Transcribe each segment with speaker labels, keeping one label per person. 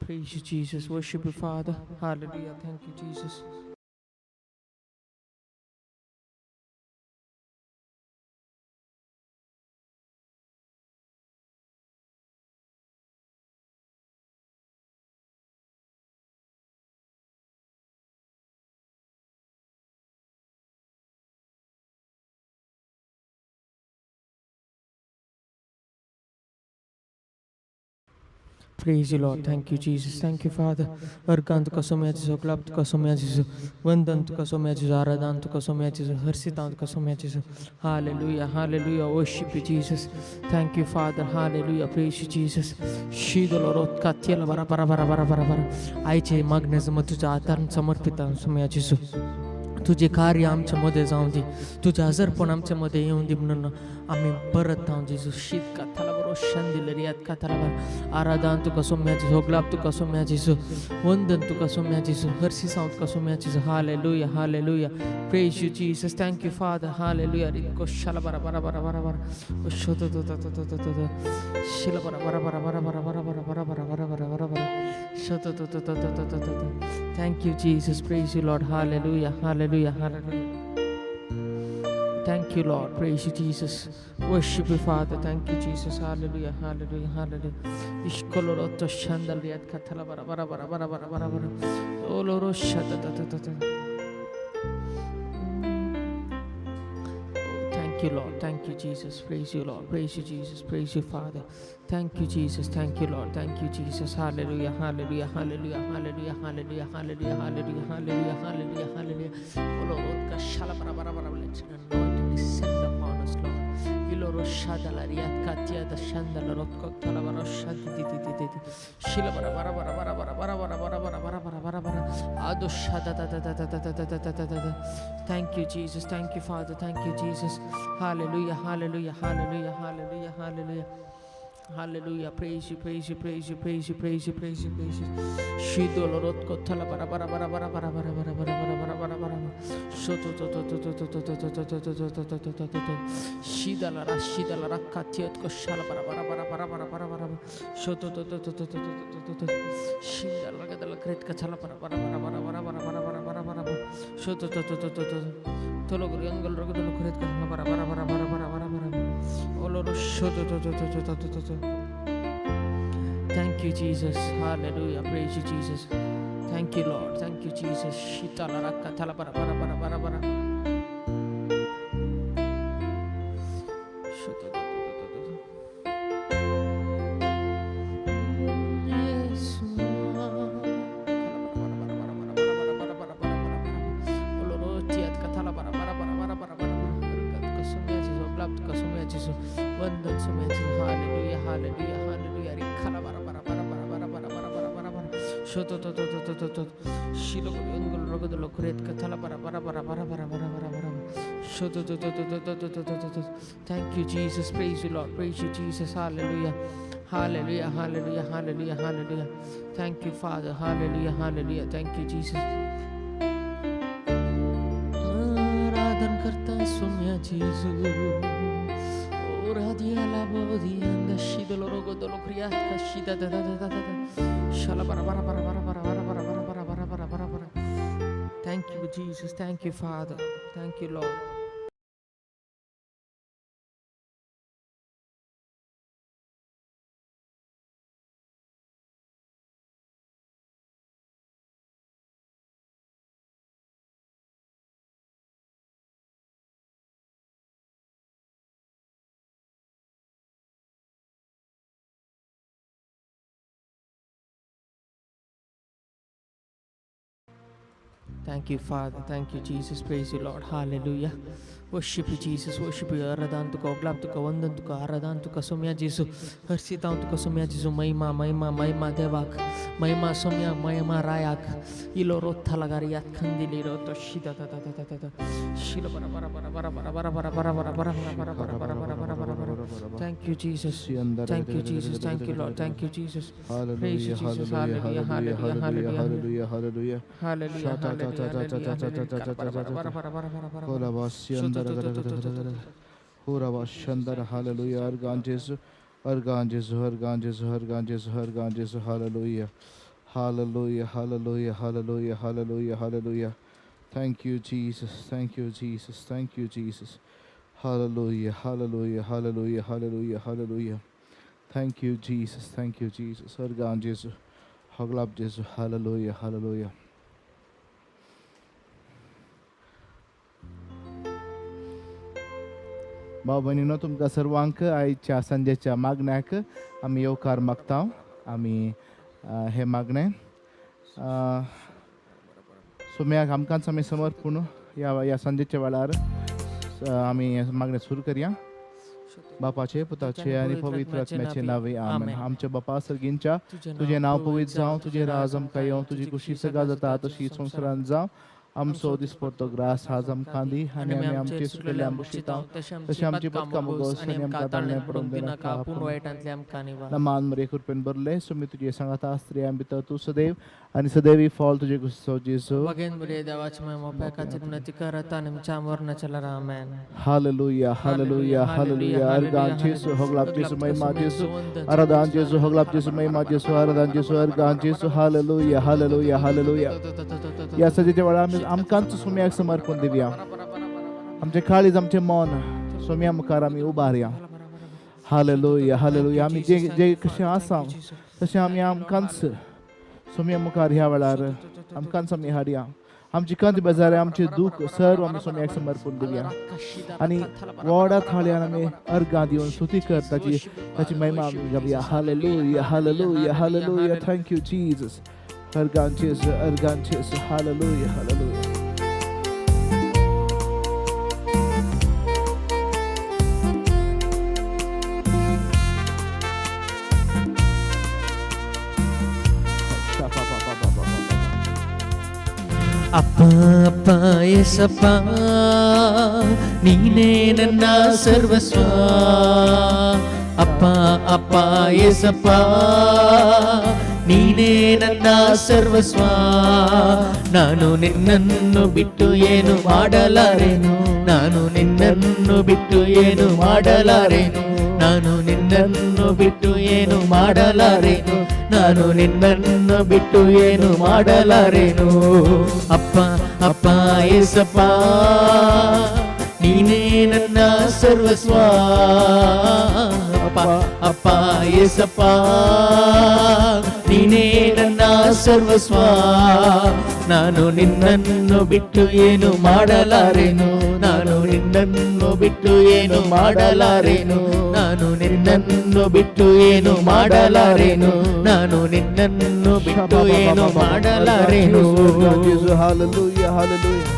Speaker 1: Praise you, Jesus. Worship you, Father. Hallelujah. Thank you, Jesus. Praise you, Lord. Thank you, Jesus. Thank you, Father. Organ तुका सोम्या जेजू, गुलाब तुका सोम्या जेजू, वंदन तुका सोम्या जेजू, आराधन तुका सोम्या जेजू, हर्षितां तुका सोम्या जेजू. Hallelujah, hallelujah. Worship you, Jesus. Thank you, Father. Hallelujah. Praise you, Jesus. शीदोलोरोत कात्यला बरा बरा बरा बरा बरा बरा. आयचे मागण्याचं मग तुझ्या आतान समर्पित सोम्या जेजू. तुझे कार्य आमच्या मध्ये जावं दी, तुझं आजारपण आमच्या मध्ये येऊन दी म्हणून आम्ही परत हांव जेजू. शीत काथाला बरो शन दिले रियात काथाला बरो. आराधन तुका सोम्या जेजू, गुलाब तुका सोम्या जेजू, वंदन तुका सोम्या जेजू, हर्षी तुका सोम्या जेजू. Hallelujah, hallelujah. Praise you, Jesus. Thank you, Father. Hallelujah. रिको शाला बरा बरा बरा बरा बरा. शोध तो तो तो तो तो तो शिला बरा बरा बरा बरा बरा बरा बरा बरा बरा बरा बरा बरा बरा. शोध तो तो तो तो तो तो. Thank you, Jesus. Praise you, Lord. Hallelujah, hallelujah, hallelujah. Thank you, Lord. Praise you, Jesus. Worship you, Father. Thank you, Jesus. Hallelujah, hallelujah, hallelujah. Ishkoloroto shandaliat katala bara bara bara bara bara bara bara. Oloro shada da da da da. Oh, thank you, Lord. Thank you, Jesus. Praise you, Lord. Praise you, Jesus. Praise you, Father. Thank you, Jesus. Thank you, Lord. Thank you, Jesus. Hallelujah, hallelujah, hallelujah, hallelujah, hallelujah, hallelujah, hallelujah, hallelujah, hallelujah, hallelujah. Olorot ka shala bara bara bara. Let your anointing descend upon us, Lord. Iloro shadala riat katia da shandala rot ko tala bara shadi di di di di di. Shila bara bara bara bara bara bara bara bara bara bara bara bara bara. Ado shada da da da da da da da da da da da. Thank you, Jesus. Thank you, Father. Thank you, Jesus. Hallelujah, hallelujah, hallelujah, hallelujah, hallelujah. Hallelujah. Praise you, praise you, praise you, praise you, praise you, praise you, praise you. Shidolorot kotala bara bara bara bara bara bara bara bara bara bara bara bara. Shoto to to to to to to to to to to to to to to to to to. Shidala ra shidala ra katiot ko shala bara bara bara bara bara bara bara. Shoto to to to to to to to to to. Shindala gadala kret kachala bara bara bara bara bara bara bara bara bara bara. Shoto to to to to to. Tolo gurangol rogodolo kret kachala bara bara bara bara bara bara bara. Oloro shoto to to to to to to to. Thank you, Jesus. Hallelujah. Praise you, Jesus. Thank you, Lord. Thank you, Jesus. Shitala rakka tala bara bara bara bara bara. Shoto to to to to to. Yesu. Kala bara bara bara bara bara bara bara bara bara bara bara. Oloro tiat katala bara bara bara bara bara bara bara. Argat kasumya Jesu, blab kasumya Jesu, vandan sumya Jesu. Hallelujah, hallelujah, hallelujah. Rikhala bara bara bara bara bara bara bara bara bara bara. Shoto to to to to to to. Shilo gurungul rogodolo kuret katala bara bara bara bara bara bara bara bara. Shoto to to to to to to to to to. Thank you, Jesus. Praise you, Lord. Praise you, Jesus. Hallelujah. Hallelujah, hallelujah, hallelujah, hallelujah. Thank you, Father. Hallelujah, hallelujah. Thank you, Jesus. आराधन करता सुम्या जेजू. Ora la bodi anda shidolo rogodolo kriat kashida da da da da da da. Shala bara bara bara bara bara bara bara bara bara bara bara bara bara. Thank you, Jesus. Thank you, Father. Thank you, Lord. Thank you, Father. Thank you, Jesus. Praise you, Lord. Hallelujah. Worship you, Jesus. Worship you. आराधन तुका, गुलाब तुका, वंदन तुका, आराधन तुका, सोम्या जेजू, हर्षितां तुका सोम्या जेजू, महिमा, महिमा, महिमा देवाक, महिमा सोम्या, महिमा रायाक, इलो रोथा लगारियात खंदिली रोतो शिदा दा दा दा दा दा दा, शिलो बरा बरा बरा बरा बरा बरा बरा बरा बरा बरा बरा बरा बरा बरा बरा बरा बरा. Thank you, Jesus. Thank you, Jesus. Thank you, Lord. Thank you, Jesus. Praise you,
Speaker 2: Hallelujah,
Speaker 1: Jesus.
Speaker 2: hallelujah,
Speaker 1: Hallelujah,
Speaker 2: hallelujah,
Speaker 1: hallelujah,
Speaker 2: hallelujah, hallelujah,
Speaker 1: hallelujah,
Speaker 2: hallelujah.
Speaker 1: hallelujah, hallelujah, hallelujah. Bara bara bara bara bara bara bara bara.
Speaker 2: Shandara, hallelujah, Argan Jesu, Argan Jesu, Argan Jesu, Argan Jesu, Argan Jesu, hallelujah. Hallelujah, hallelujah, hallelujah, hallelujah, hallelujah. Thank you Jesus, thank you Jesus, thank you Jesus. Hallelujah, hallelujah, hallelujah, hallelujah, hallelujah. Thank you Jesus, thank you Jesus. Organ जेजू, हगलाप जेजू. Hallelujah, hallelujah. भाव भयणीनो, तुमकां सर्वांक आयच्या सांजेच्या मागण्याक आमी येवकार मागता. आमी हें मागणें सोम्याक आमकांच आमी समर्पूण ह्या ह्या सांजेच्या वेळार आमी हें मागणें सुरू करया. बापाचे, पुताचे आनी पवित्र आत्म्याचे नावे, आमेन. आमच्या बापा सर्गींच्या, तुजें नांव पवित्र जावं, तुजें राज आमकां येवं, तुजी खुशी सगळा जाता तशी संवसारांत जावं. आमचो दिसपडतो ग्रास आज आमकां दी आनी आमी आमचे सुकलेले आंबुशितां तशें आमची पदकां मुगोस आनी आमकां ताळणें पडूंक दिनाका,
Speaker 1: पूण वायटांतले आमकां निवार.
Speaker 2: मान मरे कृपेन भरले, सुमी तुजे सांगाता, स्त्रियां भितर तूं सदैव आनी सदैवी फॉल तुजे गुस्सो जेजू.
Speaker 1: बघेन बरे देवाच्या महिमा खातीर विनंती करत आणि आमच्या मरणाच्या आमेन.
Speaker 2: Hallelujah, hallelujah, hallelujah. अर्गान जेसू, होगलाप जेसू, महिमा जेसू, आराधन जेसू, होगलाप जेसू, महिमा जेसू, आराधन जेसू, अर्गान जेसू. Hallelujah, hallelujah, hallelujah. ह्या सजेच्या वेळार आमी आमकांच सोम्याक समर्पण दिवया. आमचें काळीज, आमचें मन सोम्या मुखार आमी उबारया. Hallelujah, hallelujah. आमी जे जे कशें आसा तशें आमी आमकांच सोम्या मुखार ह्या वेळार आमकांच आमी हाडया. आमची कंत बेजारी, आमचें दूख सर्व आमी सोम्याक समर्पण दिवया आनी व्हडा थाळयान आमी अर्गां दिवन स्तुती कर, ताची ताची महिमा आमी गावया. Hallelujah, hallelujah, hallelujah. Thank you Jesus. Organ जेजू, अर्गान जेजू. Hallelujah, hallelujah.
Speaker 1: ಅಪ್ಪ, ಅಪ್ಪ ಎಸಪ್ಪ, ನೀನೇ ನನ್ನ ಸರ್ವಸ್ವ. ಅಪ್ಪ, ಅಪ್ಪ ಎಸಪ್ಪ, ನೀನೇ ನನ್ನ ಸರ್ವಸ್ವ. ನಾನು ನಿನ್ನನ್ನು ಬಿಟ್ಟು ಏನು ಮಾಡಲಾರೆನು, ನಾನು ನಿನ್ನನ್ನು ಬಿಟ್ಟು ಏನು ಮಾಡಲಾರೆನು, ನಾನು ನಿನ್ನನ್ನು ಬಿಟ್ಟು ಏನು ಮಾಡಲಾರೆನು, ನಾನು ನಿನ್ನನ್ನು ಬಿಟ್ಟು ಏನು ಮಾಡಲಾರೆನು. ಅಪ್ಪ, ಅಪ್ಪ ಏಸಪ್ಪ, ನೀನೇ ನನ್ನ ಸರ್ವಸ್ವ. ಅಪ್ಪ, ಅಪ್ಪ ಏಸಪ್ಪ, ನೀನೇ ನನ್ನ ಸರ್ವಸ್ವ. ನಾನು ನಿನ್ನನ್ನು ಬಿಟ್ಟು ಏನು ಮಾಡಲಾರೆನು, ನಾನು ನಿನ್ನನ್ನು ಬಿಟ್ಟು ಏನು ಮಾಡಲಾರೆನು, ನಾನು ನಿನ್ನನ್ನು ಬಿಟ್ಟು ಏನು ಮಾಡಲಾರೆನು, ನಾನು ನಿನ್ನನ್ನು ಬಿಟ್ಟು ಏನು ಮಾಡಲಾರೆನು.
Speaker 2: Jesu, hallelujah, hallelujah.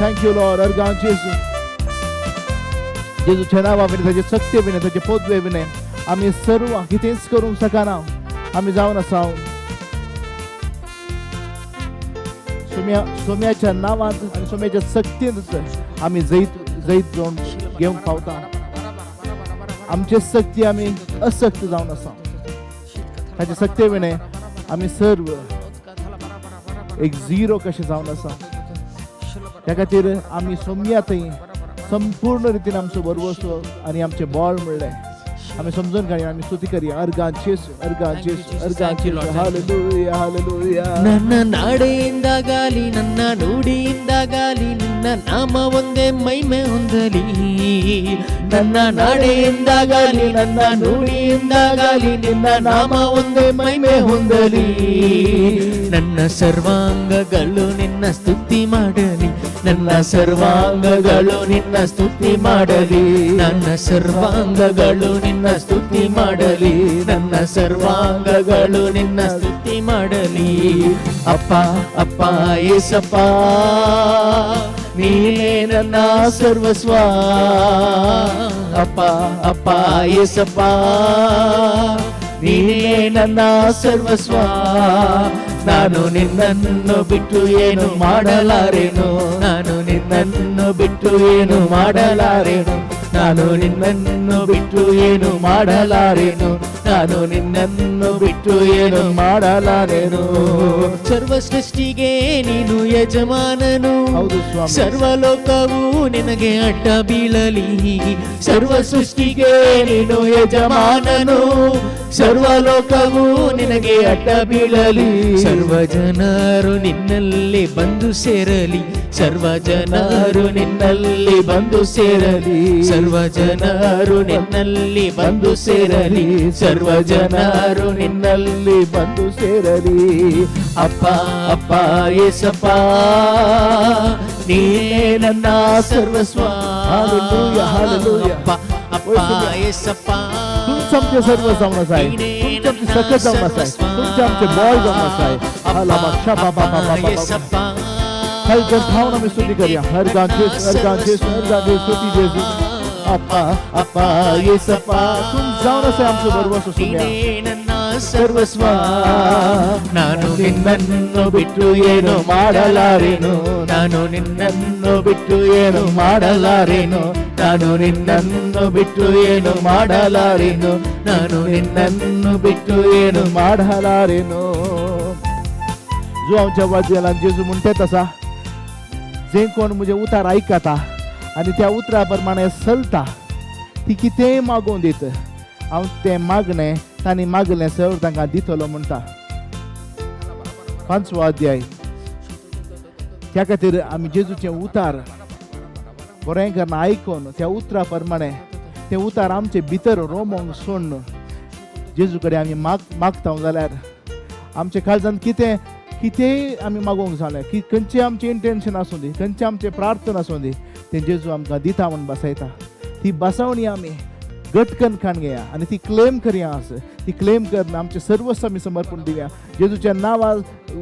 Speaker 2: Thank you, Lord. Organ जेजू. जेजूच्या नांवा विणे, ताचे सक्ते विणे, ताचे पदवे विणे आमी सर्व कितेंच करूंक शकना. आमी जावन आसा सोम्या सोम्याच्या नांवांत आनी सोम्याच्या सक्तींत आमी जैत जैत जावन घेवंक पावता. आमचे सक्ती आमी असक्त जावन आसा. ताचे सक्ते विणे आमी सर्व एक झिरो कशें जावन आसा. त्या खातीर आमी सोम्या थंय संपूर्ण रितीन आमचो भरवसो आनी आमचें बळ म्हणलें आमी समजून काडया. आमी स्तुती करया. अर्गान जेजू, अर्गान जेजू, अर्गान जेजू. Hallelujah, hallelujah.
Speaker 1: ನನ್ನ ನಾಡೆಯಿಂದಾಗಲಿ ನನ್ನ ನುಡಿಯಿಂದಾಗಲಿ ನಿನ್ನ ನಾಮ ಒಂದೇ ಮಹಿಮೆ ಹೊಂದಲಿ. ನನ್ನ ನಾಡೆಯಿಂದಾಗಲಿ ನನ್ನ ನುಡಿಯಿಂದಾಗಲಿ ನಿನ್ನ ನಾಮ ಒಂದೇ ಮಹಿಮೆ ಹೊಂದಲಿ. ನನ್ನ ಸರ್ವಾಂಗಗಳು ನಿನ್ನ ಸ್ತುತಿ ಮಾಡಲಿ, ನನ್ನ ಸರ್ವಾಂಗಗಳು ನಿನ್ನ ಸ್ತುತಿ ಮಾಡಲಿ, ನನ್ನ ಸರ್ವಾಂಗಗಳು ನಿನ್ನ ಸ್ತುತಿ ಮಾಡಲಿ, ನನ್ನ ಸರ್ವಾಂಗಗಳು ನಿನ್ನ ಸ್ತುತಿ ಮಾಡಲಿ. ಅಪ್ಪ, ಅಪ್ಪ ಏಸಪ್ಪ, ನೀನೇ ನನ್ನ ಸರ್ವಸ್ವ. ಅಪ್ಪ, ಅಪ್ಪ ಏಸಪ್ಪ, ನೀನೇ ನನ್ನ ಸರ್ವಸ್ವ. ನಾನು ನಿನ್ನನ್ನು ಬಿಟ್ಟು ಏನು ಮಾಡಲಾರೆನು, ನಾನು ನಿನ್ನನ್ನು ಬಿಟ್ಟು ಏನು ಮಾಡಲಾರೆನು, ನಾನು ನಿನ್ನನ್ನು ಬಿಟ್ಟು ಏನು ಮಾಡಲಾರೆನು, ನಾನು ನಿನ್ನನ್ನು ಬಿಟ್ಟು ಏನು ಮಾಡಲಾರೆನು. ಸರ್ವ ಸೃಷ್ಟಿಗೆ ನೀನು ಯಜಮಾನನು,
Speaker 2: ಹೌದು ಸ್ವಾಮಿ.
Speaker 1: ಸರ್ವಲೋಕವು ನಿನಗೆ ಅಡ್ಡ ಬೀಳಲಿ. ಸರ್ವ ಸೃಷ್ಟಿಗೆ ನೀನು ಯಜಮಾನನು, ಸರ್ವಲೋಕವು ನಿನಗೆ ಅಡ್ಡ ಬೀಳಲಿ, ಸರ್ವ ಜನರು ನಿನ್ನಲ್ಲಿ ಬಂದು ಸೇರಲಿ, ಸರ್ವ ಜನರು ನಿನ್ನಲ್ಲಿ ಬಂದು ಸೇರಲಿ, ಸರ್ವ ಜನರು ನಿನ್ನಲ್ಲಿ ಬಂದು ಸೇರಲಿ, ಸರ್ವ ಜನರು ನಿನ್ನಲ್ಲಿ
Speaker 2: ಬಂದು ಸೇರಲಿ.
Speaker 1: ಅಪ್ಪ ಅಪ್ಪ ಯೇಸಪ್ಪ, ನೀನೇ ನನ್ನ ಸರ್ವಸ್ವ.
Speaker 2: Hallelujah, hallelujah.
Speaker 1: ಅಪ್ಪ ಅಪ್ಪ ಯೇಸಪ್ಪ,
Speaker 2: तुमचं आमचे सर्व जावन आसाय, तुमचे आमचे सकत जावन आसाय, तुमचे आमचे बळ जावन आसाय. हर गंधावन आमी स्तुती करया. हर गान जेसू, हर गान जेसू, हर गान जेसू, स्तुती जेसू. अप्पा अप्पा येसप्पा, तुम जावन आसाय आमचो बरोबर सुम्या.
Speaker 1: ನೀನೇ ನನ್ನ ಸರ್ವಸ್ವ, ನಾನು ನಿನ್ನನ್ನು ಬಿಟ್ಟು ಏನು ಮಾಡಲಾರೆನು, ನಾನು ನಿನ್ನನ್ನು ಬಿಟ್ಟು ಏನು ಮಾಡಲಾರೆನು, ನಾನು ನಿನ್ನನ್ನು ಬಿಟ್ಟು ಏನು ಮಾಡಲಾರೆನು, ನಾನು ನಿನ್ನನ್ನು ಬಿಟ್ಟು ಏನು
Speaker 2: ಮಾಡಲಾरेनो. जो आमच्या वाद्याला जेजू म्हणतात आसा, जे कोण म्हजें उतार आयकता आनी त्या उतरा प्रमाणे चलता, ती कितेंय मागोवन दित, हांव तें मागणें तांणी मागलें सर्व तांकां दितलो म्हणटा. पांचवो अध्याय. त्या खातीर आमी जेजूचें उतार बरें करून आयकून त्या उतरा प्रमाणे तें उतार आमचे भितर रोमोंक सोडून जेजू कडेन आमी मागता जाल्यार आमच्या काळजांत कितें कितेंय आमी मागोवंक जालें की खंयचें आमचें इंटेन्शन आसूं दी, खंयचें आमचें प्रार्थना आसूं दी, तें जेजू आमकां दिता म्हूण बसयता. ती बसवणी आमी गटकन खाण घेया आनी ती क्लेम करया. आस ती क्लेम करून आमचें सर्वस्व आमी समर्पण दिवया. जेजूच्या नांवा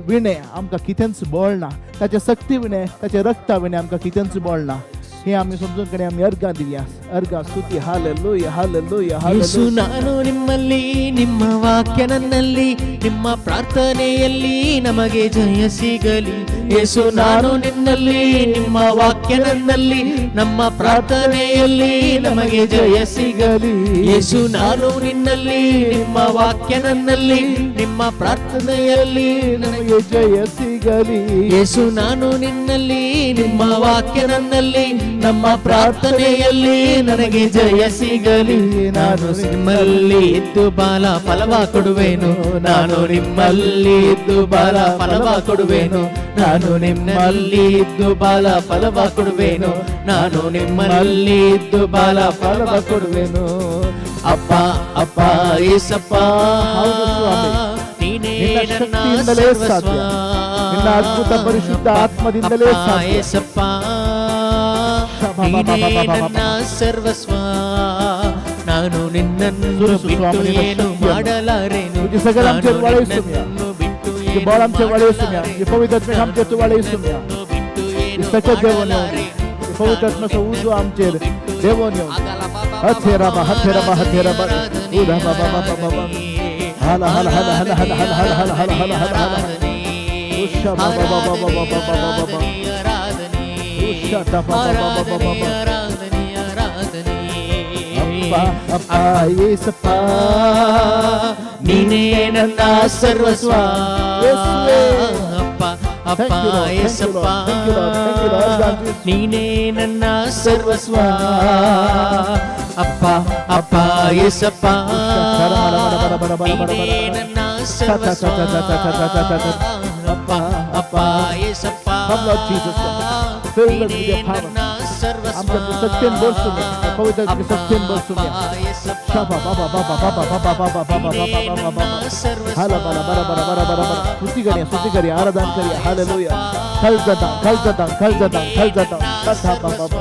Speaker 2: विणें आमकां कितेंच बळ ना, ताच्या सक्ती विणें, ताच्या रक्ता विणें आमकां कितेंच बळ ना. हे आमी समजून कडेन आमी अर्गां दिवया. अर्गां ಸ್ತುತಿ. ಹಾಲೆಲೂಯ, ಹಾಲೆಲೂಯ,
Speaker 1: ಯೇಸು
Speaker 2: ಹಾಲೆಲೂಯ.
Speaker 1: ನಾನು ನಿಮ್ಮಲ್ಲಿ, ನಿಮ್ಮ ವಾಕ್ಯ ನನ್ನಲ್ಲಿ, ನಿಮ್ಮ ಪ್ರಾರ್ಥನೆಯಲ್ಲಿ ನಮಗೆ ಜಯ ಸಿಗಲಿ. ಯೇಸು ನಾನು ನಿನ್ನಲ್ಲಿ, ನಿಮ್ಮ ವಾಕ್ಯ ನನ್ನಲ್ಲಿ, ನಮ್ಮ ಪ್ರಾರ್ಥನೆಯಲ್ಲಿ ನಮಗೆ ಜಯ ಸಿಗಲಿ. ಯೇಸು ನಾನು ನಿನ್ನಲ್ಲಿ, ನಿಮ್ಮ ವಾಕ್ಯ ನನ್ನಲ್ಲಿ, ನಿಮ್ಮ ಪ್ರಾರ್ಥನೆಯಲ್ಲಿ
Speaker 2: ನಮಗೆ ಜಯ ಸಿಗಲಿ.
Speaker 1: ಯೇಸು ನಾನು ನಿನ್ನಲ್ಲಿ, ನಿಮ್ಮ ವಾಕ್ಯ ನನ್ನಲ್ಲಿ, ನಮ್ಮ ಪ್ರಾರ್ಥನೆಯಲ್ಲಿ ನನಗೆ ಜಯ ಸಿಗಲಿ. ನಾನು ನಿಮ್ಮಲ್ಲಿ ಇದ್ದು ಬಾಲ ಫಲವ ಕೊಡುವೆನು, ನಾನು ನಿಮ್ಮಲ್ಲಿ ಇದ್ದು ಬಾಲ ಫಲವ ಕೊಡುವೆನು, ನಾನು ನಿಮ್ಮಲ್ಲಿ ಇದ್ದು ಬಾಲ ಫಲವ ಕೊಡುವೆನು, ನಾನು ನಿಮ್ಮಲ್ಲಿ ಇದ್ದು ಬಾಲ ಫಲವ ಕೊಡುವೆನು. ಅಪ್ಪ ಅಪ್ಪ ಏಸಪ್ಪ,
Speaker 2: ಹೌದು ಸ್ವಾಮಿ.
Speaker 1: ನೀನೇ
Speaker 2: ನಿನ್ನ
Speaker 1: ನನ್ನ
Speaker 2: ಶಕ್ತಿಯಿಂದಲೇ
Speaker 1: ಸರ್ವಸ್ವ.
Speaker 2: ಸಾಧ್ಯ. ನಿನ್ನ ಅದ್ಭುತ ಪರಿಶುದ್ಧ ಆತ್ಮದಿಂದಲೇ
Speaker 1: ಅಪ್ಪ
Speaker 2: ಸಾಧ್ಯ.
Speaker 1: ಏಸಪ್ಪ, ನೀನೇ ನನ್ನ ಸರ್ವಸ್ವ. ನಾನು ನಿನ್ನನ್ನು
Speaker 2: ಸುರಿಸು
Speaker 1: ಬಿಟ್ಟು
Speaker 2: ಸ್ವಾಮಿ ನಿನ್ನ
Speaker 1: ಏನು
Speaker 2: ಶಕ್ತಿಯನ್ನು.
Speaker 1: ಮಾಡಲಾರೆನು.
Speaker 2: तुझे सगळं
Speaker 1: ನಾನು
Speaker 2: आमचेर वाळयसुया.
Speaker 1: ನಿನ್ನನ್ನು ಬಿಟ್ಟು
Speaker 2: तुझे
Speaker 1: ಏನು
Speaker 2: बळ आमचेर वाळयसुया.
Speaker 1: ಮಾಡಲಾರೆನು.
Speaker 2: तुझे पवित्र आत्म्याक आमचेर तूं वाळयसुया.
Speaker 1: ನಿನ್ನನ್ನು ಬಿಟ್ಟು ಏನು
Speaker 2: सकत देवोन येवं दी.
Speaker 1: ಮಾಡಲಾರೆನು.
Speaker 2: पवित्र आत्म्याचो उजो आमचेर देवोन येवं दी. हथेराबा, हथेराबा, हथेराबा. उदा बाबा बाबा बाबा. हाला, हाला, हाला, हाला, हाला, हाला, हाला, हाला, हाला, हाला, हाला. उषा बाबा बाबा बाबा बाबा बाबा बाबा. उषा ता बाबा बाबा बाबा बाबा. ಅಪ್ಪ ಅಪ್ಪ ಯೇಸಪ್ಪ,
Speaker 1: ನೀನೇ ನನ್ನ ಸರ್ವಸ್ವ.
Speaker 2: ಯೇಸುವೇ.
Speaker 1: ಅಪ್ಪ ಅಪ್ಪ
Speaker 2: Thank you, Lord. Thank you,
Speaker 1: Yesappa,
Speaker 2: Lord. Thank you, Lord. Thank you, Lord. God bless.
Speaker 1: ನೀನೇ ನನ್ನ ಸರ್ವಸ್ವ. ಅಪ್ಪ ಅಪ್ಪ ಯೇಸಪ್ಪ, ನೀನೇ ನನ್ನ ಸರ್ವಸ್ವ. ಅಪ್ಪ ಅಪ್ಪ Yesappa,
Speaker 2: Come, Lord Jesus. Fill us with your power.
Speaker 1: ನೀನೇ ನನ್ನ ಸರ್ವಸ್ವ.
Speaker 2: आमच्या सत्तेन बसूया. पवित्र आत्म्याच्या सत्तेन बसूया. शाबा बाबा बाबा बाबा बाबा बाबा बाबा बाबा बाबा बाबा. हाला बाला बारा बारा बारा बारा बारा. स्तुती करूया, स्तुती करूया, आराधना करूया. हालेलुया. खाल जाता, खाल जाता, खाल जाता, खाल जाता. कथा बाबा बाबा.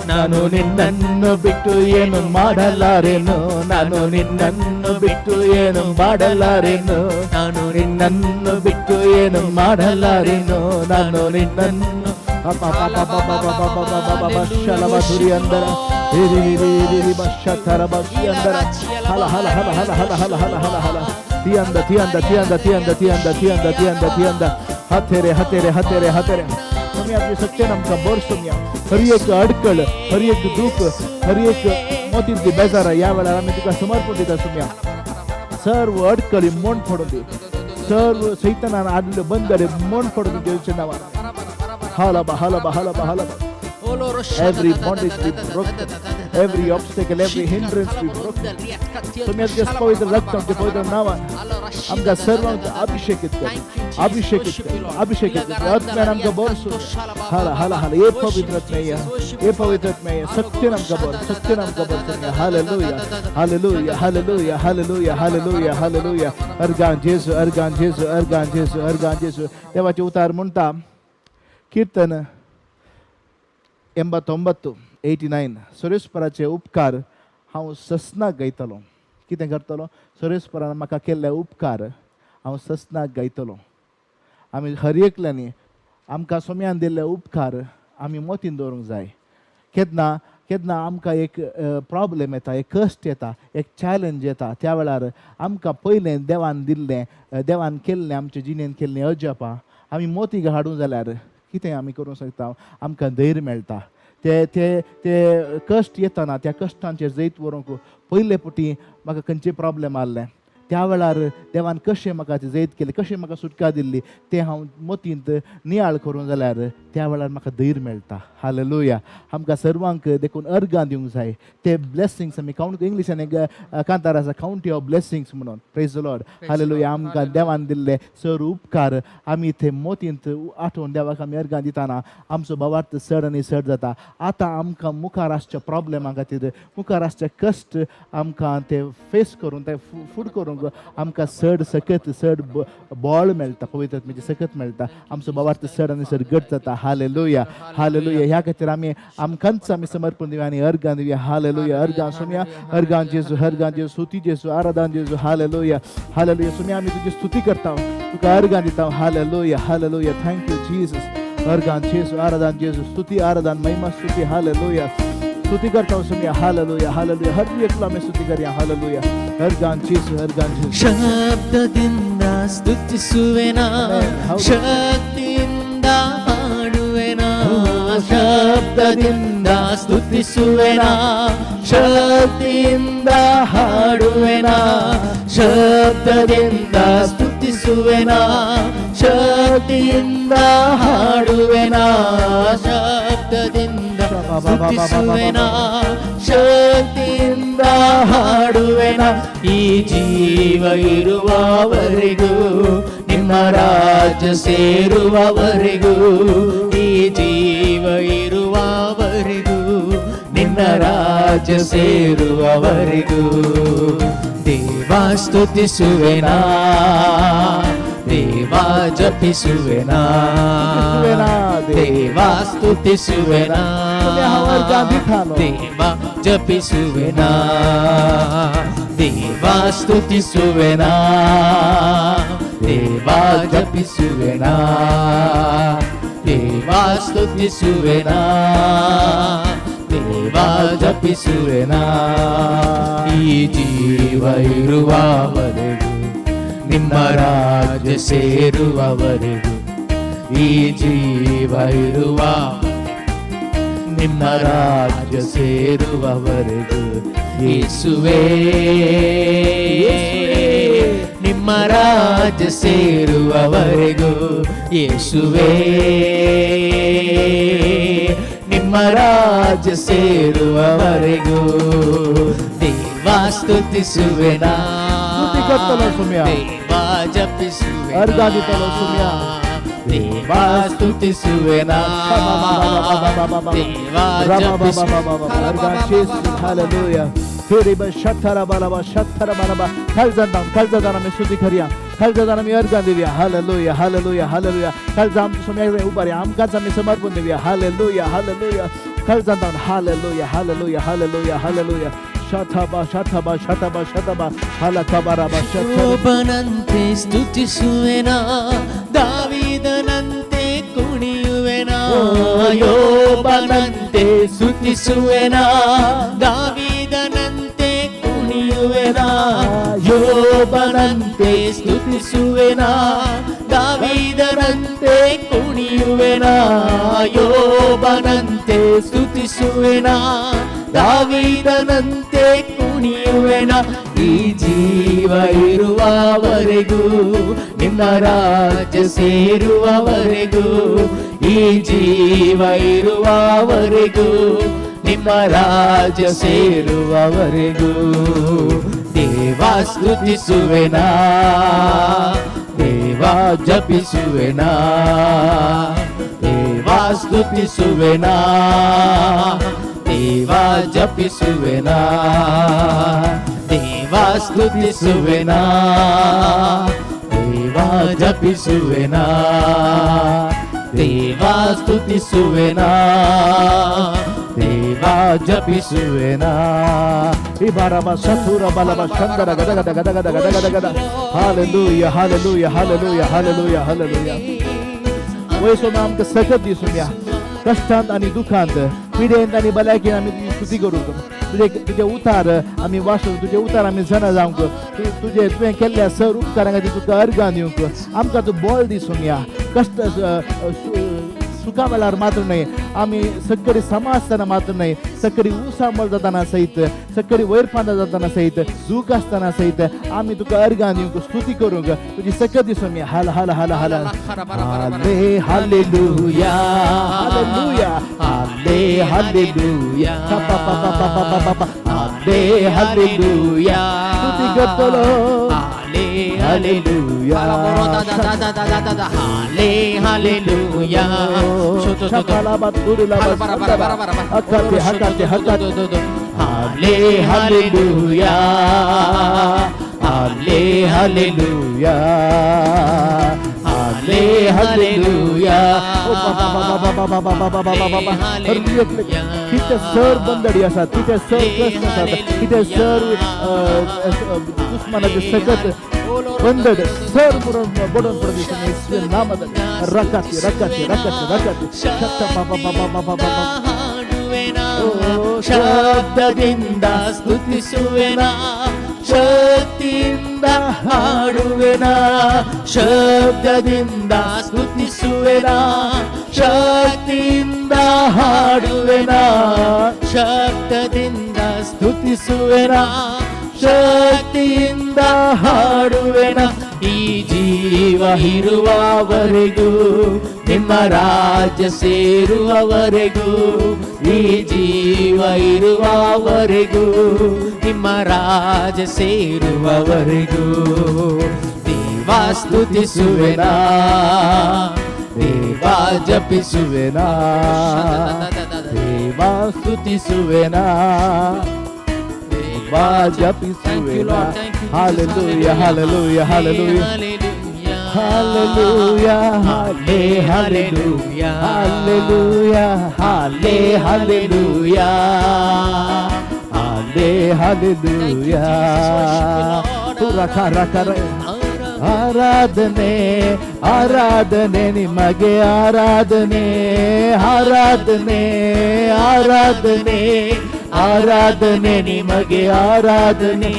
Speaker 1: ನಾನು ನಿನ್ನನ್ನು ಬಿಟ್ಟು ಏನು ಮಾಡಲಾರೆನು, ನಾನು ನಿನ್ನನ್ನು ಬಿಟ್ಟು ಏನು ಮಾಡಲಾರೆನು, ನಾನು ನಿನ್ನನ್ನು ಬಿಟ್ಟು ಏನು ಮಾಡಲಾರೆನು, ನಾನು ನಿನ್ನನ್ನು
Speaker 2: ಅಪ್ಪ ಅಪ್ಪ ಅಪ್ಪ ಅಪ್ಪ ಅಪ್ಪ ಅಪ್ಪ ಅಪ್ಪ ಅಪ್ಪ. ಶಲಬ ಧುರಿ ಅಂದರ. ಹಿರಿ ಹಿರಿ ಹಿರಿ ಬಶ ಥರ ಬಶಿ ಅಂದರ. ಹಲ ಹಲ ಹಲ ಹಲ ಹಲ ಹಲ ಹಲ ಹಲ ಹಲ. ತಿಯಂದ ತಿಯಂದ ತಿಯಂದ ತಿಯಂದ ತಿಯಂದ ತಿಯಂದ ತಿಯಂದ ತಿಯಂದ. ಹಥೆರೆ ಹಥೆರೆ ಹಥೆರೆ ಹಥೆರೆ. स्वामी आपली सत्यान आमकां बरसुया. हर एक अडकळ, हर एक दूख, हर एक मोतींतली बेजारा ह्या वेळार आमी तुका समर्पण दिता सुम्या. सर्व अडकळी मोण फोडून दी. सर्व सैतानान आडले बंदरे मोण फोडून दी जेजूच्या नांवान. हालबा हालबा हालबा हालबा. Every bondage be broken. Every obstacle, every hindrance be broken. Saumya तुज्या पवित्र रक्त, आमच्या पवित्र नांवान आमकां सर्वांक अभिषेकीत कर, अभिषेकीत कर, अभिषेकीत कर. आत्म्यान आमकां भरसून. हाला हाला हाला. हे पवित्र आत्म्या, हे पवित्र आत्म्या, सत्यान आमकां भर, सत्यान आमकां भर. Hallelujah, hallelujah, hallelujah, hallelujah, hallelujah, hallelujah. अर्गां जेजू, अर्गां जेजू, अर्गां जेजू, अर्गां जेजू. देवाचे उतार म्हणटा, कीर्तन 89, 89, सर्वेस्पराचे उपकार हांव सस्नाक गायतलो. कितें करतलो? सर्वेस्परान म्हाका केल्ले उपकार हांव सस्नाक गायतलो. आमी हर एकल्यांनी आमकां सोम्यान दिल्ले उपकार आमी मतीन दवरूंक जाय. केन्ना केन्ना आमकां एक प्रॉब्लेम येता, एक कश्ट येता, एक चॅलेंज येता, त्या वेळार आमकां पयलें देवान दिल्लें, देवान केल्लें, आमचे जिणेन केल्लें अजापां आमी मोतीक हाडूं जाल्यार कितें आमी करूंक शकता? आमकां धैर्य मेळटा. ते ते ते कश्ट येताना त्या कश्टांचेर जैत व्हरूंक पयले फावटी म्हाका खंयचे प्रॉब्लेम आहले, त्या वेळार देवान कशें म्हाका तें जैत केलें, कशें म्हाका सुटका दिल्ली, तें हांव मतींत नियाळ करूं जाल्यार त्या वेळार म्हाका धैर्य मेळटा. हालेलुया. आमकां सर्वांक देखून अर्गां दिवंक जाय. ते ब्लेसिंग्स आमी कावंट, इंग्लिशान एक कांतार आसा, कावंट your blessings म्हणून. Praise the Lord. Hallelujah. आमकां देवान दिल्ले सर उपकार आमी ते मोतींत आठोवन देवाक आमी अर्गां दिताना आमचो भावार्थ चड आनी चड जाता. आतां आमकां मुखार आसच्या प्रॉब्लेमा खातीर, मुखार आसचे कश्ट आमकां ते फेस करून, ते फुड करूंक आमकां चड सकत, चड बळ मेळटा. पवित्र आत्म्याची सकत मेळटा. आमचो भावार्थ चड आनी चड घट जाता. Hallelujah, hallelujah. ह्या खातीर आमी आमकांच आमी समर्पण दिवया आनी अर्गां दिवया. हालेलुया. अर्गां सोम्या, अर्गां जेजू, अर्गां जेजू, स्तुती जेजू, आराधन जेजू. Hallelujah, hallelujah. सोम्या, आमी तुजी स्तुती करता, तुका अर्गां दिता. Hallelujah, hallelujah. Thank you Jesus. अर्गां जेजू, आराधन जेजू, स्तुती, आराधन, महिमा, स्तुती. हालेलुया. स्तुती करता सोम्या. Hallelujah, hallelujah. हर एकलो आमी स्तुती करया. हालेलुया. अर्गां जेजू, अर्गां जेजू.
Speaker 1: ಶಬ್ದದಿಂದ ಸ್ತುತಿಸುವೆನಾ?
Speaker 2: Amen. ಹೌದು.
Speaker 1: ಶಕ್ತಿಯಿಂದ ಹಾಡುವೆನಾ? ಶಬ್ದದಿಂದ ಸ್ತುತಿಸುವೆನಾ? ಶಕ್ತಿಯಿಂದ ಹಾಡುವೆನಾ? ಶಬ್ದದಿಂದ ಸ್ತುತಿಸುವೆನಾ? ಶಕ್ತಿಯಿಂದ ಹಾಡುವೆನಾ? ಶಬ್ದದಿಂದ ಸ್ತುತಿಸುವೆನಾ? ಶಕ್ತಿಯಿಂದ ಹಾಡುವೆನಾ? ಈ ಜೀವ ಇರುವವರೆಗೂ, ನಿಮ್ಮ ರಾಜ್ಯ ಸೇರುವವರೆಗೂ, ಈ ಜೀವ ಇರುವವರೆಗೂ, ನಿನ್ನ ರಾಜ್ಯ ಸೇರುವವರೆಗೂ, ದೇವಾ ಸ್ತುತಿಸುವೆನಾ? ದೇವಾ ಜಪಿಸುವೆನಾ?
Speaker 2: ಸ್ತುತಿಸುವೆನಾ?
Speaker 1: ದೇವಾ ಸ್ತುತಿಸುವೆನಾ? ದೇವಾ ಜಪಿಸುವೆನಾ? ದೇವಾ ಸ್ತುತಿಸುವೆನಾ? ದೇವಾ ಜಪಿಸುವೆನಾ? ದೇವಾ ಸ್ತುತಿಸುವೆನಾ? ದೇವಾ ಜಪಿಸುವೆನಾ? ಈ ಜೀವ ಇರುವವರೆಗೂ, ನಿಮ್ಮ ರಾಜ್ಯ ಸೇರುವವರೆಗೂ, ಈ ಜೀವ ಇರುವ ನಿಮ್ಮ ರಾಜ್ಯ ಸೇರುವವರೆಗೂ, ಯೇಸುವೇ, ನಿಮ್ಮ ರಾಜ್ಯ ಸೇರುವವರೆಗೂ, ಯೇಸುವೇ, ನಿಮ್ಮ ರಾಜ್ಯ ಸೇರುವವರೆಗೂ, ದೇವಾ ಸ್ತುತಿಸುವೆನಾ?
Speaker 2: ಸ್ತುತಿ ಕರ್ತನ ಸುಮ್ಯ.
Speaker 1: ದೇವಾ ಜಪಿಸುವೆನಾ?
Speaker 2: ಅರ್ಗಾದಿತಲೋ ಸುಮ್ಯ.
Speaker 1: ದೇವಾ ಸ್ತುತಿಸುವೆನಾ? ದೇವಾ ಜಪಿಸುವೆನಾ?
Speaker 2: Hallelujah. काळजान काळजान आमी स्तुती करया. काळजान आमी अर्गां दिवया. Hallelujah, hallelujah, hallelujah. काळजा आमच्या सोम्याक उबारया. आमकांच आमी समर्पण दिवया. Hallelujah, hallelujah. काळजान. Hallelujah, hallelujah, hallelujah, hallelujah. शथबा शथबा शथबा शथबा हलकबरबा शथबा.
Speaker 1: ಯೋಬನಂತೆ ಸ್ತುತಿಸುವೆನಾ? ದಾವಿದನಂತೆ ಕುಣಿಯುವೆನಾ? ಯೋಬನಂತೆ ಸ್ತುತಿಸುವೆನಾ? ದಾವಿದನಂತೆ ಕುಣಿಯುವೆನಾ? ಯೋಬನಂತೆ ಸ್ತುತಿಸುವೆನಾ? ದಾವಿದನಂತೆ ಕುಣಿಯುವೆನಾ? ಯೋಬನಂತೆ ಸ್ತುತಿಸುವೆನಾ? ದಾವಿದನಂತೆ ಕುಣಿಯುವೆನಾ? ಈ ಜೀವ ಇರುವವರೆಗೂ, ನಿನ್ನ ರಾಜ್ಯ ಸೇರುವವರೆಗೂ, ಈ ಜೀವ ಇರುವವರೆಗೂ,
Speaker 3: ನಿಮ್ಮ ರಾಜ್ಯ ಸೇರುವವರೆಗೂ. ದೇವಾ ಸ್ತುತಿಸುವೆನಾ, ದೇವಾ ಜಪಿಸುವೆನಾ, ದೇವಾ ಸ್ತುತಿಸುವೆನಾ, ದೇವಾ ಜಪಿಸುವೆನಾ, ದೇವಾ ಸ್ತುತಿಸುವೆನಾ, ದೇವಾ ಜಪಿಸುವೆನಾ, ದೇವಾ ಸ್ತುತಿಸುವೆನಾ, ದೇವಾ ಜಪಿಸುವೆನಾ.
Speaker 2: ಇಬಾರಬ ಸತುರ ಬಲಬ ಶಂಕರ ಗದ ಗದ ಗದ ಗದ ಗದ ಗದ ಗದ. Hallelujah, hallelujah, hallelujah, hallelujah, hallelujah. वयसो आमकां सकत दी सोम्या. कश्टांत आनी दुखांत, पिडेंत आनी भलायकेन आमी तुजी स्तुती करूंक, तुजे तुजे उतार आमी वाचूंक, तुजे उतार आमी जाणा जावंक, तुजे तुवें केल्ल्या सर उपकारां खातीर तुका अर्गां दिवंक आमकां तूं बळ दी सोम्या. कश्ट सुखा वेळार मात्र न्हय, आमी सक्कडी समा आसतना मात्र न्हय, सक्कडी उसामळ जातना सयत, सक्कडी वयर जातना सयत, दूख आसतना सयत आमी तुका अर्गां दिवंक, स्तुती करूंक तुजी सकत दी सोम्या. हाल हाल हाल हाल हाले हालेलुया, हालेलुया, हाले हालेलुया, पा पा पा पा पा पा पा, हाले हालेलुया. स्तुती करतलो.
Speaker 3: हाले हालेलुया, हाले हालेलुया.
Speaker 2: हकाते हकाते हकाते.
Speaker 3: हाले हालेलुया, हाले हालेलुया, हाले हालेलुया.
Speaker 2: ओ बाबा बाबा बाबा बाबा बाबा बाबा बाबा. तिथे सर बंदडी आसात, तिथे सर कश्ट आसात, तिथे सर दुस्मनाचे सकत बंदड सर म्हणून बडोवन पडत येशूच्या नामात. रकाती रकाती रकाती रकाती शक्ता बाबा बाबा बाबा बाबा.
Speaker 3: ಹಾಡುವೆನಾ, ಶಬ್ದದಿಂದ ಸ್ತುತಿಸುವೆನಾ, ಶಕ್ತಿಯಿಂದ ಹಾಡುವೆನಾ, ಶಬ್ದದಿಂದ ಸ್ತುತಿಸುವೆನಾ, ಶಕ್ತಿಯಿಂದ ಹಾಡುವೆನಾ, ಶಬ್ದದಿಂದ ಸ್ತುತಿಸುವೆನಾ, ಶಕ್ತಿಯಿಂದ ಹಾಡುವೆನಾ. ಈ ಜೀವ ಇರುವವರೆಗೂ, ನಿಮ್ಮ ರಾಜ್ಯ ಸೇರುವವರೆಗೂ, ಈ ಜೀವ ಇರುವವರೆಗೂ, ನಿಮ್ಮ ರಾಜ್ಯ ಸೇರುವವರೆಗೂ. ದೇವಾ ಸ್ತುತಿಸುವೆನಾ, ದೇವಾ ಜಪಿಸುವೆನಾ,
Speaker 2: ದೇವಾ ಸ್ತುತಿಸುವೆನಾ, ದೇವಾ ಜಪಿಸುವೆನಾ. Hallelujah, hallelujah, hallelujah, hallelujah, ಹಾಲೆ ಹಾಲೆಲೂಯ, ಹಾಲೆಲೂಯ, ಹಾಲೆ ಹಾಲೆಲೂಯ, ಹಾಲೆ ಹಾಲೆಲೂಯ. ರಕ ರಕ. ಆರಾಧನೆ, ಆರಾಧನೆ ನಿಮಗೆ ಆರಾಧನೆ, ಆರಾಧನೆ, ಆರಾಧನೆ, ಆರಾಧನೆ ನಿಮಗೆ ಆರಾಧನೆ,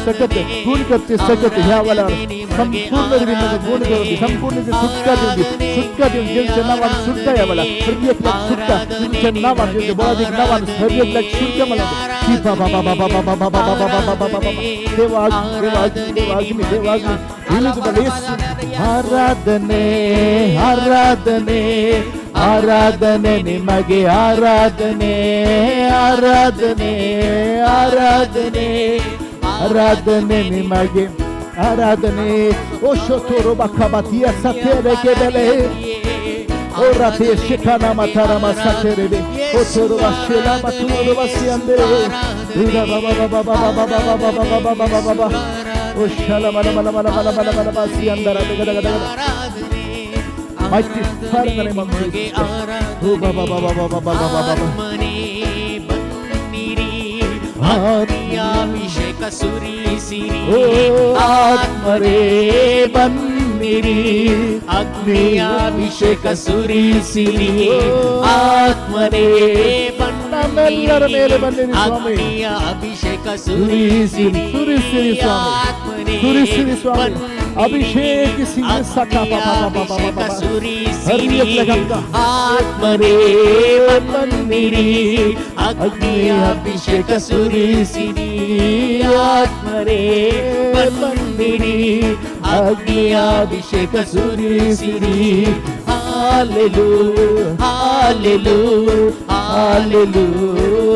Speaker 2: सकत गुण करते सकत ह्या वेळार संपूर्ण रीतीन गुण करून संपूर्ण सुटका दिवन दी, सुटका दिवन जेच्या नावान सुटका. ह्या वेळार हर एक सुटका तुमच्या नावान, तुमच्या बळादीक नावान हर एक सुटका मला. बाबा बाबा बाबा बाबा बाबा बाबा बाबा बाबा. देवा देवा देवा अग्नी, देवा अग्नी ಇಳಿದು ಬರಲಿ ಯೇಸು. ಆರಾಧನೆ, ಆರಾಧನೆ, ಆರಾಧನೆ ನಿಮಗೆ ಆರಾಧನೆ, ಆರಾಧನೆ, ಆರಾಧನೆ, ಆರಾಧನೆ ನಿಮಗೆ ಆರಾಧನೆ. ಓ ಶೋತೋರೋ ಬಕಬತಿಯ ಸತ್ಯರೆ ಕೆಬೆಲೆ ಓ ರತೆ ಶಿಖನ ಮತರಮ ಸತೆರೆಬೆ ಓ ತೋರುವ ಶಿಲ ಮತುರುವ ಸಿಯಂದರೆ ಉರ ಬಬ ಬಬ ಬಬ ಬಬ ಬಬ ಬಬ ಬಬ ಬಬ ಓ ಶಲ ಮಲ ಮಲ ಮಲ ಮಲ ಮಲ ಮಲ ಮಲ ಸಿಯಂದರ ಗದ ಗದ ಗದ. Mighty Father, in the name of Jesus. Oh, ba ba ba ba ba ba ba ba ba ba.
Speaker 3: ಬನ್ನಿರಿ, ಅಭಿಷೇಕ ಸುರಿಸಿರಿ.
Speaker 2: ಓ ಆತ್ಮರೇ ಬನ್ನಿರಿ,
Speaker 3: ಅಗ್ನಿಯಾಭಿಷೇಕ ಸುರಿಸಿರಿ. ಆತ್ಮನೇ.
Speaker 2: ನಮ್ಮ ನಮ್ಮೆಲ್ಲರ ಮೇಲೆ ಬನ್ನಿರಿ ಸ್ವಾಮಿ.
Speaker 3: ಅಗ್ನಿಯ ಅಭಿಷೇಕ
Speaker 2: ಸುರಿಸಿರಿ, ಸುರಿಸಿರಿ ಸ್ವಾಮಿ.
Speaker 3: ಆತ್ಮನೇ
Speaker 2: ಸುರಿಸಿರಿ ಸ್ವಾಮಿ.
Speaker 3: ಬನ್ನಿರಿ.
Speaker 2: ಅಭಿಷೇಕಿಸಿ. ಸಕ ಪ ಪ ಪ ಪ ಪ ಪ ಪ.
Speaker 3: ಸುರಿಸಿರಿ
Speaker 2: ಹರಿಯತ್ಲಗಂಗ.
Speaker 3: ಆತ್ಮನೇ ಬನ್ನಿರಿ, ಅಗ್ನಿಯ ಅಭಿಷೇಕ ಸುರಿಸಿರಿ. ಆತ್ಮನೇ ಬನ್ನಿರಿ, ಅಗ್ನಿಯ ಅಭಿಷೇಕ ಸುರಿಸಿರಿ. ಹಾಲೆಲು, ಹಾಲೆಲು, ಹಾಲೆಲು,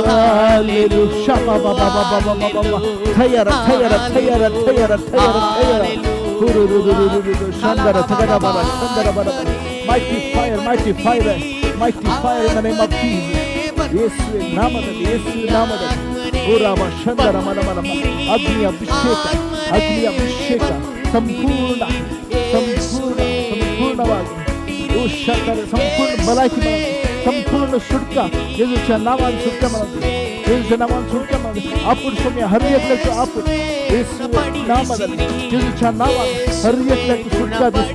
Speaker 3: ಹಾಲೆಲು.
Speaker 2: ಶಪ ಪ ಪ ಪ ಪ ಪ ಪ ಪ. ಥಯರ, ಥಯರ, ಥಯರ, ಥಯರ, ಥಯರ, ಥಯರ. ಹುರು ರು ರು ರು ರು ರು. ಶಂದರ ಥಗಡ ಬರ, ಶಂದರ ಬರ ಬರ. Mighty fire, mighty fire, mighty fire in the name of Jesus. ಯೇಸುವಿನ ನಾಮದಲ್ಲಿ, ಯೇಸುವಿನ ನಾಮದಲ್ಲಿ. ಊರಾಮ ಶಂದರ ಮನ ಮನ ಮನ. ಅಗ್ನಿಯ ಅಭಿಷೇಕ, ಅಗ್ನಿಯ ಅಭಿಷೇಕ ಸಂಪೂರ್ಣ, ಸಂಪೂರ್ಣ, ಸಂಪೂರ್ಣವಾಗಿ. ಓ ಶಂಕರ, ಸಂಪೂರ್ಣ भलायकी मेळोवंदी, संपूर्ण सुटका जेजूच्या नावान सुटका मेळोवंदी, जेजूच्या नावान सुटका मेळोवंदी. आपूण स्वामी, हर एकल्याक आपूण येशूच्या नामाದಲ್ಲಿ, जेजूच्या नावान हर एकल्याक सुटका दिस.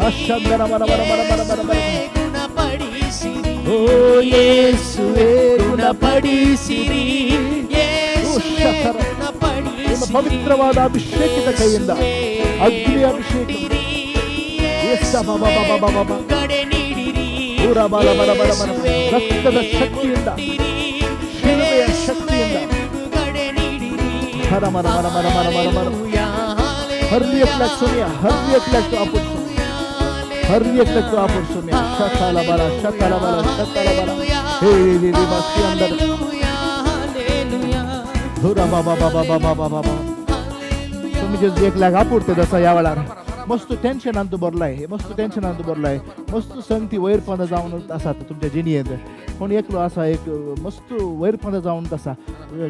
Speaker 2: अशंदर मನ ಮನ ಮನ ಮನ ಮನ ಮನ.
Speaker 3: ಗುಣಪಡಿಸಿರಿ.
Speaker 2: ಓ ಯೇಸುವೇ,
Speaker 3: ಗುಣಪಡಿಸಿರಿ ಯೇಸುವೇ.
Speaker 2: ಶಕರ. ನಿಮ್ಮ ಪವಿತ್ರವಾದ ಅಭಿಷೇಕಿತ ಕೈಯಿಂದ ಅಗ್ನಿ ಅಭಿಷೇಕ. ಯೇಸ ಬ ಬ ಬ ಬ ಬ ಬ.
Speaker 3: ಬಿಡುಗಡೆ ನೀಡಿರಿ.
Speaker 2: ಊರ ಬಲ ಬಲ ಬಲ ಬಲ. ರಕ್ತದ ಶಕ್ತಿಯಿಂದ, ಶಿಲುಬೆಯ ಶಕ್ತಿಯಿಂದ.
Speaker 3: ಬಿಡುಗಡೆ ನೀಡಿರಿ.
Speaker 2: ಹರ ಮರ ಮರ ಮರ ಮರ ಮರ ಮರ. हर एकल्याक सोनिया, हर एकल्याक आपण, हर एकल्याक आपण सोनिया. शकाला बरा, शकाला बरा, शकाला बरा. हे रे रे रे बासी अंदर धुरा बाबा बाबा बाबा बाबा बाबा. तुम्ही जे एकल्याक आपुडते तसा ह्या वेळार मस्त टेन्शनान तूं भरलाय, मस्त टेन्शनान तूं भरलाय, मस्त संगती वैरपणां जावन आसात तुमच्या जिणेंत. कोण एकलो आसा, एक मस्त वैरपणां जावन आसा,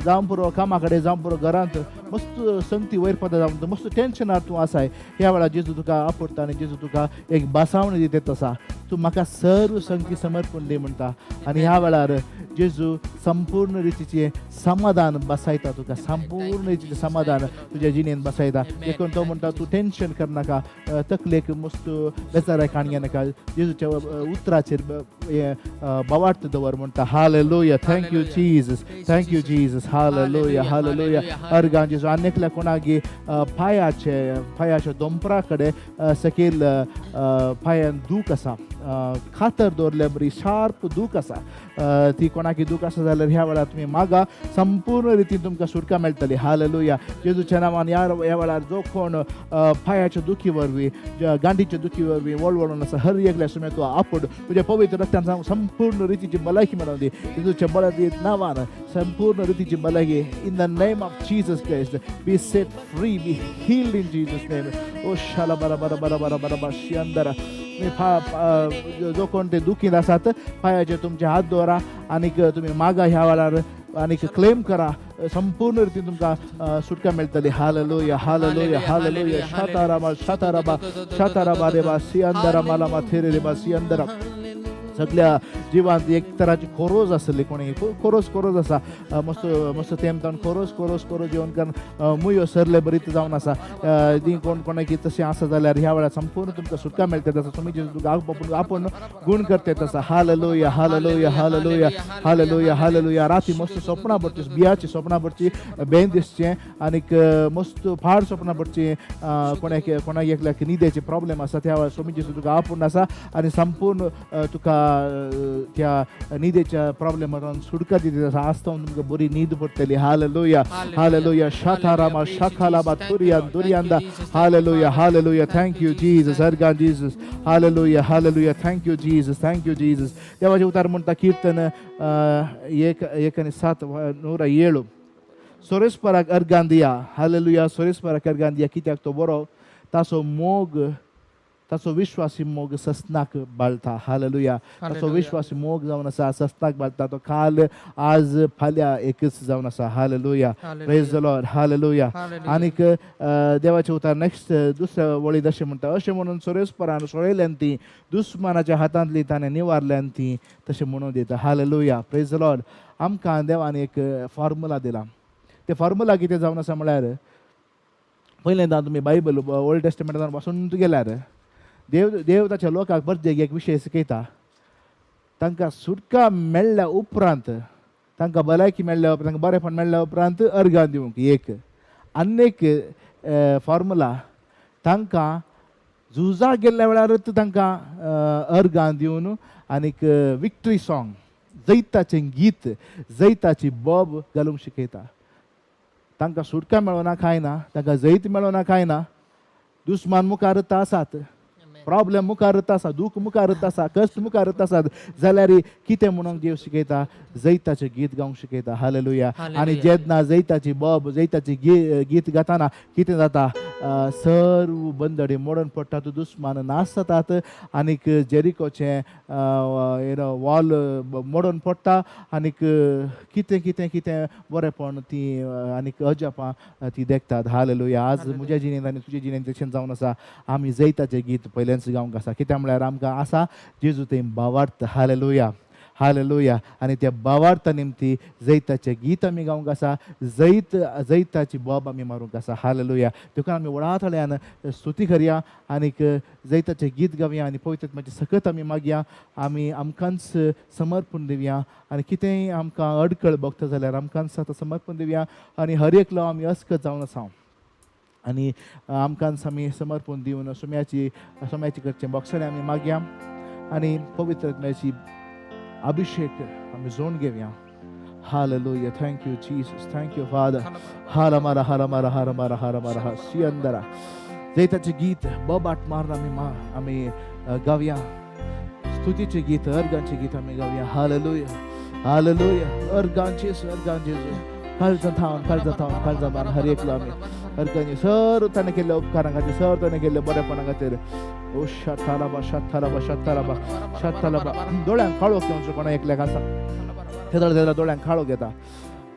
Speaker 2: जावं पुरो कामा कडेन, जावं पुरो घरांत, मस्त संगती वैरपणां जावन मस्त टेन्शनार तूं आसाय. ह्या वेळार जेजू तुका आपुडटा आनी जेजू तुका एक बसावणी दिता आसा. तूं म्हाका सर्व संगती समर्पण दी म्हणटा आनी ह्या वेळार जेजू संपूर्ण रितीचें समाधान बसायता तुका, संपूर्ण रितीचें समाधान तुज्या जिणेंत बसायता. देखून तो म्हणटा, तूं टेन्शन करनाका, तकलेक मस्त बेजाराय काण घेनाका, जेजूच्या उतराचेर हें भावार्थ दवर म्हणटा. Hallelujah. Thank you Jesus, thank you Jesus. Hallelujah, hallelujah. अर्गां जेजू. आनी एकल्या कोणागी पांयाचे पांयाच्या दोंपरा कडेन सकयल पांयान दूख आसा, खातर दवरल्या बरी शार्प दूख आसा, ती कोणाकी दूख आसा जाल्यार ह्या वेळार तुमी मागा, संपूर्ण रितीन तुमकां सुटका मेळटली. हालेलुया. जेजूच्या नांवान ह्या ह्या वेळार जो कोण पांयाच्या दुखी वरवीं, गांठीच्या दुखी वरवीं वळवळून आसा, हर एकल्या सुमे तूं आपूड. तुज्या पवित्र रक्तान संपूर्ण रितीची भलायकी मेळोवन दी. जेजूच्या बळादी नांवान संपूर्ण रितीची भलायकी. In the name of Jesus Christ, be set free, be healed in Jesus' name. ओ शाला बरा बरा बरा बरा बरा बरा शिंदरा. तुम्ही जो कोण ते दुखीन आसात, पांयाचेर तुमचे हात दवरा आनीक तुमी मागा ह्या वेळार आनीक क्लेम करा, संपूर्ण रितीन तुमकां सुटका मेळटली. Hallelujah, hallelujah, hallelujah. शाताराबा, शाताराबा, शाताराबा रेबा सियांदरा मालामा थेरे रेबा सियांदरा. सगळ्या जिवांत एक तराची खोरोज आसली, कोणी खोरोज खोरोज आसा, मस्त मस्त तेमतान खोरोज खोरोज खोरोज येवन कारण मुयो सरले बरीत जावन आसा. ती कोण कोणाक तशें आसा जाल्यार ह्या वेळार संपूर्ण तुमकां सुटका मेळटा. तसो तुमी जेजू तुका आपण आपण गुण करते तसा. Hallelujah, hallelujah, hallelujah, hallelujah, hallelujah. राती मस्त सपनां पडची, बियाची सपनां पडची, बेन दिसचें आनीक मस्त फार सपनां पडची. कोणाक कोणाक एकल्याक न्हिदेचे प्रॉब्लेम आसा, त्या वेळार स्वामी जेजू तुका आपूण आसा आनी संपूर्ण तुका त्या न्हिदेच्या प्रॉब्लेमांतून सुटका दिता आसा. आज तुमकां बरी न्हीद पडटली. Hallelujah, hallelujah. शाथारामा शाखालाबा तुरियान दुरियांदा. Hallelujah, hallelujah. Thank you Jesus. अर्गान Jesus. Hallelujah, hallelujah. Thank you Jesus, thank you Jesus. देवाचे उतार म्हणटा, कीर्तन 1 1 आणि 7, 107, सोरेस्पराक अर्गान दिया. हालेलुया. सोरेस्पराक अर्गान दिया, कित्याक तो बरो, ताचो मोग, ताचो विश्वासी मोग सस्नाक बाळता. हालेलुया. ताचो विश्वासी मोग जावन आसा सस्नाक बाळता. तो काल, आज, फाल्यां एकच जावन आसा. Hallelujah. Praise the Lord. Hallelujah. आनीक देवाचे उतार नेक्स्ट दुसऱ्या वळीत अशें म्हणटा, अशें म्हणून सोरेस्परान सोडयल्यान ती, दुस्मानाच्या हातांतली ताणें निवारल्यान ती, तशें म्हणून दिता. हालेलुया. Praise the Lord. आमकां देवान एक फॉर्मुला दिला. ते फॉर्मुला कितें जावन आसा म्हळ्यार, पयल्यांदा तुमी बायबल ओल्ड टेस्टमेंटान वाचून गेल्यार देव देव ताच्या लोकांक परतेक एक विशय शिकयता. तांकां सुटका मेळ्ळ्या उपरांत तांणी तांकां भलायकी मेळ्ळ्या उपरांत, तांकां बरेपण मेळ्ळ्या उपरांत अर्गां दिवंक एक आनी एक फॉर्मुला. तांकां झुजाक गेल्ल्या वेळारच तांकां अर्गां दिवन आनीक विक्ट्री सॉंग, जैताचें गीत, जैताची बोब घालूंक शिकयता. तांकां सुटका मेळना कांय ना, तांकां जैत मेळना कांय ना, दुस्मान मुखारच आसात, प्रॉब्लेम मुखारच आसा, दूख मुखारच आसा, कश्ट मुखारच आसात, जाल्यार कितें म्हणून देव शिकयता? जैताचें गीत गावंक शिकयता. हालेलुया. आनी जेन्ना जैताची बोब, जैताची गीत गाताना कितें जाता? सर्व बंदडी मोडून पडटात, दुस्मान नासतात आनीक जेरिकोचें you know wall मोडून पडटा आनीक कितें कितें कितें बरेंपण ती आनीक अजापां ती देखतात. हालेलुया. आज म्हज्या जिणेंत आनी तुज्या जिणेंत तशें जावन आसा. आमी जैताचें गीत पयल्याच गावंक आसा. कित्याक म्हळ्यार आमकां आसा जेजू थंय भावार्थ. Hallelujah, hallelujah. आनी त्या भावार्था निमती जैताचें गीत आमी गावंक आसा, जैताची बोब आमी मारूंक आसा. हालेलुया. देखून आमी व्हडा थळ्यान स्तुती करया आनीक जैताचें गीत गावया आनी पवित्र आत्म्याची सकत आमी मागया. आमी आमकांच समर्पण दिवया आनी कितेंय आमकां अडकळ भोगता जाल्यार आमकांच आतां समर्पण दिवया आनी हर एकलो आमी अस्कत जावन आसा आनी आमकांच आमी समर्पण दिवन सोम्याची करचें बोगसणें आमी मागया आनी पवित्र आत्म्याची अभिषेक आमी जोड घेवया. Hallelujah. Thank you, Jesus. Thank you, Father. हारमारा हारमारा हारमारा हारमारा हा सियंदरा. जैताचें गीत बोबाट मारून आमी आमी गावया. स्तुतीचें गीत, अर्गांचें गीत आमी गावया. Hallelujah, hallelujah. अर्गांचे, अर्गांचे, काळजां थावन, काळजां थावन, काळजां मारून हर एकलो आमी अर्गांचे. सर ताणें केल्ल्या उपकारां खातीर, सर ताणें केल्ल्या बरेपणा खातीर. ओ शताराबा शताराबा शताराबा शताराबा. दोळ्यांक काळोख येवचो कोणा एकल्याक आसा, तेदळ तेदळ दोळ्यांक काळोख येता.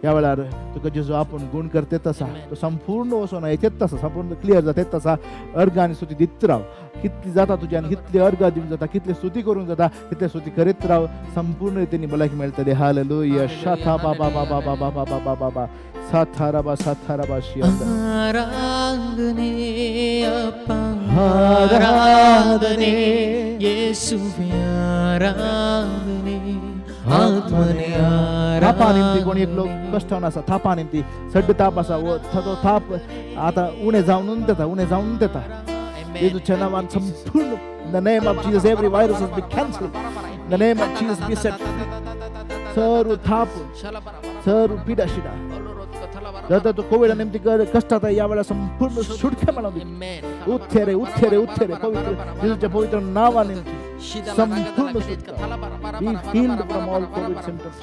Speaker 2: ह्या वेळार तुका जेजू आपूण गुण करतेच आसा. तो संपूर्ण वचोन येतेच आसा, संपूर्ण क्लियर जातेच आसा. अर्गां आनी स्तुती दित राव. कितली जाता तुज्यान, कितली अर्गां दिवंक जाता, कितली स्तुती करूंक जाता, कितले स्तुती करीत राव. संपूर्ण रितीन भलायकी मेळटली. हालेलुया. शाथा बाबा बाबा बाबा बाबा बाबा बाबा साथाराबा साथाराबा शियंदा.
Speaker 3: ಆರಾಧನೆ ಅಪ್ಪ, ಆರಾಧನೆ ಯೇಸುವೆ, ಆರಾಧನೆ ಆತ್ಮನೇ.
Speaker 2: थापा निमती कोणी एकलो कश्टान आसा, थापा निमती सड्ड ताप आसा, वो तो थाप आतां उणें जावन येता, उणें जावन येता. जेजूच्या नांवान संपूर्ण, in the name of Jesus, every virus has been cancelled. In the name of Jesus, be set free. सर्व थाप, सर्व पिडा शिडा जर तो कोविड निमती कष्टात या वेळा संपूर्ण सुटका मेळोवन. उत्थेरे उत्थेरे उत्थेरे. पवित्र जेजूच्या पवित्र नावाने संपूर्ण सुटका. Be healed from all COVID symptoms.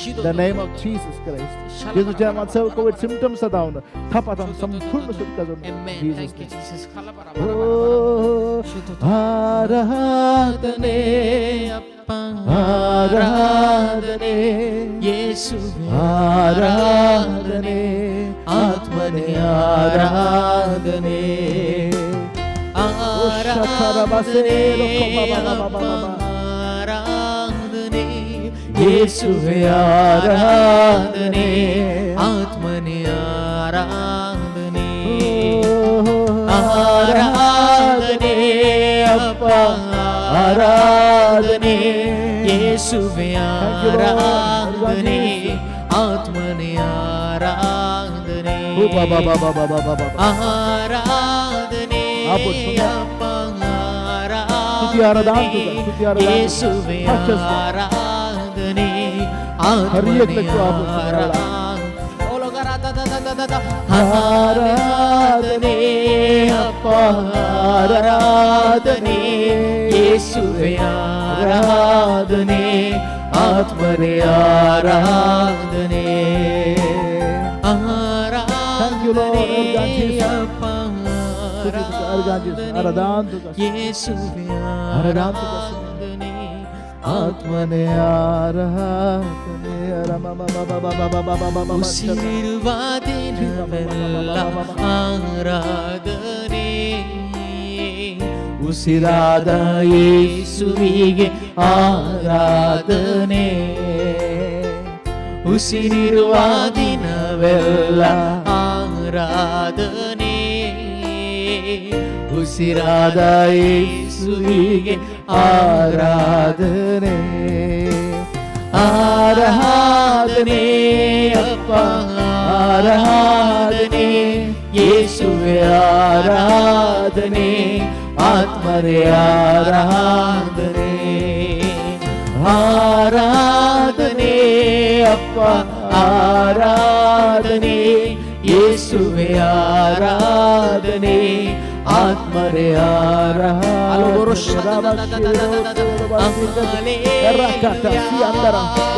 Speaker 2: In the name of Jesus Christ. जेजूच्या नावात सर्व कोविड सिम्पटम्स जावन थापात संपूर्ण सुटका जावन. Jesus name. Oh, ಆರಾಧನೆ
Speaker 3: ಅಪ್ಪ,
Speaker 2: ಆರಾಧನೆ
Speaker 3: ಯೇಸುವೆ,
Speaker 2: ಆರಾಧನೆ ಆತ್ಮನೇ ಆರಾಧನೆ.
Speaker 3: ಆರಾಧನೆ ಅಪ್ಪ, ಆರಾಧನೆ ಯೇಸುವೆ, ಆರಾಧನೆ ಆತ್ಮನೇ, ಆರಾಧನೆ. ಆರಾಧನೆ ಅಪ್ಪ, ಆರಾಧನೆ ಯೇಸುವೆ, ಆರಾಧನೆ ಆತ್ಮನೇ, ಆರಾಧನೆ. ಆರಾಧನೆ ಅಪ್ಪ,
Speaker 2: ಸ್ತುತಿ ಆರಾಧನೆ ತುಗ, ಸ್ತುತಿ ಆರಾಧನೆ.
Speaker 3: ಯೇಸುವೆ,
Speaker 2: Touch us, Lord.
Speaker 3: ಆರಾಧನೆ
Speaker 2: ಹರ್
Speaker 3: ಆತ್ಮನೇ,
Speaker 2: ಏಕಕ್ಕೆ ಆಪು
Speaker 3: ಆರಾಧನೆ ಅಪ್ಪ, ಆರಾಧನೆ ಯೇಸುವೆ, ಆರಾಧನೆ ಆತ್ಮನೇ, ಆರಾಧನೆ.
Speaker 2: Thank you, Lord.
Speaker 3: ಆರಾಧನೆ ಅಪ್ಪ,
Speaker 2: ಆರಾಧನೆ
Speaker 3: ಯೇಸುವೆ, ಆರಾಧನೆ
Speaker 2: ಆತ್ಮನೇ ಆರಾಧನೆ.
Speaker 3: ಉಸಿರಿರುವ ದಿನವೆಲ್ಲ ಆರಾಧನೆ, ಉಸಿರಾದ ಯೇಸುವಿಗೆ ಆರಾಧನೆ. ಉಸಿರಿರುವ ದಿನವೆಲ್ಲ ಆರಾಧನೆ, ಉಸಿರಾದ ಯೇಸುವಿಗೆ ಆರಾಧನೆ. ಆರಾಧನೆ. ಆರಾಧನೆ ಅಪ್ಪ ಆರಾಧನೆ ಯೇಸುವೆ ಆರಾಧನೆ ಆತ್ಮರೇ ಆರಾಧನೆ ಆರಾಧನೆ ಅಪ್ಪ ಆರಾಧನೆ ಯೇಸುವೆ ಆರಾಧನೆ ಆತ್ಮರೇ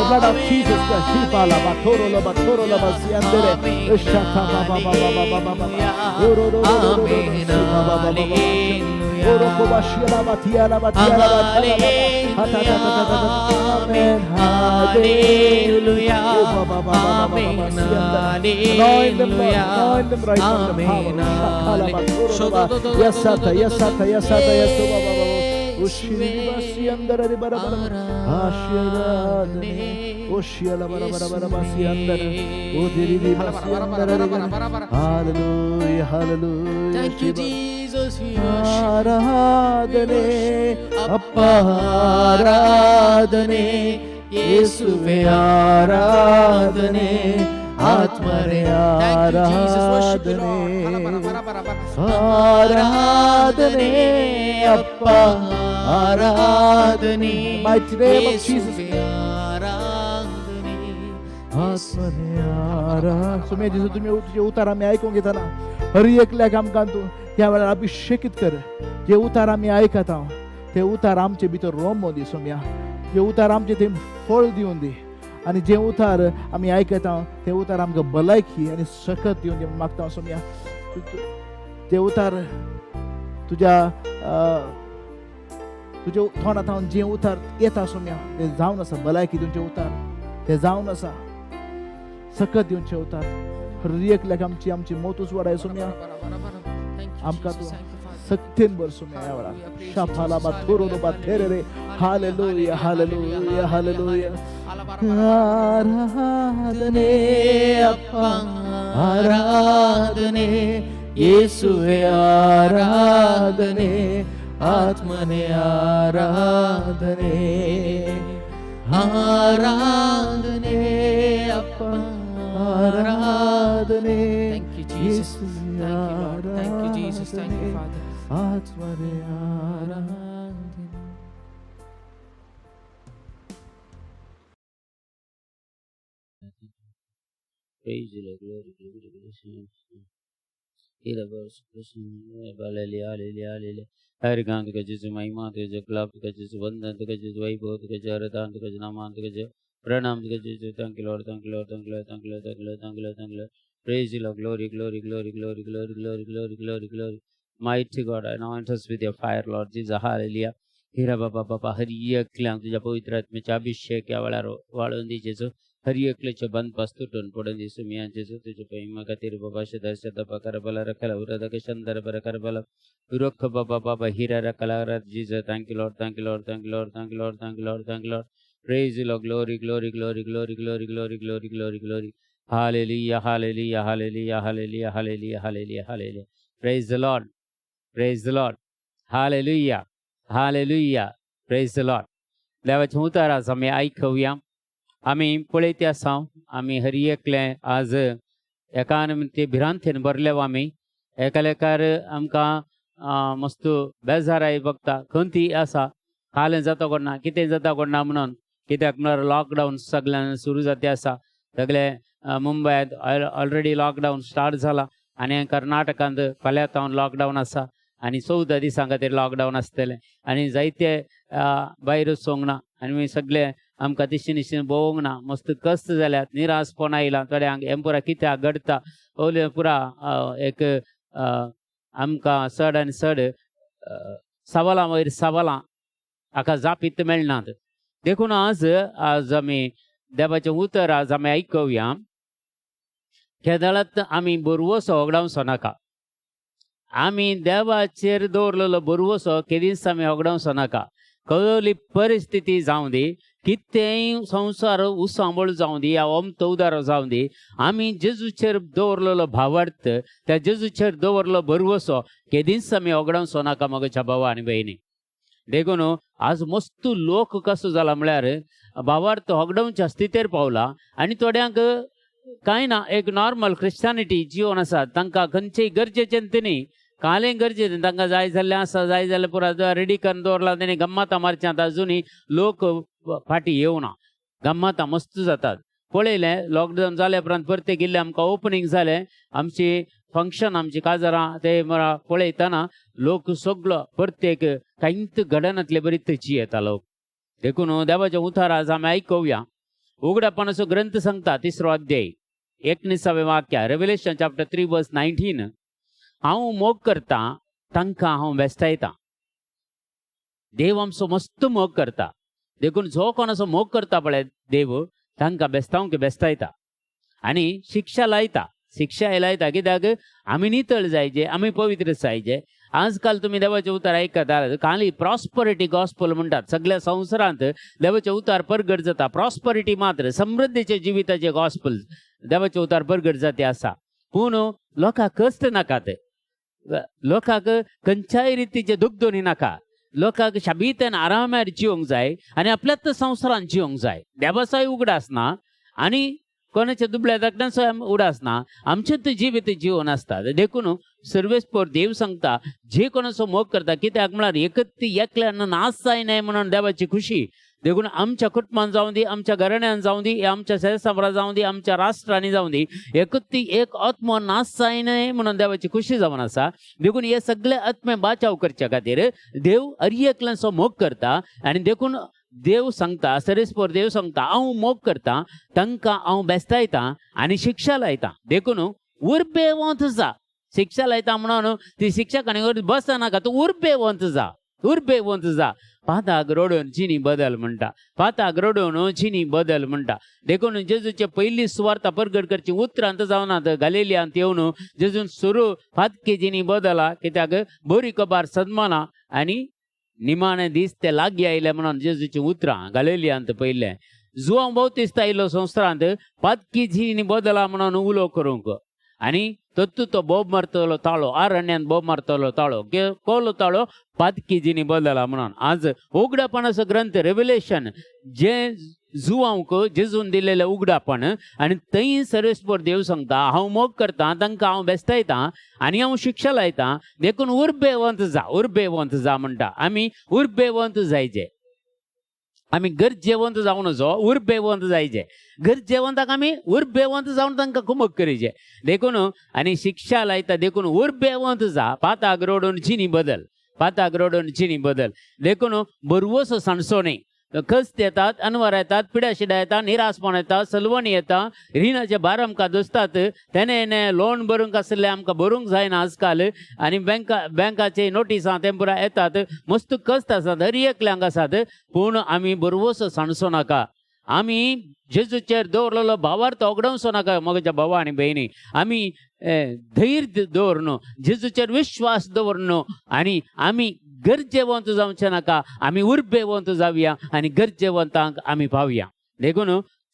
Speaker 2: The blood of Jesus Christ. Shipala batoro la batoro la basiandere. Shata ba ba ba ba ba ba ba ba. Oro ro ro ro ro ro. Ba ba ba ba ba. Oro ko ba shila ba tia la ba tia la ba ta la ba. Ha ta ta ta ta ta ta. Amen.
Speaker 3: Hallelujah.
Speaker 2: Oh, ba ba ba ba ba ba ba ba. Siandere. Anoint them, Lord. Anoint them right now. The power. Shakala batoro la ba. Yes, Sata. Yes, Sata. Yes, Sata. Yes, ba ba ba ba. Ushiri ba bara bara. ಆಶೀರ್ವಾದನೆ ಓಶಿಯಲ ಬರ ಬರ ಬರ ಬಾಸಿ ಅಂದರ ಓದಿರಿ ಬಾಸಿ ಅಂದರ hallelujah hallelujah
Speaker 1: Thank you, Jesus. We worship.
Speaker 2: ಆರಾಧನೆ ಅಪ್ಪ ಆರಾಧನೆ ಯೇಸುವೆ ಆರಾಧನೆ ಆತ್ಮರೇ
Speaker 1: Thank you, Jesus. Worship you,
Speaker 2: ಆರಾಧನೆ
Speaker 1: Lord.
Speaker 2: ಆರಾಧನೆ ಅಪ್ಪ ಆರಾಧನೆ Mighty name of Jesus.
Speaker 3: ಆರಾಧನೆ
Speaker 2: सुमे जेजू तुमी तुजे उतार आमी आयकूंक घेतना हर एकल्याक आमकां तूं ह्या वेळार अभिषेकीत कर. जे उतार आमी आयकता ते उतार आमचे भितर रोमो दी सोम्या, जे उतार आमचे ते फळ दिवन दी आनी जे उतार आमी आयकता ते उतार आमकां भलायकी आनी सकत दिवन दी म्हूण मागता सोम्या. ते उतार तुज्या तुज्या तोंडा थावन जे उतार येता सोम्या ते जावन आसा भलायकी दिवचे उतार, ते जावन आसा सकत दिवचे उतार. हर एकल्याक आमची आमची मोतूच वाडाय सोम्या, आमकां तूं सक्तीन भर सोम्या ह्या वेळार. शाफाला बा थोरो बा थेरे रे. Hallelujah hallelujah hallelujah. ಆರಾಧನೆ
Speaker 3: ಅಪ್ಪ ಆರಾಧನೆ ಯೇಸುವೆ ಆರಾಧನೆ ಆತ್ಮನೇ ಆರಾಧನೆ ಆರಾಧನೆ ಅಪ್ಪ ಆರಾಧನೆ
Speaker 1: Thank you, Jesus. Thank you, Lord. Thank you, Jesus. Thank you, Father.
Speaker 2: ಆತ್ಮನೇ ಆರಾಧನೆ.
Speaker 4: Praise the Lord, glory, glory, glory. हर गांध का जिस महिमा तुझ गुलाब का जिस वंदन का जिस वैभव का जिस हरदांत का नामांत का जिस प्रणाम का जिस thank you Lord, thank you Lord, thank you Lord, thank you Lord, thank you Lord, thank you Lord, thank you Lord. Praise the Lord, glory, glory, glory, glory, glory, glory, glory, glory, glory. Mighty God, anoint us with your fire, Lord Jesus. Hallelujah. हिरा बाबा बाबा हर एकल्यांक तुज्या पवित्र आत्म्याचे अभिषेक ह्या वेळार वाळून दी जेजू. हर एकल्याचे बंदपास तुटून पडून दी सुमिया जेजू. तुझ्या महिमा खातीर बाबा शदा शदा बकर बला रखला उरदक शंदर बरकर बला रुख बाबा बाबा हिरा रखला Jesus. Thank you Lord, thank you Lord, thank you Lord, thank you Lord, thank you Lord, thank you Lord. Praise the Lord, glory, glory, glory, glory, glory, glory, glory, glory, glory. Hallelujah, hallelujah, hallelujah, hallelujah, hallelujah, hallelujah, hallelujah. Praise the Lord, praise the Lord. Hallelujah, hallelujah, praise the Lord. देवाचें उतर आज आमी आयकुया. आमी पळयत आसा आमी हर एकले आज एकान ते भिरांतेन भरले. आमी एकालेकार आमकां मस्त बेजाराय बघता खंती आसा हालें जाता कोण ना कितें जाता कोण ना म्हणून. कित्याक म्हळ्यार लॉकडावन सगळ्यां सुरू जाते आसा. सगळे मुंबयत ऑलरेडी लॉकडावन स्टार्ट जाला आनी कर्नाटकांत फाल्यां तावन लॉकडावन आसा आनी 14 दिसां खातीर लॉकडावन आसतलें आनी जायते भायर वचोंक ना आनी सगळे आमकां दिशीं दिशीं भोवंक ना. मस्त कश्ट जाल्यात, निराशपण आयलां थोड्यांक. हें पुरा कित्याक घडटा ओले पुरा एक आमकां चड आनी चड सवालां वयर सवालां हाका जापीत मेळनात. देखून आज आज आमी देवाचें उतर आज आमी आयकुया. केदळात आमी बरवसो होगडावचो नाका. आमी देवाचेर दवरलेलो बरवसो केदींच आमी होगडावचो नाका. कसली परिस्थिती जावं दी, कितेंय संवसार उसांबळ जावं दी या ओमतो उदारो जावं दी, आमी जेजूचेर दवरलेलो भावार्थ, त्या जेजूचेर दवरलो बरवसो केदींच आमी होगडावचो नाका म्हज्या भावा आनी भयणी. देखून आज मस्त लोक कसो जाला म्हळ्यार भावार्थ होगडावच्या स्थितेर पावला आनी थोड्यांक कांय ना, एक नॉर्मल क्रिस्टियानिटी जिवन आसा. तांकां खंयचेय गरजेचें न्ही, कालें गरजेचें तांकां जाय जाल्लें आसा, जाय जाल्यार पुरा रेडी करून दवरला तेणी. गम्मातां मारच्यांत अजुनूय लोक फाटीं येवना, गम्मातां मस्त जातात. पळयलें लॉकडावन जाल्या उपरांत परते गेल्ले आमकां ओपनींग जालें, आमची फंक्शन, आमची काजारां ते पळयतना लोक सगलो प्रत्येक कांयच घडनातले बरी थंयची येता लोक. देखून देवाच्या उतार आज आमी आयकुया. उगडापणाचो ग्रंथ सांगता 3रो अध्याय 19वें वाक्य, रेवलेशन चॅप्टर 3 वर्स 19, हांव मोग करता तांकां हांव बेस्टायता. देव आमचो मस्त मोग करता, देखून जो कोणाचो मोग करता पळय देव तांकां बेस्तावंक बेस्तायता आनी शिक्षा लायता. शिक्षा लायता कित्याक आमी नितळ जायचे, आमी पवित्र जायचे. आजकाल तुमी देवाचें उतर आयकता, खाली प्रॉस्परिटी गॉस्पल म्हणटात. सगळ्या संवसारांत देवाचें उतार परगट जाता, प्रॉस्परिटी मात्र, समृद्धीचे जिविताचे गॉस्पल देवाचें उतार परगट जाते आसा. पूण लोकांक कश्ट नाकात, लोकांक खंयच्याय रितीचे दुखदोनी नाका, लोकांक शाबीतेन आरामार जिवंक जाय आनी आपल्याच संवसारान जिवंक जाय. देवाचोय उगडास ना आनी कोणाच्या दुबळ्या धाकट्यांचोय उगडास ना, आमचें जिवीत जिवन आसता. देखून सर्वेस्पोर देव सांगता जे कोणाचो मोग करता, कित्याक म्हळ्यार एकच एकल्यान नाश जायनाय म्हणून देवाची खुशी. देखून आमच्या कुटुंबान जावं दी, आमच्या घराण्यान जावं दी, आमच्या शेजारा जावं दी, आमच्या राष्ट्रांनी जावं दी, एकच ती एक आत्मो नाश जायनाय म्हणून देवाची खुशी जावन आसा. देखून हे सगळे आत्मे बाचाव करच्या खातीर देव हर एकल्यांचो मोग करता. आनी देखून देव सांगता, सरेस्पोर देव सांगता हांव मोग करता तांकां हांव बेस्तायता आनी शिक्षा लायता. देखून उर्बेवंत जा, शिक्षा लायता म्हणून ती शिक्षा आनी बसनाका, तूं उर्बेवंत जा, उर्बेवंत जा. पाताक रडून चिनी बदल म्हणटा, पाताक रडून चिनी बदल म्हणटा. देखून जेजूचे पयली सुवार्ता परगट करची उतरांत जावनात, गालेलियांत येवन जेजून सुरू पातके जिनी बदला, कित्याक बरी कबार सन्माना आनी निमाणे दीस ते लागीं आयले म्हणून जेजूची उतरां गालेलियांत पयलें. जुवांव बाप्तिस्त आयलो संवसारांत पातकी जिनी बदला म्हणून उलो करूंक, आनी तत्तू तो बोब मारतलो ताळो, आरण्यान बोब मारतलो ताळो, कोलो ताळो पातकी जिनी बदला म्हणून. आज उगडापणाचो ग्रंथ रेवलेशन जे जुवांक जेजून दिलेलें उगडापण, आनी थंय सर्वेस्पोर देव सांगता हांव मोग करता तांकां हांव बेस्तायता आनी हांव शिक्षा लायता. देखून उर्बेवंत जा, उर्बेवंत जा म्हणटा. आमी उर्बेवंत जायचे, आमी गरजेवंत जावं नजो, उर्बेवंत जायचे. गरजेवंताक आमी उर्बेवंत जावन तांकां कुमक करीचे. देखून आनी शिक्षा लायता, देखून उर्बेवंत जा, पाताक रडून चिनी बदल, पाताक रडून चिनी बदल. देखून बरवसो सांडसो न्ही. कस्त येतात, अनवर येतात, पिड्या शिड्या येतात, निरासपण येता, सलवणी येता, रिणाचे भार आमकां दसतात. तेणे लोन भरूंक आसलें आमकां भरूंक जायना आजकाल, आनी बँकाचे नोटिसां तें पुरा येतात. मस्त कस्त आसात, हर एकल्यांक आसात, पूण आमी बरवसो सांडसो नाका. आमी जेजूचेर दवरलेलो भावार्थ ओगडावचो नाका. म्हज्या भावा आनी भयणी, आमी धैर्य दवरनु, जेजूचेर विश्वास दवरनु आनी आमी गरजेवंत जावचें नाका, आमी उर्बेवंत जावया आनी गरजेवंतांक आमी पावया. देखून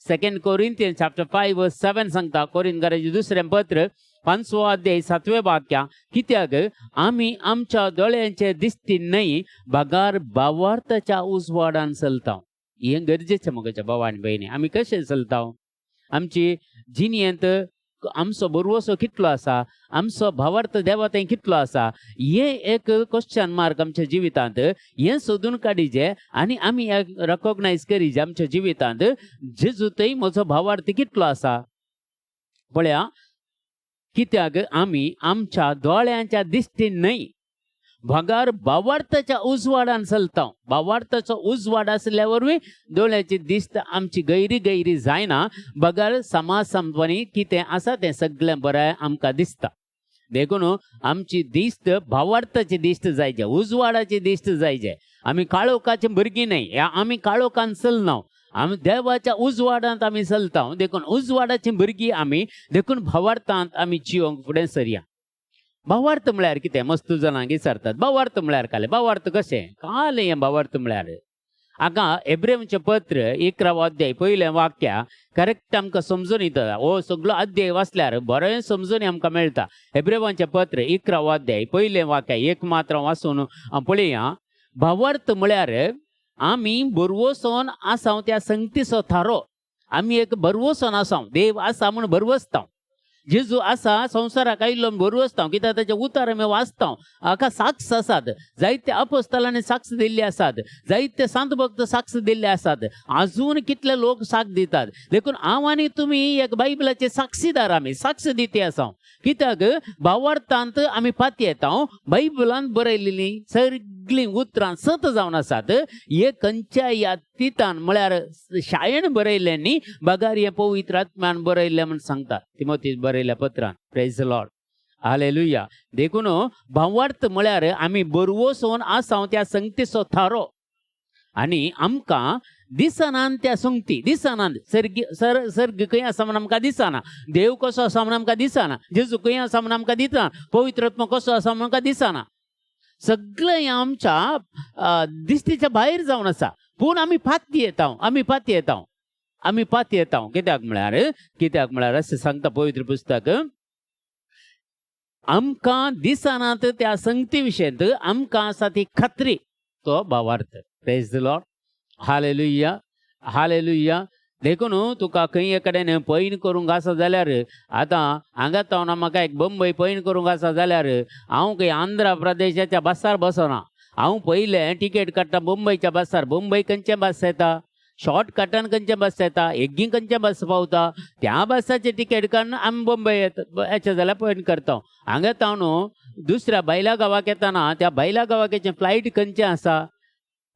Speaker 4: 2 कोरिंथियन चॅप्टर 5 वर्स 7 सांगता, कोरिंथकाराचें दुसरें पत्र 5वो अध्याय 7वें वाक्य, कित्याक आमी आमच्या दोळ्यांचे दिश्टीन न्हय बगार भावार्थाच्या उजवाडान चलता. हें गरजेचें म्हज्या भावा आनी भयणी. आमी कशें चलता, आमची जिणेंत आमचो बरवसो कितलो आसा, आमचो भावार्थ देवा थंय कितलो आसा, हें एक क्वेश्चन मार्क आमच्या जिवितांत. हें सोदून काडीचें आनी आमी रेकॉग्नायज करीजे आमच्या जिवितांत जेजू थंय म्हजो भावार्थ कितलो आसा. पळया, कित्याक आमी आमच्या दोळ्यांच्या दिश्टीन न्हय बगार भावार्थाच्या उजवाडान चलता. भावार्थाचो उजवाड आसल्या वरवीं दोळ्याची दिश्ट आमची गैरी गैरी जायना, बगर समाज समपणी कितें आसा तें सगळें बरें आमकां दिसता. देखून आमची दिश्ट भावार्थाची दिश्ट जायचे, उजवाडाची दिश्ट जायचे. आमी काळोखाची भुरगीं न्हय, आमी काळोखान चलना, आमी देवाच्या उजवाडांत आमी चलता. देखून उजवाडाची भुरगीं आमी, देखून भावार्थांत आमी जिवंक फुडें सरया. भावार्थ म्हळ्यार कितें मस्त जाणांक विचारतात, भावार्थ म्हळ्यार कालें, भावार्थ कशें कालें हें भावार्थ म्हळ्यार. हांगा एब्रेमचें पत्र 11वो अध्याय पयलें वाक्य करेक्ट आमकां समजून येता. हो सगळो अध्याय वाचल्यार बरें समजून आमकां मेळटा. एब्रेवांचें पत्र 11वो अध्याय पयलें वाक्य एक मात्र वाचून पळया. भावार्थ म्हळ्यार आमी बरवसोन आसाव त्या संगतीचो थारो. आमी एक बरवसोन आसाव, देव आसा म्हूण बरवसता, जेजू आसा संवसाराक आयिल्लो म्हूण बरवसता, कित्याक ताचे उतार आमी वाचता. हाका साक्ष आसात, जायते अपोस्तलांनी साक्ष दिल्ली आसात, जायते संत भक्त साक्ष दिल्ले आसात, अजून कितले लोक साक्ष दितात. देखून हांव आनी तुमी एक बायबलाचे साक्षीदार, आमी साक्ष दिती आसा. कित्याक भावार्थांत आमी पातयेता, बायबलांत बरयलेली सगळीं उतरां सत जावन आसात. हे खंयच्याय ह्या तितान म्हळ्यार शायेन बरयल्लें न्ही, बगार हें पवित्र आत्म्यान बरयल्लें म्हूण सांगता तिमोती बरयल्या पत्रान. Praise Lord, hallelujah. देखून भावार्थ म्हळ्यार आमी बरवसोन आसाव त्या संगतीचो थारो, आनी आमकां दिसनान त्या संगती दिसनान. सर्ग सर सर्ग खंय आसा म्हूण आमकां दिसना, देव कसो आसा म्हूण आमकां दिसना, जेजू खंय आसा म्हूण आमकां दिसना, पवित्र आत्मा कसो आसा म्हूण आमकां दिसना. सगळें आमच्या दिश्टीच्या भायर जावन आसा. पूण आमी पातयेता, आमी पातयेता, आमी पातयेता. कित्याक म्हळ्यार, कित्याक म्हळ्यार अशें सांगता पवित्र पुस्तक, आमकां दिसनात त्या संगती विशयांत आमकां आसा ती खात्री, तो भावार्थ. Praise the Lord, hallelujah, hallelujah. देखून तुका खंय कडेन पैन करूंक आसा जाल्यार, आतां हांगा तावन म्हाका एक बंबय पैन करूंक आसा जाल्यार हांव खंय आंध्र प्रदेशाच्या बसार बसना, हांव पयलें टिकेट काडटा मुंबयच्या बसार. मुंबय खंयचें बस येता, शॉर्टकटान खंयचें बस येता, एग्गी खंयचें बस पावता, त्या बसाचें टिकेट काडून आमी मुंबय येता जाल्यार पैन करता. हांगा तावन दुसऱ्या बायला गांवाक येताना त्या बायला गांवाक फ्लायट खंयचें आसा,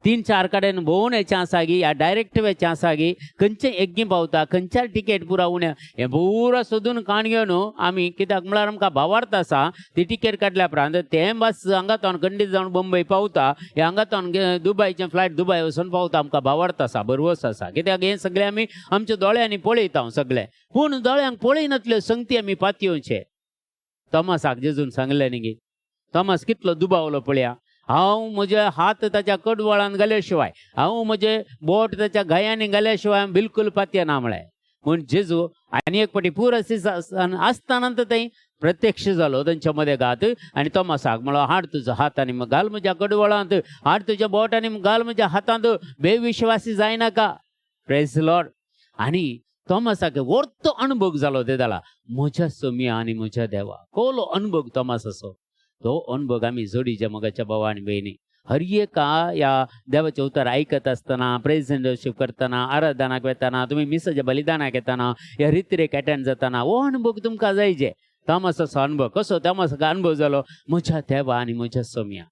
Speaker 4: 3-4 कडेन भोंवून येचें आसा गी या डायरेक्ट वेचें आसा गी, खंयचें एग्गी पावता, खंयच्या टिकेट पुरा उण्या, हें पुरा सोदून काण घेवन आमी, कित्याक म्हळ्यार आमकां भावार्थ आसा ती टिकेट काडल्या उपरांत तें बस हांगा तावन खंडीत जावन बंबय पावता, हे हांगा तावन दुबयचें फ्लायट दुबय वचून पावता. आमकां भावार्थ आसा, भरवस आसा, कित्याक हें सगळें आमी आमच्या दोळ्यांनी पळयता सगळें. पूण दोळ्यांक पळयनातल्यो संगती आमी पातयेवचे. तोमासाक जेजून सांगलें न्ही गी, तोमास कितलो दुबावलो पळया, हांव म्हजे हात ताच्या कडवळान घाल्या शिवाय, हांव म्हजे बोट ताच्या घायांनी घाल्या शिवाय बिलकुल पातयेना म्हळें. म्हूण जेजू आनी एक फावटी पुरा आसतना थंय प्रत्यक्ष जालो तांच्या मदें घात, आनी तोमासाक म्हणलो, हाड तुजो हात आनी घाल म्हज्या कडवळांत, हाड तुज्या बोट आनी घाल म्हज्या हातांत, बेविश्वासी जायनाका. Praise Lord. आनी तोमासाक वर्तो अणभव जालो ते जाला, म्हज्या सोम्या आनी म्हज्या देवा. कोलो अणभव तोमासाचो, तो अणभव आमी जोडीच्या मोगाच्या भावा आनी भयणी. हर एका ह्या देवाचें उतर आयकत आसतना, प्रेज वर्शिप करतना, आराधनाक वेतना, तुमी मिसाच्या बलिदानाक येतना, ह्या रितरेक एटेंड जातना हो अणभव तुमकां जायचे. तोमासाचो अणभव कसो, तोमासाक अणभव जालो म्हज्या देवा आनी म्हज्या सोम्या.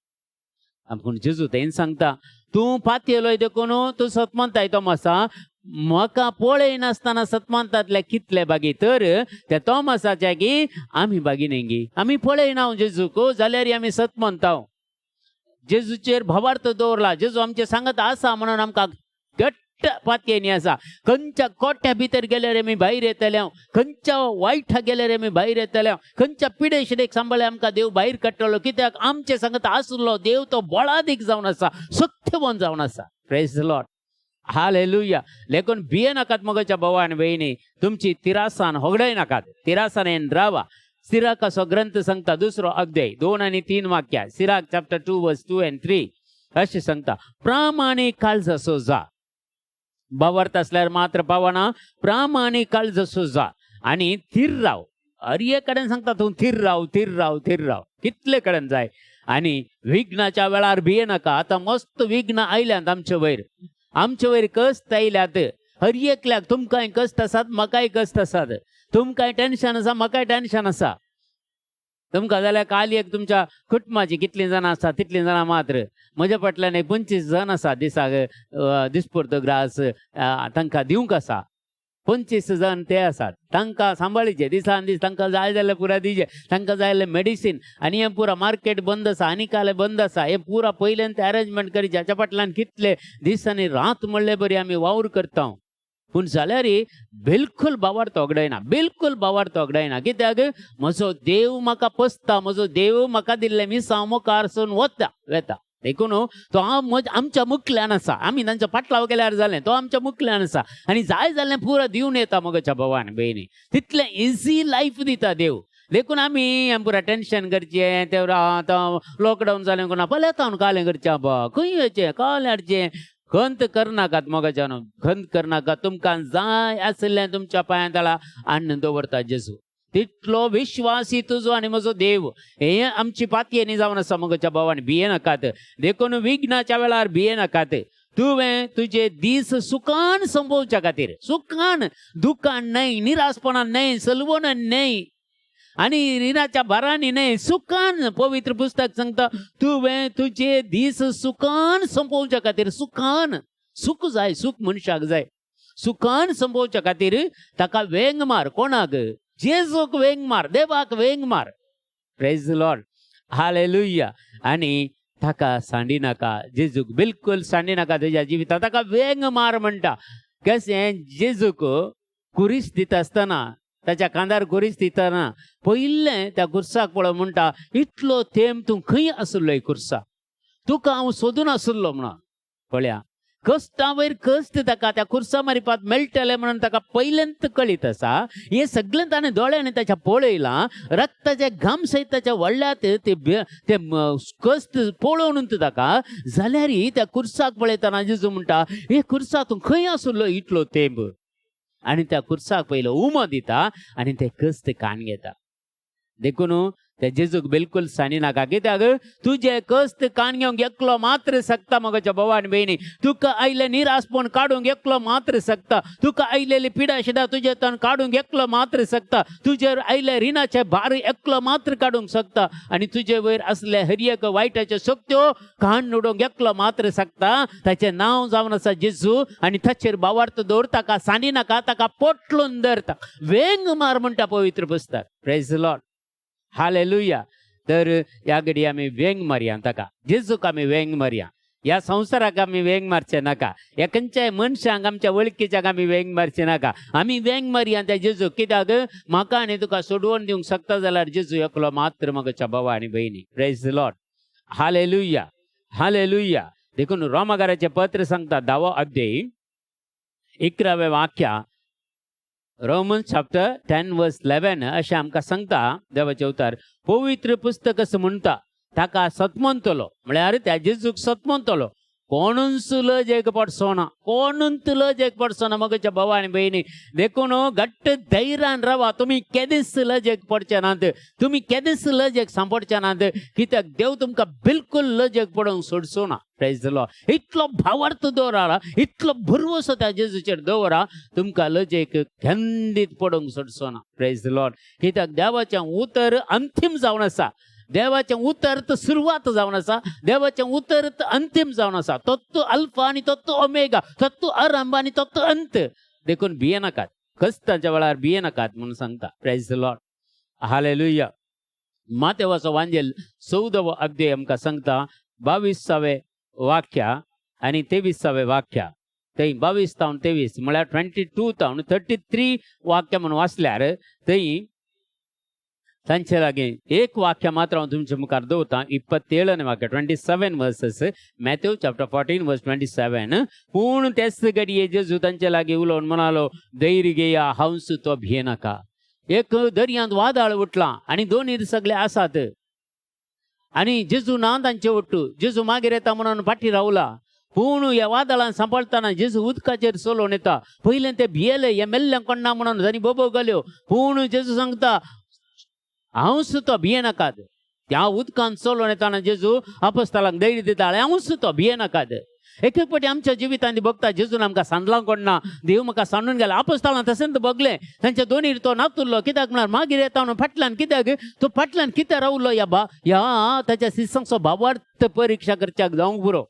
Speaker 4: पूण जेजू तें सांगता, तूं पातयेलोय देखून तूं सतमंताय तोमासा, म्हाका पळयनासतना सतमंतातले कितले बागी. तर त्या तोमासाच्या की आमी बागी न्ही गी, आमी पळयना जेजूक जाल्यार आमी सतमंताव. जेजूचेर भावार्थ दवरला, जेजू आमचे सांगत आसा म्हणून आमकां घट्ट पातयेनी आसा. खंयच्या कोट्या भितर गेल्यार आमी भायर येतले, खंयच्या वायटा गेल्यार आमी भायर येतले, खंयच्या पिडेशिडेक सांबाळ्ळे आमकां देव भायर काडटलो. कित्याक आमचे सांगत आसलो देव तो बळादीक जावन आसा, सत्यवन जावन आसा. Praise the Lord, hallelujah. लेखून भिये नाकात मोगाच्या भावा आनी भयणी, तुमची तिरासान होगडाय नाकात, तिरासान येन रावा. सिराक असो ग्रंथ सांगता, दुसरो अध्याय 2 आनी 3 वाक्या, सिराक चॅप्टर 2 वर्स 2 आनी 3 अशें सांगता, प्रामाणीक काळजाचो जा. भावार्थ असल्यार मात्र पावना, प्रामाणीक काळजाचो जा आनी थीर राव. हर एक कडेन सांगता तूं थीर राव, थीर राव, थीर राव, कितले कडेन जाय. आनी विघ्नाच्या वेळार भिये नाका. आतां मस्त विघ्न आयल्यात आमचे वयर, आमचे वयर कश्ट आयल्यात हर एकल्याक. तुमकांय कश्ट आसात, म्हाकाय कश्ट आसात, तुमकांय टेन्शन आसा, म्हाकाय टेन्शन आसा. तुमकां जाल्यार काल एक तुमच्या कुटुंबाची कितलीं जाणां आसा तितलीं जाणां मात्र, म्हज्या फाटल्यान एक 25 जाण आसा दिसाक दिसपुर्तो ग्रास तांकां दिवंक आसा. 25 जाण ते आसात, तांकां सांबाळीचे दिसान दीस, तांकां जाय जाल्यार पुरा दिवचे, तांकां जाय जाल्यार मेडिसीन. आनी हें पुरा मार्केट बंद आसा आनी काले बंद आसा, हें पुरा पयल्यान ते अरेंजमेंट करीचे. हाच्या फाटल्यान कितले दीस आनी रात म्हणले बरी आमी वावर करता. पूण जाल्यार बिलकुल भावार्थ ओगडायना, बिलकुल भावार्थ ओगडायना. कित्याक म्हजो देव म्हाका पोसता, म्हजो देव म्हाका दिल्लें मिसांव मुखार सून वता वेता. देखून तो आमच्या मुखल्यान आसा, आमी तांच्या फाटलाव केल्यार जालें, तो आमच्या मुखल्यान आसा आनी जाय जालें पुरो दिवन येता मोगाच्या भावान भयणी. तितलें इजी लायफ दिता देव. देखून आमी पुरा टेन्शन करचें ते आतां लॉकडावन जालें कोणा पळयता कालें करचें, आबा खंय वचें काल हाडचें. खंत करनाकात मोगाच्यानो, खंत करनाकात. तुमकां जाय आशिल्लें तुमच्या पांयां तळा हाडून दवरता जेजू. तितलो विश्वासी तुजो आनी म्हजो देव. हे आमची पातयेनी जावन आसा मोगाच्या भावान. भियेनाकात. देखून विघ्नाच्या वेळार भियेनाकात. तुवें तुजे दीस सुखान संपोवच्या खातीर, सुखान, दुखान न्हय, निराशपणान न्हय, सलवणान न्हय आनी रिणाच्या भारांनी न्हय, सुखान. पवित्र पुस्तक सांगता तुवें तुजे दीस सुखान संपोवच्या खातीर, सुखान. सुख जाय, सुख मनशाक जाय. सुखान संपोवच्या खातीर ताका वेंग मार. कोणाक? जेजूक वेंग मार, देवाक वेंग मार. Praise Lord, hallelujah. आनी ताका सांडी नाका, जेजूक बिलकुल सांडी नाका तुज्या जिवितांत. ताका वेंग मार म्हणटा. कशें जेजूक कुरीस दिता आसतना, ताच्या कांदार कुरीस दितना पयलें त्या कुर्साक पळोवन म्हणटा, इतलो तेंप तूं खंय आशिल्लो कुर्सा, तुका हांव सोदून आशिल्लो म्हणून. पळया, कश्टा वयर कश्ट ताका त्या कुर्सा मारिपात मेळटलें म्हणून ताका पयल्यांत कळीत आसा. हें सगळें ताणें दोळ्यांनी ताच्या पळयलां. रक्ताचे घाम सयत ताच्या व्हडल्यात ते ते कश्ट पळोवन ताका जाल्यार त्या कुर्साक पळयतना जेजू म्हणटा, हे कुर्सा तूं खंय आशिल्लो इतलो तेंप. आनी त्या कुर्साक पयलो उमो दिता आनी ते कश्ट कान घेता. देखून त्या जेजूक बिलकुल सांडी नाका. कित्याक तुजे कश्ट कान घेवंक एकलो मात्र शकता म्हज्या भावा आनी भयणी. तुका आयले निराशपण काडूंक एकलो मात्र शकता. तुका आयलेली पिडा शिडा तुजे तण काडूंक एकलो मात्र शकता. तुजेर आयले रिणाचे भार एकलो मात्र काडूंक शकता. आनी तुजे वयर आसले हर एक वायटाच्यो शक्त्यो कान उडोवंक एकलो मात्र शकता. ताचें नांव जावन आसा जेजू. आनी ताचेर भावार्थ दवर, ताका सांडी नाका, ताका पोटलून धरता, वेंग मार म्हणटा पवित्र पुस्तक. Praise Lord, hallelujah. तर ह्या घडी आमी वेंग मारया ताका, जेजूक आमी वेंग मारया. ह्या संवसाराक आमी वेंग मारचे नाका. ह्या खंयच्याय मनशांक, आमच्या वळखीच्याक आमी वेंग मारचे नाका. आमी वेंग मारया त्या जेजूक. कित्याक म्हाका आनी तुका सोडवण दिवंक शकता जाल्यार जेजू एकलो मात्र म्हज्या भावा आनी भयणी. Praise Lord, hallelujah, hallelujah. देखून रोमागाराचें पत्र सांगता 10वो अध्याय 11वें वाक्या, रोमन चॅप्टर 10 वर्स 11 अशें आमकां सांगता देवाचें उतर. पवित्र पुस्तक अशें म्हणटा, ताका सतमंतलो, म्हळ्यार त्या जेजूक सतमंतलो कोणूच लजेक पडचो ना, कोणूच लजेक पडचो ना म्हज्या भावा आनी भयणी. देखून घट्ट धैर्यान रावा, तुमी केदीच लजेक पडचे नात, तुमी केदीच लजेक सांपडचे नात. कित्याक देव तुमकां बिलकुल लजेक पडोवंक सोडचो ना. प्रेज लॉर्ड. इतलो भावार्थ दवरा, इतलो भरवसो त्या जेजूचेर दवरा, तुमकां लजेक खंडीत पडोवंक सोडचो ना. प्रेज लॉर्ड. कित्याक देवाचें उतर अंतीम जावन आसा. देवाचें उतर तर सुरवात जावन आसा, देवाचें उतर तर अंतीम जावन आसा. तत्व अल्फा आनी तत्व ओमेगा, तत्व आरंभ आनी तत्व अंत. देखून भियेनाकात, कश्टाच्या वेळार भियेनाकात म्हणून सांगता. Praise Lord, hallelujah. मातेवाचो वांजेल 14वो अध्याय आमकां सांगता 22वे वाक्या आनी 23वे वाक्या. थंय 22 तावन 23 म्हळ्यार 22 तावन 33 वाक्य म्हणून वाचल्यार थंय तांचे लागीं एक वाक्य मात्र हांव तुमच्या मुखार दवरता. 27 वाक्य, 27 verses, Matthew chapter 14 verse 27. पूण तेच घडये जेजू तांचे लागीं उलोवन म्हणालो, धैर्य घेया, हांवच तो, भियेनाका. एक दर्यांत वादळ उठलां आनी दोनी सगळे आसात आनी जेजू ना तांचे ಒಟ್ಟು. जेजू मागीर येता म्हणून फाटी रावला. पूण ह्या वादळान सांपडटना जेजू उदकाचेर चलोवन येता. पयलें ते भियेले, हे मेल्ले कोण्णा म्हणून तांणी बोबो घाल्यो. पूण जेजू सांगता, हांवच तो, भियेनाकात. त्या उदकान चलोवन येताना जेजू आपस्तालांक धैर्य दिता, हांवच तो, भियेनाकात. एक एक फावटी आमच्या जिवितांत बघता जेजून आमकां सांडलां कोण्णा, देव म्हाका सांडून गेला. आपस्तालां तशेंच बगलें, तांच्या दोनी तो नातुरलो. कित्याक म्हळ्यार मागीर येता म्हणून फाटल्यान, कित्याक तो फाटल्यान कित्याक रावलो? ह्या बा ह्या ताच्या शिसांचो भावार्थ परीक्षा करच्याक जावंक पुरो.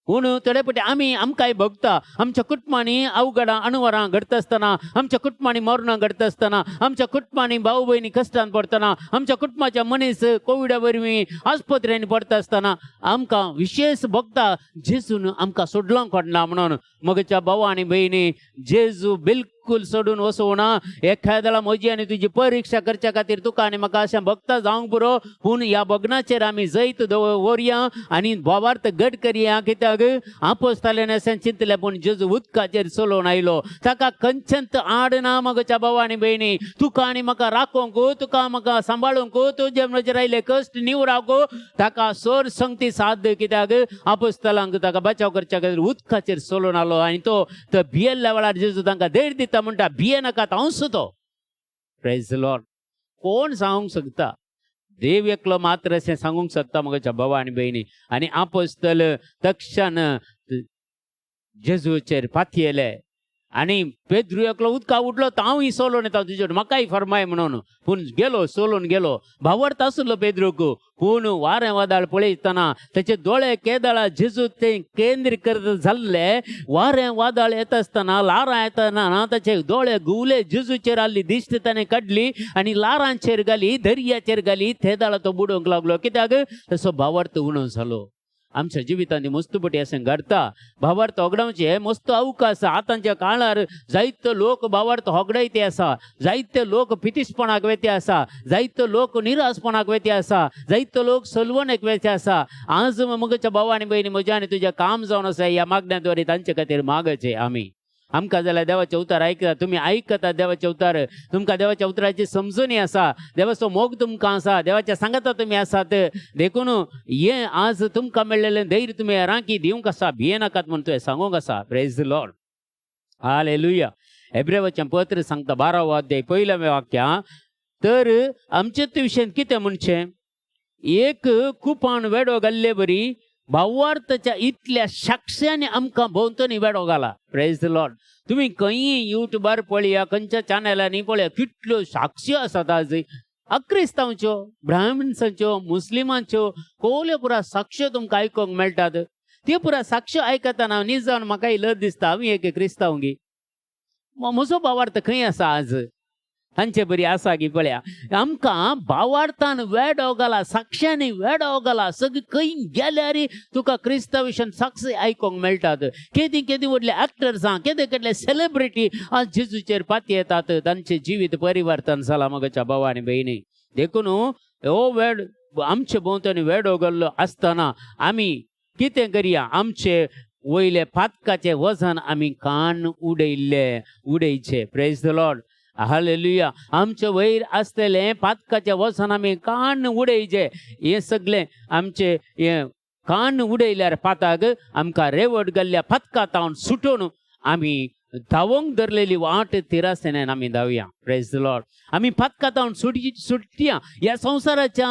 Speaker 4: पूण थोडे फावटी आमी आमकांय भोगता, आमच्या कुटुंबांनी अवघडां अणवरां घडता आसतना, आमच्या कुटुंबांनी मरणां घडता आसतना, आमच्या कुटुंबांनी भाऊ भयणी कश्टान पडटना, आमच्या कुटुंबाच्या मनीस कोविडा वरवीं आस्पत्र्यांनी पडता आसतना आमकां विशेष भोगता जेजून आमकां सोडलां कोडना म्हणून. म्हज्या भाव आनी भयणी, जेजू बिलकुल बिलकुल सोडून वचूं ना. एखाद्या म्हजी आनी तुजी परिक्षा करच्या खातीर तुका आनी म्हाका अशें भक्ता जावंक पुरो, पूण ह्या भग्नाचेर आमी जैत दवरया आनी भावार्थ घट करया. कित्याक आपोस्ताल्यान अशें चिंतलें, पूण जेजू उदकाचेर चलोवन आयलो, ताका खंयचेंच आड ना. म्हज्या भावा आनी भयणी, तुका आनी म्हाका राखोंक, तुका म्हाका सांबाळूंक, तुजे म्हजेर आयले कश्ट निवरावंक ताका सोर संगती साध्य. कित्याक आपोस्तालांक ताका बचाव करच्या खातीर उदकाचेर चलोवन आलो आनी तो भियेल्ल्या वेळार जेजू तांकां धैर्य दिता, म्हणटा भिये नाकात, हांवच तो. प्रेज लॉर्ड. कोण सांगूंक शकता? देव एकलो मात्र अशें सांगूंक शकता म्हज्या भावा आनी भयणी. आनी आपोस्तल तक्षण जेजूचेर पातयेले आनी पेद्रू एकलो उदका उठलो, तो हांव सोलोवन येता तुजे, म्हाकाय फरमाय म्हणून, पूण गेलो सोलोवन गेलो. भावार्थ आसलो पेद्रूक, पूण वारें वादळ पळयतना तेचे दोळे केदळा जेजू ते केंद्रीकृत जाल्ले. वारें वादळ येता आसतना, ल्हारां येतना ताचे दोळे घुंवले, जेजूचेर आहली दिश्ट ताणें काडली आनी ल्हारांचेर घाली, दर्याचेर घाली. ते दाळा तो बुडोवंक लागलो. कित्याक तसो भावार्थ उणो जालो. आमच्या जिवितांत मस्त पटी अशें घडता. भावार्थ होगडावचे मस्त अवकाश. आतांच्या काळार जायते लोक भावार्थ होगडायते आसा, जायते लोक पितिसपणाक वेते आसा, जायते लोक निराशपणाक वेते आसा, जायते लोक सलवणेक वेते आसा. आज म्हज्या भावा आनी भयणी, म्हज्या आनी तुजें काम जावन आसा ह्या मागण्या द्वारे तांचे खातीर मागचें आमी. आमकां जाल्यार देवाचें उतर आयकता, तुमी आयकता देवाचें उतर, तुमकां देवाच्या उतराची समजणी आसा, देवाचो मोग तुमकां आसा, देवाच्या सांगाता तुमी आसात. देखून हें आज तुमकां मेळ्ळेलें धैर्य तुमी हेरांकी दिवंक आसा. भियेनाकात म्हूण तुवें सांगूंक आसा. Praise the Lord, hallelujah. एब्रेवाचें पत्र सांगता 12वो अध्याय पयल्या वाक्या, तर आमचे विशयेन कितें म्हणचें? एक कुपान वेडो घाल्ले बरी भावार्थाच्या इतल्या साक्षांनी आमकां भोंवतणी वेडो घाला. Praise the Lord. तुमी खंयी युट्यूबार पळया, खंयच्या चॅनलांनी पळया, कितल्यो साक्षी आसात आज अक्रिस्तांवच्यो, ब्राह्मण्सांच्यो, मुस्लिमांच्यो, कोल्यो पुरा साक्ष्यो तुमकां आयकूंक मेळटात. त्यो पुरा साक्ष्यो आयकतना नीज जावन म्हाका लज दिसता, हांव एक क्रिस्तांव गी, म्हजो भावार्थ खंय आसा आज? तांचे बरी आसा गी? पळया, आमकां भावार्थान वेडो घाला, साक्षांनी वेडो घाला. सगळी खंय गेल्यार तुका क्रिस्तांव विशयान साक्ष आयकूंक मेळटात. केदी केदी व्हडले एक्टर्स आहा, केदे केदले सेलिब्रिटी आज जेजूचेर पातयेतात, तांचें जिवीत परिवर्तन जालां म्हज्या भावा आनी भयणी. देखून हो वेड आमचे भोंवतणी वेडो घाल्लो आसतना आमी कितें करया? आमचे वयले पातकाचें वजन आमी कान उडयल्ले उडयचे. Praise the Lord, hallelujah. आमचे वयर आसलेलें पातकाचें वजन आमी कान उडयचे. हें सगळें आमचे हें कान उडयल्यार पाताक आमकां रेवट घाल्ल्या पातका तावन सुटून आमी धांवोंक धरलेली वाट तिरासेनेन आमी धांवया. Praise the Lord. आमी पातका तावन सुटया, ह्या संवसाराच्या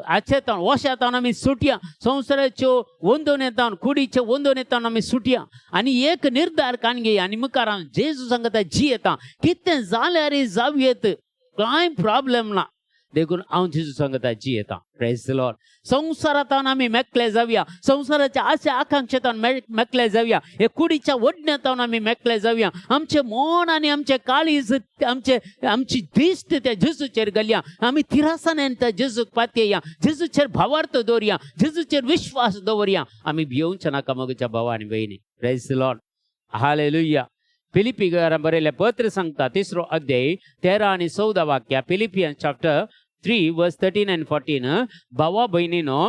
Speaker 4: हाचे तावन, वशा तावन आमी सुटया, संवसाराच्यो वंदोवन तावन, कुडीच्यो वंदोवन तावन आमी सुटया आनी एक निर्धार कान घेया आनी मुखार हांव जेजू सांगता जियेता. कितें जाल्यार जावयेत, कांय प्रॉब्लेम ना, देखून हांव जेजू सांगता जियेता. Praise the Lord. संवसारांत आमी मेकळे जावया, संवसाराच्या आशा आकांक्षेतान मेकळे जावया, हे कुडीच्या ओडण्यातावन आमी मेकळे जावया. आमचें मन आनी आमचें काळीज, आमचे आमची दिश्ट त्या जेजूचेर घालया. आमी थिरासाणेन त्या जेजूक पातयेया, जेजूचेर भावार्थ दवरया, जेजूचेर विश्वास दवरया. आमी भियोवचे नाका म्हज्या भावा आनी भयणी. Praise the Lord, hallelujah. Philippi बरयलें पत्र सांगता 3रो अध्याय 13 आनी 14 वाक्या, Philippian chapter 3 verse 13 and 14. भावा भयणीनो,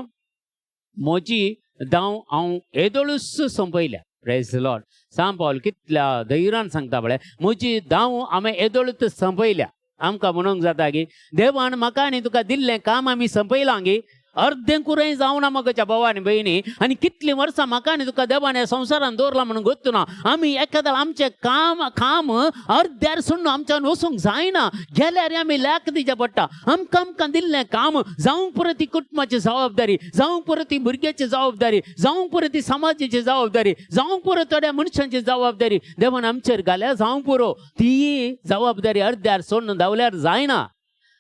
Speaker 4: म्हजी धांव हांव येदोळूच सोंपयल्या. Praise the Lord. सांत पावल कितल्या धैर्यान सांगता पळय, म्हजी धांव हांवें येदोळूच सोंपयल्या. आमकां म्हणूंक जाता की देवान म्हाका आनी तुका दिल्लें काम आमी सोंपयलां गी? अर्दें कुरें जावना म्हज्या भावा आनी भयणी. आनी कितलीं वर्सां म्हाका आनी तुका देवान ह्या संवसारान दवरला म्हणून गोत्तू ना. आमी एखाद्या आमचें काम काम अर्द्यार सोडून आमच्यान वचूंक जायना, गेल्यार आमी लेख दिवचें पडटा. आमकां आमकां दिल्लें काम जावंक पुरो, ती कुटुंबाची जबाबदारी जावंक पुरो, ती भुरग्याची जबाबदारी जावंक पुरो, ती समाजाची जबाबदारी जावंक पुरो, थोड्या मनशांची जबाबदारी देवान आमचेर घाल्या जावंक पुरो. ती जबाबदारी अर्द्यार सोडून धांवल्यार जायना.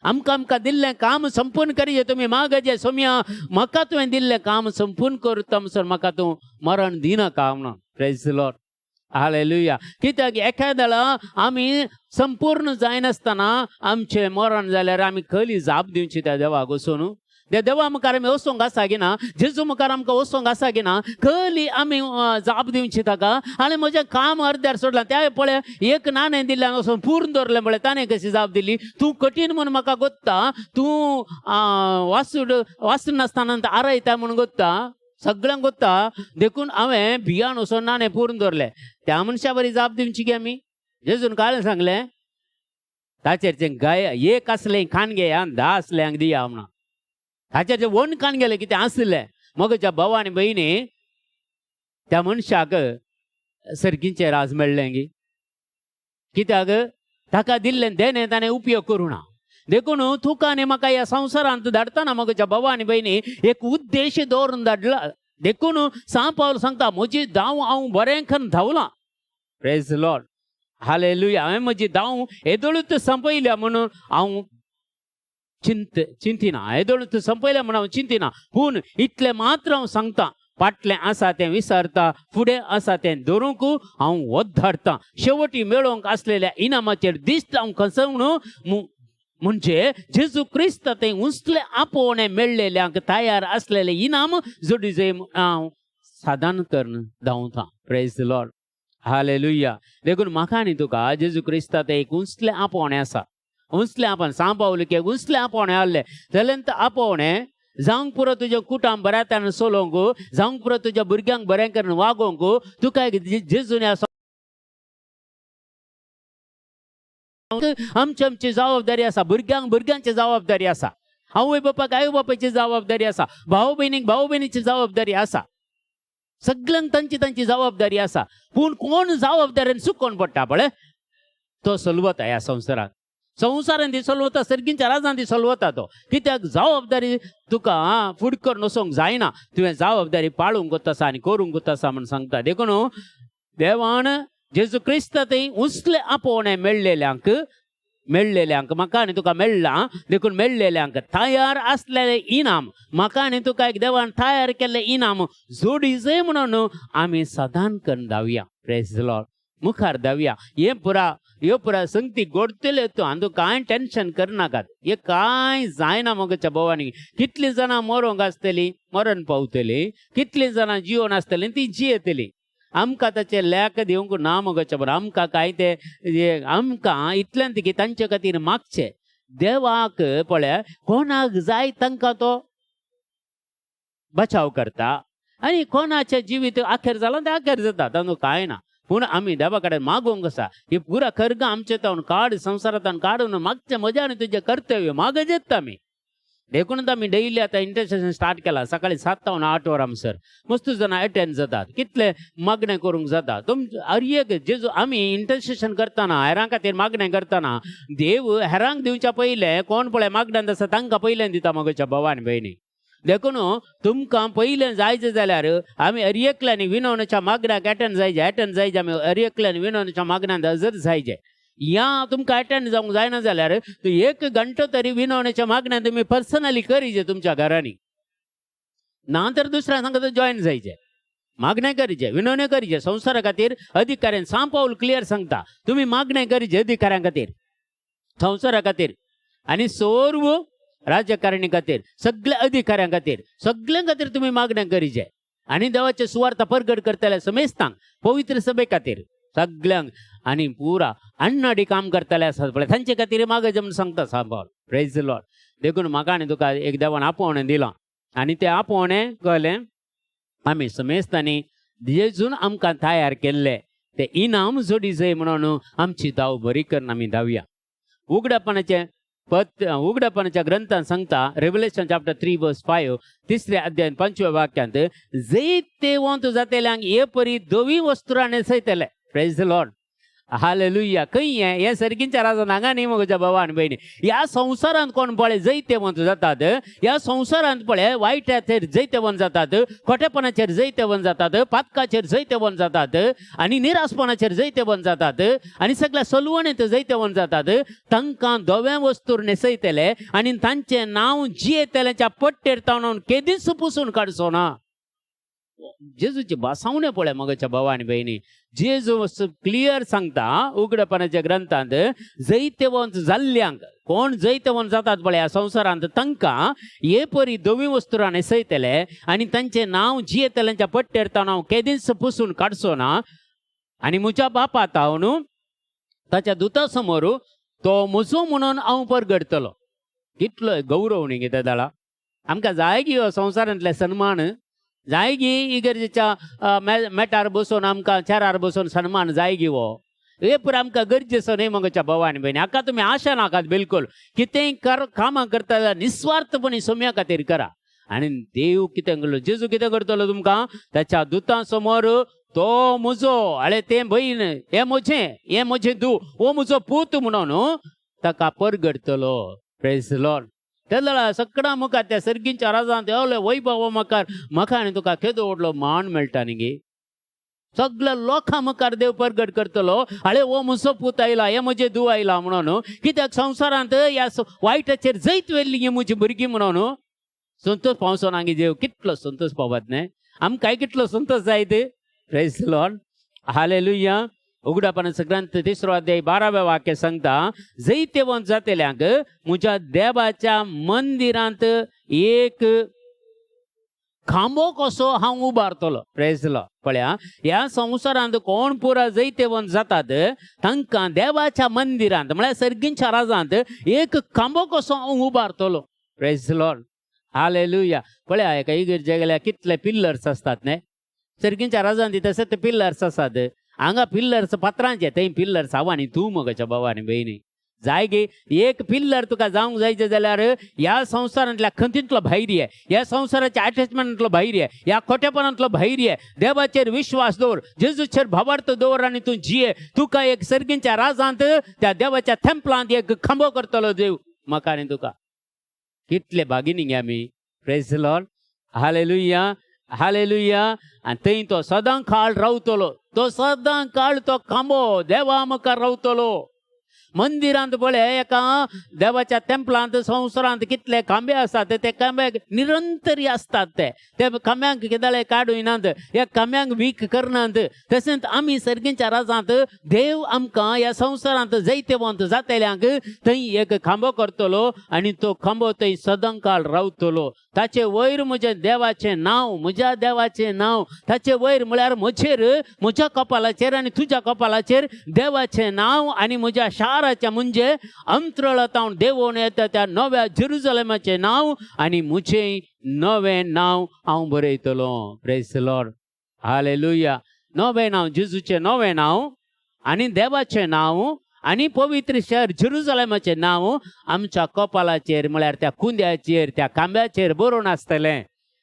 Speaker 4: आमकां आमकां दिल्लें काम संपूर्ण करिये. तुमी मागचे, सोम्या म्हाका तुवें दिल्लें काम संपूर्ण करता म्हणसर म्हाका तूं मरण दिनाका म्हणून. Praise the Lord, hallelujah. कित्याक एखाद्या आमी संपूर्ण जायनासतना आमचें मरण जाल्यार आमी खली जाप दिवची त्या देवाक वचून? देवा मुखार आमी वचोंक आसा की ना, जेजू मुखार आमकां वचोंक आसा की ना, कली आमी जाप दिवची ताका. आनी म्हजें काम अर्द्यार सोडलां त्या पळय एक नाणें दिल्ल्यान वचून पूर्ण दवरलें पळय, ताणें कशी जाप दिली, तूं कठीण म्हूण म्हाका गोत्ता, तूं वासूड वाचनासतना आरयता म्हूण गोत्ता, सगळ्यांक गोत्ता, देखून हांवें भियान वचून नाणें पूर्ण दवरलें. त्या मनशा बरी जाप दिवची की आमी. जेजून काय सांगलें, ताचेर जें गाय एक आसलें खाण घेया, 10 आसल्यांक दिया म्हणून. ताचेर जें वन खाण गेलें कितें आसलें मगच्या भाव आनी भयणी त्या मनशाक सर्गीचें राज मेळ्ळें गी. कित्याक ताका दिल्लें देणें ताणें उपयोग करूं ना. देखून तुका आनी म्हाका ह्या संवसारांत धाडटना मगच्या भाव आनी भयणी एक उद्देश दवरून धाडला. देखून सांव पावल सांगता, म्हजी धांव हांव बरें करून धांवलां. प्रेज लॉर्ड, हालेलुया. हांवें म्हजी धांव येदोळूच संपयल्या म्हणून हांव चिंतिना, येदोळूच संपयल्या म्हणून हांव चिंतिना. पूण इतलें मात्र हांव सांगता, फाटलें आसा तें विसरता, फुडें आसा तें धरूंक हांव वद्दारतां. शेवटी मेळोवंक आसलेल्या इनामाचेर दिश्ट हांव खसवण म्हणजे जेजू क्रिस्त तें उंचले आपोवणें मेळ्ळेल्यांक तयार आसलेलें इनाम जोडी जंय हांव सादारण करून धांवता. प्रेज लॉर्ड, हालेलुया. देखून म्हाका आनी तुका जेजू क्रिस्ता तें एक उंचलें आपोवणें आसा. उंचलें आपण सांव पावल की उंचलें आपोवणें आहलें जाल्यार आपोवणें जावंक पुरो तुजें कुटाम बऱ्या चलोवंक, जावंक पुरो तुज्या भुरग्यांक बरें करून वागोवंक. तुका एक जेजून ह्या आमची आमची जबाबदारी आसा, भुरग्यांक भुरग्यांची जबाबदारी आसा, आवय बापाक आवय बापायची जबाबदारी आसा, भाव भयणीक भाव भयणीची जबाबदारी आसा, सगळ्यांक तांची तांची जबाबदारी आसा. पूण कोण जबाबदारीन चुकोन पडटा पळय तो सलवता ह्या संवसारांत. संवसारान ती चलवता, सर्गींच्या राजान ती चलवता तो. कित्याक जबाबदारी तुका फुड करून वचोंक जायना, तुवें जबाबदारी पाळूंक आसा आनी करूंक आसा म्हूण सांगता. देखून देवान जेजू क्रिस्त थंय उंचले आपोवणें मेळ्ळेल्यांक, मेळ्ळेल्यांक म्हाका आनी तुका मेळ्ळां. देखून मेळ्ळेल्यांक तयार आसलेलें इनाम, म्हाका आनी तुका एक देवान तयार केल्लें इनाम जोडी जाय म्हणून आमी सदान करून धांवया. प्रेज लॉर्ड, मुखार धांवया. हे पुरा ह्यो पुरा संगती घडतल्यो तूं आनी तूं कांय टेंशन करनाकात. हे कांय जायना मगच्या भोवानी. कितलीं जाणां मरोंक आसतलीं, मरण पावतलीं, कितलीं जाणां जिवन आसतलीं तीं जियेतलीं. आमकां ताचें लेख दिवंक ना मगच्या बरोबर. आमकां कांय ते आमकां इतल्यान की तांचे खातीर मागचें देवाक पळय कोणाक जाय तांकां तो बचाव करता आनी कोणाचें जिवीत अखेर जालां तें अखेर जाता, तातूंत कांय ना. पूण आमी देवा कडेन मागूंक आसा ही पुरा खर्ग आमचे तावन काड, संवसारांत काडून मागचें म्हजें आनी तुजें कर्तव्य मागजेत आमी. देखूनच आमी डेली आतां इंटरसेशन स्टार्ट केला सकाळी 7 तावन 8 वरां सर मस्त जाणां एटेंड जातात, कितले मागणें करूंक जाता. तुम हर एक जेजू आमी इंटरसेशन करतना हेरां खातीर मागणें करतना देव हेरांक दिवच्या पयलें कोण पळय मागण्यांत आसा तांकां पयलें दिता मगच्या भाव आनी भयणी. देखून तुमकां पयलें जायचें जाल्यार आमी हर एकल्यांनी विनवणेच्या मागण्याक एटेंड जायचे, एटेंड जायचे. आमी हर एकल्यान विनवणेच्या मागण्यांत हजर जायचे. या तुमकां एटेंड जावंक जायना जाल्यार तूं 1 घंटो तरी विनवणेच्या मागण्यांत तुमी पर्सनली करीजे तुमच्या घरांनी, ना तर दुसऱ्या सांगता जॉयन जायचे, मागणें करीचे, विनवणें करीचे संवसारा खातीर. अधिकाऱ्यान सांव पावल क्लियर सांगता, तुमी मागणें करीचे अधिकाऱ्यां खातीर, संवसारा खातीर आनी सर्व राजकारणी खातीर, सगळ्या अधिकाऱ्यां खातीर, सगळ्यां खातीर तुमी मागणें करीचे आनी देवाचे सुवार्थ परगट करतले समेस्तांक, पवित्र सभे खातीर सगळ्यांक आनी पुरा अन्नाडी काम करतले आसात पळय तांचे खातीर मागचे म्हूण सांगता सांव पावल. प्रेज लॉर्ड. देखून म्हाका आनी तुका एक देवान आपोवणें दिलां आनी तें आपोवणें कळ्ळें आमी समेस्तांनी जेजून आमकां तयार केल्लें तें इनाम जोडी जाय म्हणून आमची धांव बरी करून आमी धांवया. उगडापणाचें पत उगडापणाच्या ग्रंथान सांगता, रेवलेशन चॅप्टर 3 वर्स 5, तिसऱ्या अध्याय 5व्या वाक्यांत, जैतेवंत जातेल्यांक हे परी धवी वस्त्रां न्हेसयतले. प्रेज लॉर्ड, हालेलुया. खंय हें हें सर्गींच्या राजान हांगा न्ही म्हज्या भावा आनी भयणी. ह्या संवसारांत कोण पळय जैतेवंत जातात, ह्या संवसारांत पळय वायटाचेर जैतेवंत जातात, खोटेपणाचेर जैतेवंत जातात, पातकाचेर जैतेवंत जातात आनी निरासपणाचेर जैतेवंत जातात आनी सगळ्या सलवणेंत जैतेवंत जातात. तांकां धवें वस्तूर न्हेसयतले आनी तांचें नांव जियेतल्याच्या पट्टेर ताणून केदीच पुसून काडचो ना. जेजूचे भासावणे पळय मगच्या भावा आनी भयणी. जेजू क्लियर सांगता उगडपणाच्या ग्रंथांत, जैतवंत जाल्ल्यांक, कोण जैतवंत जातात पळय ह्या संवसारांत, तांकां हे परी धवी वस्त्रां न्हेसयतले आनी तांचें नांव जियेतल्यांच्या पट्टेर तावन हांव केदींच पुसून काडचो ना. आनी म्हज्या बापा तावन ताच्या दुता समोर तो म्हजो म्हणून हांव परगडतलो. कितलो गौरव न्ही कितें जाला. आमकां जाय गी हो संवसारांतले सन्मान, जाय गी इगर्जेच्या मेटार बसून आमकां चेरार बसून सन्मान जाय गी हो. हे पुरो आमकां गरजेचो न्ही मगोच्या भावा आनी भयणी. हाका तुमी आशा नाकात बिलकुल. कितेंय कर कामां करता जाल्यार निस्वार्थपणी सोम्या खातीर करा. आनी देव कितें करतलो, जेजू कितें करतलो तुमकां, ताच्या दुतां समोर तो म्हजो, आळे तें भयण, हें म्हजें, हें म्हजें धूव, हो म्हजो पूत म्हणून ताका परगडतलो. Praise lord. तेन्ना सगळ्या मुखार त्या सर्गींच्या राजांत एवले वैभव मुखार म्हाका आनी तुका केदो व्हडलो मान मेळटा न्ही गे. सगळ्या लोकां मुखार देव परगट करतलो, आळे हो म्हजो पूत आयला, हे म्हजें धूव आयला म्हणून. कित्याक संवसारांत ह्या वायटाचेर जैत व्हेल्ली ही म्हजी भुरगीं म्हणून संतोष पावसो ना गे. देव कितलो संतोष पावत न्हय, आमकांय कितलो संतोष जायत. Praise lord, hallelujah. उगडापणाचो ग्रंथ तिसरो अध्याय 12व्या वाक्य सांगता, जैतवंत जातल्यांक म्हज्या देवाच्या मंदिरांत एक खांबो कसो हांव उबारतलो. प्रेज लॉर्ड. पळया, ह्या संवसारांत कोण पुरा जैतवंत जातात तांकां देवाच्या मंदिरांत म्हळ्यार सर्गींच्या राजांत एक खांबो कसो हांव उबारतलो. Praise lord, hallelujah. पळया, एका इगर्जे गेल्यार कितले पिल्लर्स आसतात न्ही. सर्गींच्या राजांत तशें ते पिल्लर्स आसात. हांगा पिल्लर्स पत्रांचे, थंय पिल्लर्स हांव आनी तूं मगोच्या भावा आनी भयणी. जाय गे एक पिल्लर तुका जावंक जायचें जाल्यार ह्या संवसारांतल्या खंतींतलो भायर ये, ह्या संवसाराच्या अटॅचमेंटांतलो भायर ये, ह्या खोटेपणांतलो भायर ये. देवाचेर विश्वास दवर, जेजूचेर भावार्थ दवर आनी तूं जिये. तुका एक सर्गींच्या राजांत त्या देवाच्या थेंपलांत एक खांबो करतलो देव म्हाका आनी तुका. कितले भागिनी गे आमी. प्रेज लॉर्ड, हालेलुया, हालेलुया. आनी थंय तो सदां काळ रावतलो, तो सदां काळ तो खांबो देवा मुखार रावतलो. मंदिरांत पळय, एका देवाच्या तेंपलांत संवसारांत कितले खांबे आसात, ते खांबे निरंतरी आसतात. ते ते खांब्यांक कितें काडूं नात, ह्या खांब्यांक वीक करनात. तशेंच आमी सर्गींच्या राजांत देव आमकां ह्या संवसारांत जैतवंत जातल्यांक थंय एक खांबो करतलो आनी तो खांबो थंय सदांकाळ रावतलो. ताचे वयर म्हज्या देवाचें नांव, म्हज्या देवाचें नांव ताचे वयर म्हळ्यार म्हजेर, म्हज्या कपालाचेर आनी तुज्या कपालाचेर देवाचें नांव आनी म्हज्या शाराच्या म्हणजे अंतरळांत देवोन येता त्या नव्या जेरुजलेमाचें नांव आनी म्हजें नवें नांव हांव बरयतलो. प्रेज लॉर्ड, हालेलुया. नवें नांव, जेजूचें नवें नांव आनी देवाचें नांव आनी पवित्र शहर जेरुजलेमाचें नांव आमच्या कपालाचेर म्हळ्यार त्या कुंद्याचेर, त्या खांब्याचेर बरोवन आसतलें.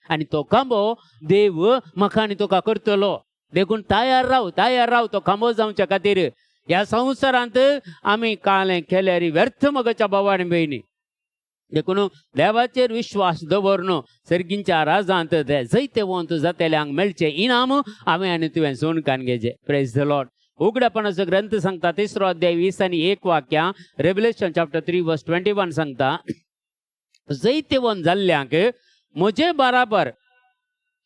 Speaker 4: आनी तो खांबो देव म्हाका आनी तुका करतलो. देखून तयार राव, तयार राव तो खांबो जावच्या खातीर. ह्या संवसारांत आमी कालें केल्यार व्यर्थ मगच्या भावा आनी भयणी. देखून देवाचेर विश्वास दवरून सर्गींच्या राजांत जैतवंत जातल्यांक मेळचें इनाम हांवें आनी तुवें सोणकान घेचें. Praise the lord. उगडापणाचो ग्रंथ सांगता तिसरो अध्याय 20 आनी 1 वाक्यां, रेवलेशन चॅप्टर 3 वर्स 21 सांगता, जैतवंत जाल्ल्यांक म्हजे बराबर,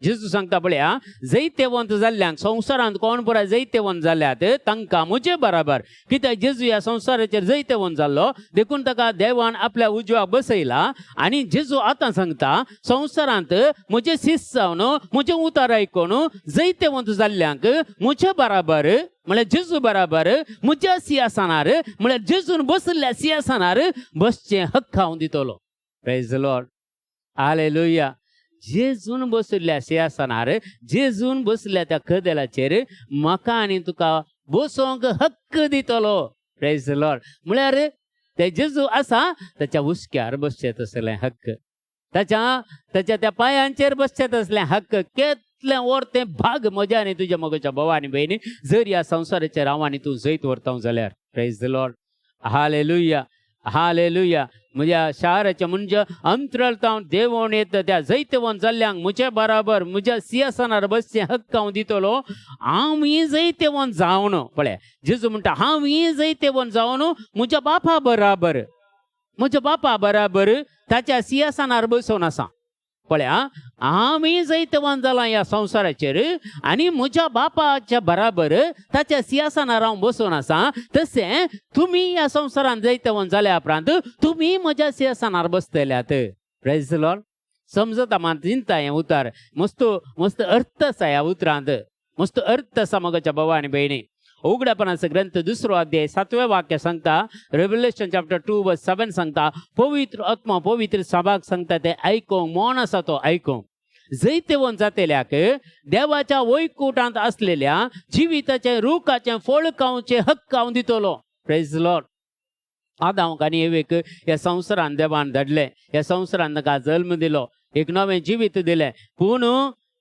Speaker 4: जेजू सांगता पळया, जैतवंत जाल्ल्यांक, संवसारांत कोण पुराय जैतवंत जाल्यात तांकां म्हजे बराबर. कित्याक जेजू ह्या संवसाराचेर जैतवंत जाल्लो, देखून ताका देवान आपल्या उजव्याक बसयला. आनी जेजू आतां सांगता, संवसारांत म्हजे शिस्त जावन म्हजें उतार आयकून जैतवंत जाल्ल्यांक म्हजे बराबर म्हळ्यार जेजू बराबर म्हज्या सिंहासनार, म्हळ्यार जेजून बसल्या सिंहासनार बसचें हक्क हांव दितलो. Praise lord, hallelujah. जेजून बसल्या सिंहासनार, जेजून बसल्या त्या कदेलाचेर म्हाका आनी तुका बसोंक हक्क दितलो. प्रेज लॉर्ड. म्हळ्यार ते जेजू आसा ताच्या हुस्क्यार बसचें तसलें हक्क, ताच्या ताच्या त्या पांयांचेर बसचें तसलें हक्क. केतलें वर तें भाग म्हज्या आनी तुज्या मगोच्या भावा आनी भयणी, जर ह्या संवसाराचेर हांव आनी तूं जैत व्हरता जाल्यार. Praise the Lord, hallelujah, hallelujah. म्हज्या शाराच्या म्हणजे अंतरळतावन देवोन येता त्या जैतवंत जाल्ल्यांक म्हजे बराबर म्हज्या सिंहासनार बसचें हक्क हांव दितलो. हांव जैतवंत जावन, पळय जेजू म्हणटा, हांव जैतवंत जावन म्हज्या बापा बराबर, म्हज्या बापा बराबर ताच्या सिंहासनार बसोवन आसा. पळया, आमी जैतवान जाला ह्या संवसाराचेर आनी म्हज्या बापाच्या बराबर ताच्या सिंहासनार हांव बसून आसा, तशें तुमी ह्या संवसारान जैतवान जाल्या उपरांत तुमी म्हज्या सिंहासनार बसतल्यात. Praise the Lord. समजता मान चिंता हें उतर मस्त मस्त अर्थ आसा ह्या उतरांत, मस्त अर्थ आसा मगच्या भावा आनी भयणी. उघडापणाचो ग्रंथ दुसरो अध्याय सातवें वाक्य सांगता, रेवलेशन चॅप्टर 2 वर्स 7 सांगता, पवित्र आत्मा पवित्र सभाक सांगता ते आयकोंक मोन आसा तो आयकोंक. जैतवंत जातेल्याक देवाच्या वैकुटांत आसलेल्या जिविताचें रुखाचें फळ खावचें हक्क हांव दितलो. Praise the Lord. आदांक आनी एवेक ह्या संवसारान देवान धाडले, ह्या संवसारान ताका जल्म दिलो, एक नवें जिवीत दिलें, पूण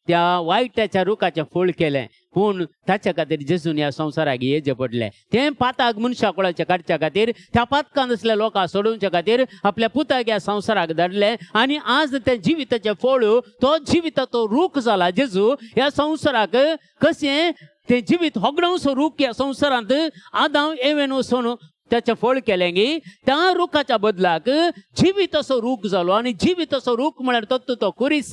Speaker 4: त्या वायटाच्या रुखाचें फळ केलें, पूण ताच्या खातीर जेजून ह्या संवसाराक येवचें पडलें. तें पाताक मनशा कुळाचें काडच्या खातीर, त्या पातकान आसल्या लोकांक सोडोवच्या खातीर आपल्या पुताक ह्या संवसाराक धाडलें आनी आज तें जिविताचें फळ, तो जिविताचो रूख जाला जेजू ह्या संवसाराक. कशें तें जिवीत होगडावचो रूख ह्या संवसारांत आदांव एवेन वचून ताचें फळ केलें गी, त्या रुखाच्या बदलाक जिवीत असो रूख जालो आनी जिवीत असो रूख म्हळ्यार तो तो कुरीस,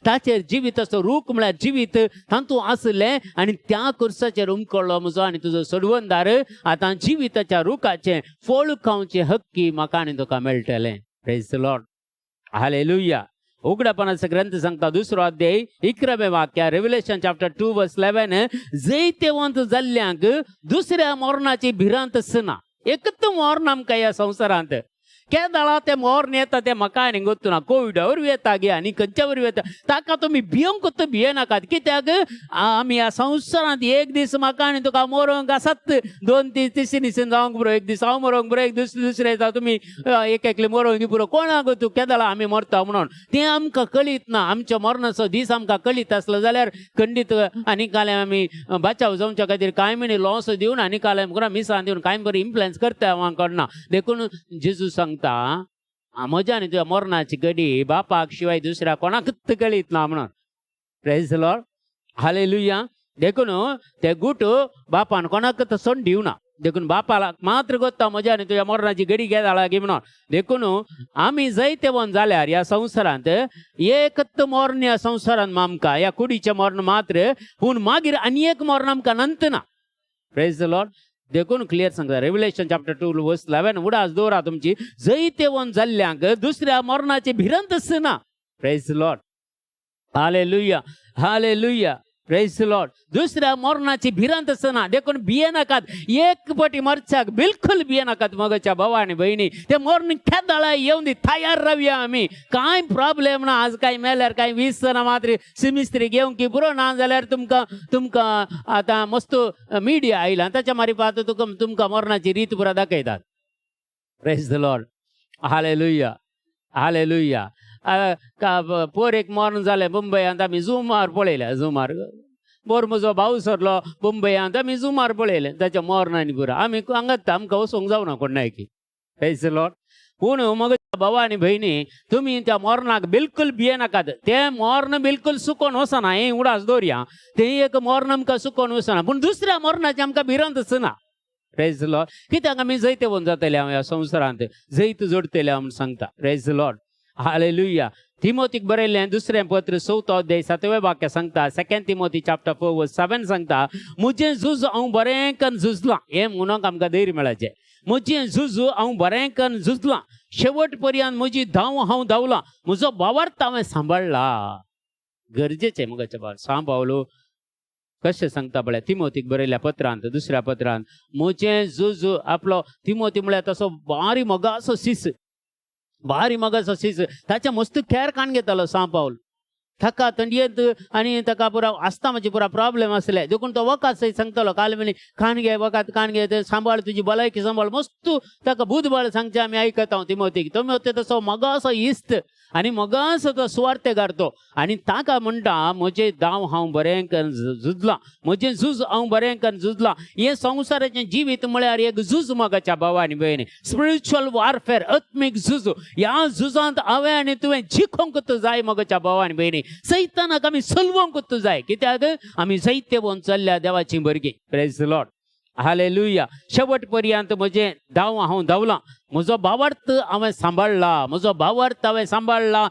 Speaker 4: ताचेर जिवीत असो रूख म्हळ्यार जिवीत तातूंत आसलें आनी त्या कुर्साचेर उमकळ्ळो म्हजो आनी तुजो सोडवणदार. आतां जिविताच्या रुखाचें फळ खावचें हक्की म्हाका आनी तुका मेळटलें. Praise the Lord. Hallelujah. उघडापणाचा ग्रंथ सांगता दुसरो अध्याय 11वें वाक्य, रेवलेशन चॅप्टर 2 वर्स 11, जैतेवंत जाल्ल्यांक दुसऱ्या मरणाची भिरांत आसना. एकच मरण आमकां ह्या संवसारांत, केदाळा तें मरण येता तें म्हाका आनी गोत्तू ना. कोविडा वरवीं येता गे आनी खंयच्या वरवीं येता, ताका तुमी भियोंक भियेनाकात. कित्याक आमी ह्या संवसारांत एक दीस म्हाका आनी तुका मरोंक आसात. दोन दीस तिसरी दिसान जावंक पुरो, एक दीस हांव मरोंक पुरो, एक दीस दुसरे दिसा तुमी एक एकले मरोंक पुरो. कोणाक तूं केदाळा आमी मरता म्हणून तें आमकां कळीत ना. आमच्या मरणाचो दीस आमकां कळीत आसलो जाल्यार खंडीत आनी काल आमी बाचाव जावच्या खातीर कांय म्हणी लॉस दिवन आनी काल मिसां दिवन कांय बरी इन्फ्लुएन्स करता हांव कडना. देखून जेजू सांगता, म्हज्या आनी तुज्या मरणाची घडी बापाक शिवाय दुसऱ्या कोणाकच कळीत ना म्हणून. Praise the Lord. Hallelujah. देखून ते गुट बापान कोणाकच सोड दिवना. देखून बापाला मात्र गोत्ता म्हज्या आनी तुज्या मरणाची घडी घेता गी म्हणून. देखून आमी जैतेवन जाल्यार ह्या संवसारांत एकच मरण ह्या संवसारांत आमकां ह्या कुडीचें मरण मात्र, पूण मागीर आनी एक मरण आमकां नंत ना. Praise the Lord. देखून क्लियर सांगता रेवलेशन चॅप्टर 2 वर्स 11, उडास दवरा तुमची, जैतेवन जाल्ल्यांक दुसऱ्या मरणाची भिरांत आसना. Praise the Lord. Hallelujah. Hallelujah. Praise the Lord. दुसऱ्या मरणाची भिरांत आसना. देखून भियेनाकात, एक पटी मरच्याक बिलकुल भियेनाकात मगच्या भावा आनी भयणी. ते मरण केदाळा येवन दी, तयार रावया आमी, कांय प्रॉब्लेम ना. आज कांय मेल्यार कांय 20 जाणां मात्र सिमिस्त्री घेवंक की पुरो, ना जाल्यार तुमकां तुमकां आतां मस्त मिडिया आयला ताच्या मारिफात तुका तुमकां मरणाची रीत पुरा दाखयतात. Praise the Lord. Hallelujah. Hallelujah. पोर एक मरण जालें मुंबयांत, आमी झुमार पळयलें. झुमार बोर म्हजो भाव सरलो मुंबयांत, आमी झुमार पळयलें ताच्या मरण आनी पुरो. आमी हांगात आमकां वचूंक जावना कोण की. Praise the Lord. पूण मग भावा आनी भयणी, तुमी त्या मरणाक बिलकुल भियेनाकात. तें मरण बिलकुल सुकोन वचना, हें उडास दवरया. तें एक मरण आमकां सुकोन वचना, पूण दुसऱ्या मरणाची आमकां भिरांत आसना. Praise the Lord. कित्याक आमी जैतेवंत जातले हांव ह्या संवसारांत, जैत जोडटले हांव म्हूण सांगता. Praise the Lord. Hallelujah. तिमोतीक बरयल्लें दुसरें पत्र चवथो अध्याय सातवें वाक्य सांगता, Second Timothy chapter 4 verse 7 सांगता, म्हजें झूज हांव बरें कन्न झुजलां. हें म्हणूंक आमकां धैर्य मेळाचें. म्हजें झूज हांव बरें कन्न झुजलां, शेवट पर्यंत म्हजी धांव हांव धांवलां, म्हजो भावार्थ हांवें सांबाळ्ळा. गरजेचें मगाच्या भाव सांव पावलो कशें सांगता पळय तिमोतीक बरयल्या पत्रांत, दुसऱ्या पत्रांत, म्हजें झूज आपलो तिमोती म्हळ्यार तसो बारी मोगाचो सीस, बारी मोगाचो सीस. ताच्या मस्त केर काण घेतालो सांव पावल. ताका थंडयेंत आनी ताका पुरा आस्तामाची पुरा प्रॉब्लेम आसले, देखून तो वखद सयत सांगतालो, काल म्हणी खाण घे वखद, खाण घे, तें सांबाळ, तुजी भलायकी सांबाळ. मस्त ताका बुधबाळ सांगचें आमी आयकता तिमोतीक. तिमोती तसो मोगाचो इश्ट आनी मोगाचो तो सुवार्थेगार तो. आनी ताका म्हणटा, म्हजें दाव हांव बरें करून झुजलां, म्हजें झूज हांव बरें करून झुजलां. हें संवसाराचें जिवीत म्हळ्यार एक झूज मोगाच्या भावा आनी भयणी, स्पिरिच्युअल वॉरफेअर, आत्मीक झूज. ह्या झुजांत हांवें आनी तुवें जिखोंक जाय मोगाच्या भावा आनी भयणी. सैतानाक आमी सलवंक जाय, कित्याक आमी जैतेवंत चल्ल्या देवाची भुरगीं. Praise the Lord. Hallelujah. शेवट पर्यंत म्हजें धांव हांव धांवलां. म्हजो भावार्थ हांवें सांबाळ्ळा, म्हजो भावार्थ हांवें सांबाळ्ळा.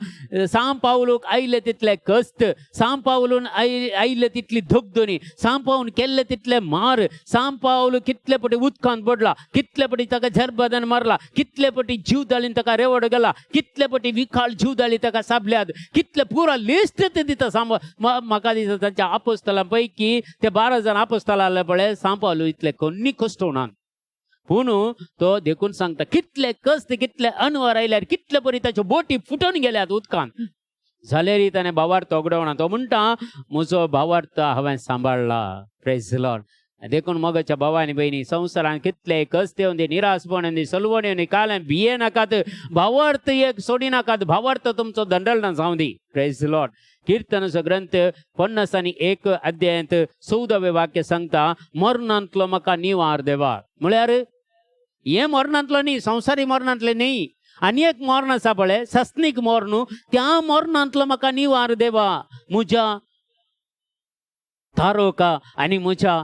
Speaker 4: सांव पावलूक आयले तितले कश्ट, सांव पावलून आयले तितली धगधनी, सांव पावलून केल्ले तितले मार, सांव पावलू कितले पटी उदकांत पडला, कितले पटी ताका झरबदान मारला, कितले पटी जीव दाळीन ताका रेवड गेला, कितले पटी विखाळ जीव दाळी ताका साबल्यात, कितले पुरा लिस्ट ते दिता. सांब म्हाका दिसता तांच्या आपोस्तलां पैकी ते 12 जाण आपोस्तलां आसले पळय, सांव पावलू इतले कोन्नी कश्ट होणार. पूण तो देखून सांगता कितले कश्ट, कितले अनवर आयल्यार, कितले परी ताच्यो बोटी फुटून गेल्यात उदकान, जाल्यारय ताणें भावार्थ उगडवना. तो म्हणटा म्हजो भावार्थ हांवें सांबाळ्ळा. Praise Lord. देखून मोगाच्या भावा आनी भयणी, संवसारान कितले कश्ट येवन दी, निराशपण येवन दी, सलवण येवन दी, काल्यान भिये नाकात, भावार्थ एक सोडी नाकात, भावार्थ तुमचो दंडल ना जावं दी. Praise Lord. किर्तनाचो ग्रंथ 51 अध्यायांत 14वें वाक्य सांगता, मरणांतलो म्हाका निवार देवा. म्हळ्यार हे मरणांतलो न्ही, संवसारी मरणांतले न्ही, आनी एक मरण आसा पळय, सस्नीक मरण, त्या मरणांतलो म्हाका निवार देवा. म्हज्या तारोका आनी म्हज्या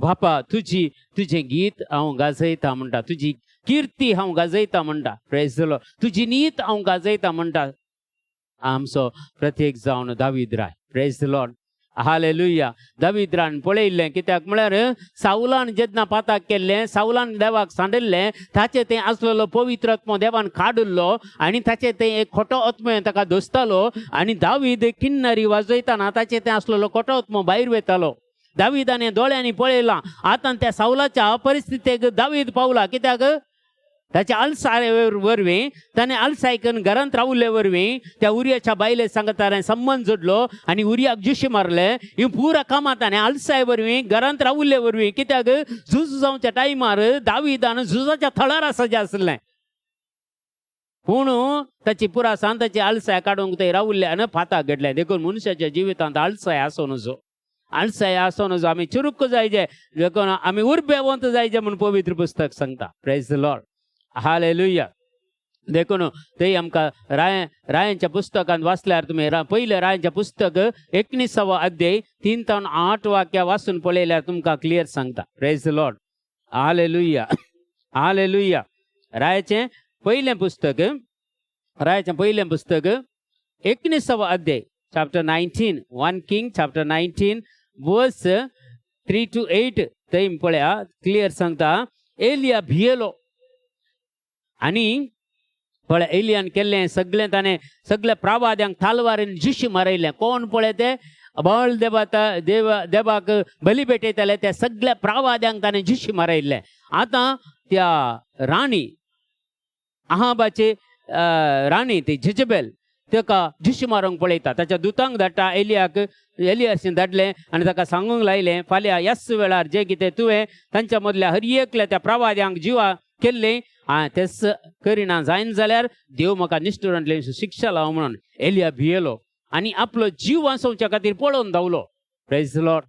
Speaker 4: बापा तुजी तुजें गीत हांव गाजयता म्हणटा, तुजी किर्ती हांव गाजयता म्हणटा. प्रेज the Lord. तुजी नीत हांव गाजयता म्हणटा. आमचो प्रत्येक जावन दावीद राय. Praise the Lord. Hallelujah. David रान पळयल्लें, कित्याक म्हळ्यार सावलान जेन्ना पाताक केल्लें, सावलान देवाक सांडिल्लें, ताचें तें आसलेलो पवित्र आत्मो देवान काडिल्लो आनी ताचें तें एक खोटो आत्मो ताका दोसतालो आनी दावीद किन्नरी वाजयतना ताचें तें आसलेलो खोटो आत्मो भायर वयतालो. दावीदान दोळ्यांनी पळयलां. आतां त्या सावलाच्या परिस्थितीक दावीद पावला, कित्याक ताच्या आलसाय वरवीं, ताणें आलसाय करून घरांत रावल्ले वरवीं त्या उरियाच्या बायले सांगता संबंद जोडलो आनी उरियाक जुशी मारले. ही पुरा कामां ताणें आलसाय वरवीं, घरांत रावल्ले वरवीं, कित्याक झूज जावच्या टायमार दावीदान झुजाच्या थळार आसा आसलें, पूण ताची पुरा सांताची आलसाय काडूंक ते रावल्ले आनी फाताक घडले. देखून मनशाच्या जिवितांत आलसाय आसूं नजो, आलसाय आसूं नजो. आमी चुरुक्क जायजे, देखून आमी उर्बेवंत जायजे म्हूण पवित्र पुस्तक सांगता. Praise the Lord. Hallelujah. देखून ते आमकां रायांच्या पुस्तकांत वाचल्यार तुमी पयलें रायांचें पुस्तक 19वो अध्याय 3 ते 8 वाक्या वाचून पळयल्यार तुमकां क्लियर सांगता. Praise the Lord. Hallelujah. Hallelujah. रायाचें पयलें पुस्तक, रायाचें पयलें पुस्तक 19वो अध्याय, chapter 19, 1 King chapter 19 verse 3 to 8 थंय पळया क्लियर सांगता. एलिया भियेलो आनी पळय एलियान केल्लें सगळें, ताणें सगळ्या प्रावाद्यांक तालवारीन जिशी मारयलें. कोण पळय ते बळ देवाता देव देवाक बली भेटयताले, त्या सगळ्या प्रावाद्यांक ताणें जिशी मारयल्लें. आतां त्या राणी अहाबाचे राणी ती जिजबेल ताका जिशी मारूंक पळयता. ताच्या दुतांक धाडटा, एलियाक एलियासीन धाडलें आनी ताका सांगूंक लायलें, फाल्यां ह्याच वेळार जें कितें तुवें तांच्या मदल्या हर एकल्या त्या प्रवाद्यांक जिवा केल्लें तेच करिना जायना जाल्यार देव म्हाका निश्ठुरांतले शिक्षा लाव म्हणून. एलिया भियेलो आनी आपलो जीव वाचोवच्या खातीर पळोवन धांवलो. Praise Lord.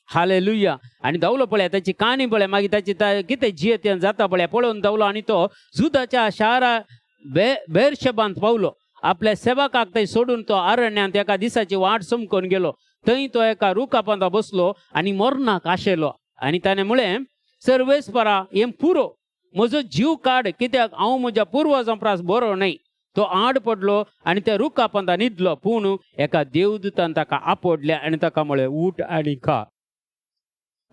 Speaker 4: Hallelujah. आनी धांवलो पळया ताची काणी पळया, मागीर ताची कितें जियेत जाता पळया. पळोवन धांवलो आनी तो जुदाच्या शारा बेरशेबांत पावलो. आपल्या सेवकाक थंय सोडून तो अरण्यांत एका दिसाची वाट चमकून गेलो. थंय तो एका रुखा पोंदा बसलो आनी मरणाक आशेलो आनी ताणें म्हळें, सर्वेस्परा हें पुरो, म्हजो जीव काड, कित्याक हांव म्हज्या पुर्वजां प्रास बरो न्हय. तो आड पडलो आनी त्या रुखा पोंदा न्हिदलो. पूण एका देवदूतान ताका आपोडलें आनी ताका म्हळें, उठ आनी खा.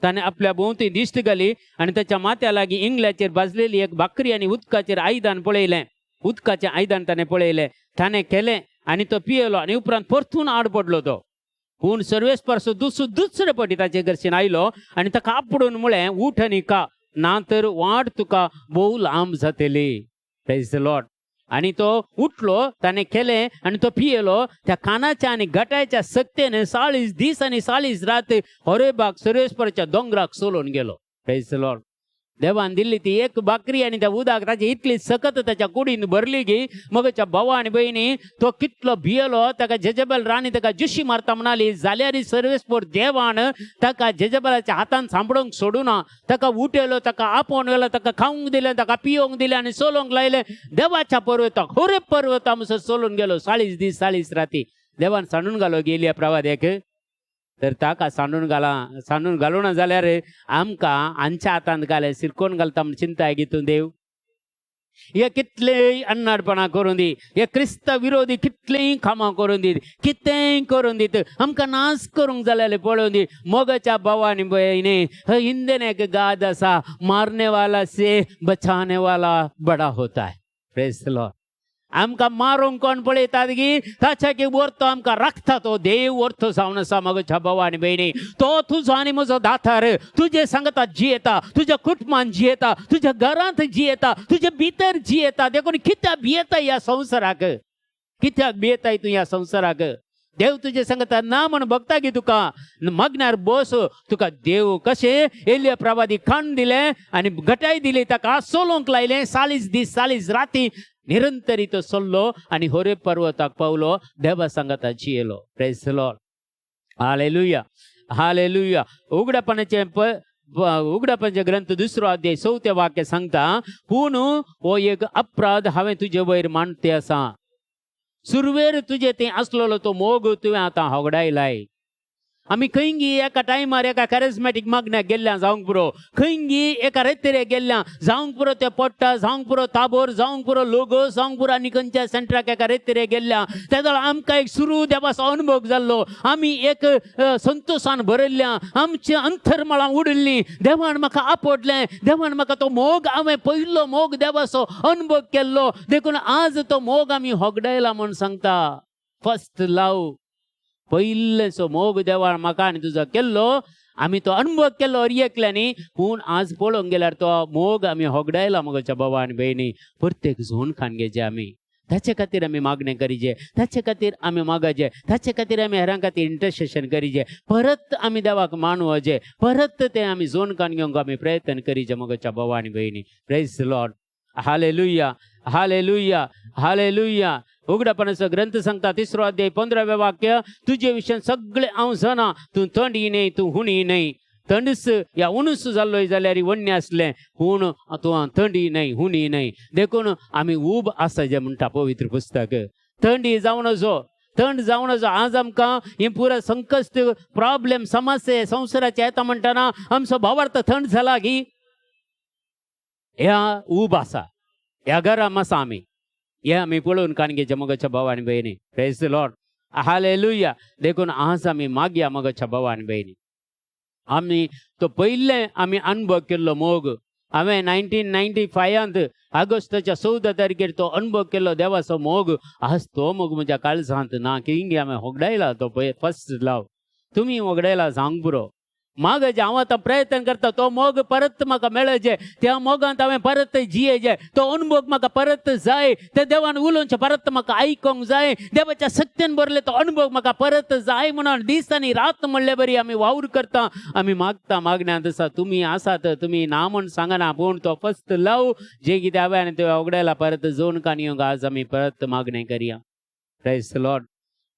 Speaker 4: ताणें आपल्या भोंवती दिश्ट घाली आनी ताच्या माथ्या लागीं इंगल्याचेर भाजलेली एक भाकरी आनी उदकाचेर आयदन पळयलें. उदकाचें आयदन ताणें पळयलें. ताणें केलें आनी तो पियेलो आनी उपरांत परतून आड पडलो तो. पूण सर्वेस्पर दुसरे पटी ताचे घरच्यान आयलो आनी ताका आपडून म्हळें, उठ आनी खा, ना तर वाट तुका भोव लांब जातली. Praise the Lord. आनी तो उठलो, ताणें केलें आनी तो पियेलो. त्या कानाच्या आनी गटाच्या सक्तेन 40 दीस आनी 40 रात होरेबाक सर्वेस्पराच्या दोंगराक चलोवन गेलो. Praise the Lord. देवान दिल्ली ती एक भाकरी आनी त्या उदक ताची इतली सकत ताच्या कुडीन भरली की मगच्या भावा आनी भयणी तो कितलो भियेलो. ताका जेजबेल राणी ताका जुशी मारता म्हणाली, जाल्यार सर्वेस्पर देवान ताका जेजबेलाच्या हातान सांपडोवंक सोडूना. ताका उठयलो, ताका आपोवन व्हेलो, ताका खावंक दिलें, ताका पियोंक दिलें आनी चलोवंक लायलें. देवाच्या पर्वताक, होरे पर्वता म्हणसर चलून गेलो 40 दीस 40 राती. देवान सांडून घालो गेलिया प्रवाद्याक. तर ताका सांडून घाला, सांडून घालूना जाल्यार आमकां आमच्या हातांत घाले सिरकोन घालता म्हण चिंता घेतून देव. हे कितलेय अन्नाडपणां करून दी, हे क्रिस्त विरोधी कितलेय कामां करून दीत, कितेंय करून दीत, आमकां नाश करूंक जाल्यार पळोवन दी. मोगाच्या भावानी भयणी, हिंदीन एक गाद आसा, मारने वाला से बचाने वाला बडा होता है. Press Lord. आमकां मारूंक कोण पळयतात की ताच्या की वर्तो आमकां राखता तो देव वर्तो जावन आसा. म्हज्या भावा आनी भयणी, तो तुजो आनी म्हजो दातार, तुजे सांगता जियेता, तुज्या कुटुंबान जियेता, तुज्या घरांत जियेता, तुज्या भितर जियेता. देखून कित्याक भियेता ह्या संवसाराक? कित्याक भियेताय तूं ह्या संवसाराक? देव तुजे सांगता ना म्हण बघता की तुका मागण्यार बस. तुका देव कशें एलिया प्रवादी खाण दिलें आनी घटाय दिली, ताका सोलोंक लायलें 40 दीस 40 राती निरंतरी तो सोल्लो आनी होरे पर्वताक पावलो, देवा सांगाता जियेलो. Praise Lord. Hallelujah, hallelujah. उगडापणाचे उगडापणाचे ग्रंथ दुसरो अध्याय चवथें वाक्य सांगता, पूण हो एक अपराध हांवें तुजे वयर मांडते आसा, सुरवेर तुजे थंय आसलेलो तो मोग तुवें आतां होगडायलाय. आमी खंयगी एका टायमार एका कॅरिस्मॅटीक मागण्याक गेल्ल्या जावंक पुरो, खंयगी एका रेतरे गेल्ल्या जावंक पुरो, ते पोट्टा जावंक पुरो, ताबोर जावंक पुरो, लोगो जावंक पुरो, आनी खंयच्या सेंटराक एका रेतरे गेल्ल्या. तेदोळ आमकां एक सुरू देवाचो अनुभव जाल्लो, आमी एक संतोशान भरिल्ल्या, आमची अंतरमळां उडिल्लीं. देवान म्हाका आपडलें, देवान म्हाका तो मोग, हांवें पयलो मोग देवाचो अनुभव केल्लो. देखून आज तो मोग आमी होगडायला म्हूण सांगता. फर्स्ट लव, पयलेचो मोग देवान म्हाका आनी तुजो केल्लो, आमी तो अनुभव केल्लो हर एकल्यांनी. पूण आज पळोवंक गेल्यार तो मोग आमी होगडायला. मोगाच्या बाबा आनी भयणी, प्रत्येक झोन खान घेचे आमी, ताचे खातीर आमी मागणें करीचे, ताचे खातीर आमी मागाचे, ताचे खातीर आमी हेरां खातीर इंटरसेशन करीचे, परत आमी देवाक मानवचे, परत ते आमी झोन खान घेवंक आमी प्रयत्न करीचे. मोगाच्या बाबा आनी भयणी, praise Lord. Hallelujah, hallelujah, hallelujah. उगडापणाचो ग्रंथ सांगता तिसरो अध्याय 15वें वाक्य, तुजे विशयान सगळे हांव जाणा, तूं थंडी न्हय, तूं हुणी न्हय. थंडस या उणूस जाल्लो जाल्यार वण्णी आसलें, पूण तूं थंडी न्हय, हुणी न्हय. देखून आमी उब आसा जें म्हणटा पवित्र पुस्तक. थंडी जावं नजो, थंड जावं नजो. आज आमकां हे पुरा संकश्ट, प्रॉब्लेम, समस्या संवसाराचे येता म्हणटना आमचो भावार्थ थंड जाला की ह्या उब आसा, ह्या गरम आसा आमी. हे आमी पळोवन काणगेच्या मोगाच्या भाव आनी भयणी. Praise Lord. हालेलुया. देखून आज आमी मागया मोगाच्या भाव आनी भयणी, आमी तो पयले आमी अनुभव केल्लो मोग. हांवें 1995 ऑगस्टाच्या 14 तारखेर तो अनुभव केल्लो देवाचो मोग, आज तो मोग म्हज्या काळजांत ना. किंगी हांवें होगडायला तो पळय फर्स्ट लव. तुमी होगडायला जावंक पुरो. मागचे हांव आतां प्रयत्न करता तो मोग परत म्हाका मेळचे, त्या मोगांत हांवें परत जियेचे, तो अनुभव म्हाका परत जाय, त्या देवान उलोवचें परत म्हाका आयकोंक जाय, देवाच्या शक्तीन भरले तो अनुभव म्हाका परत जाय म्हणून दीस आनी रात म्हणले बरी आमी वावर करता, आमी मागता. मागण्यांत आसा तुमी आसात, तुमी ना म्हण सांगना, पूण तो फर्स्ट लव जे कितें हांवें आनी तुवें होगडायला परत जोन कान येवंक आज आमी परत मागणें करया. प्रेज लॉर्ड.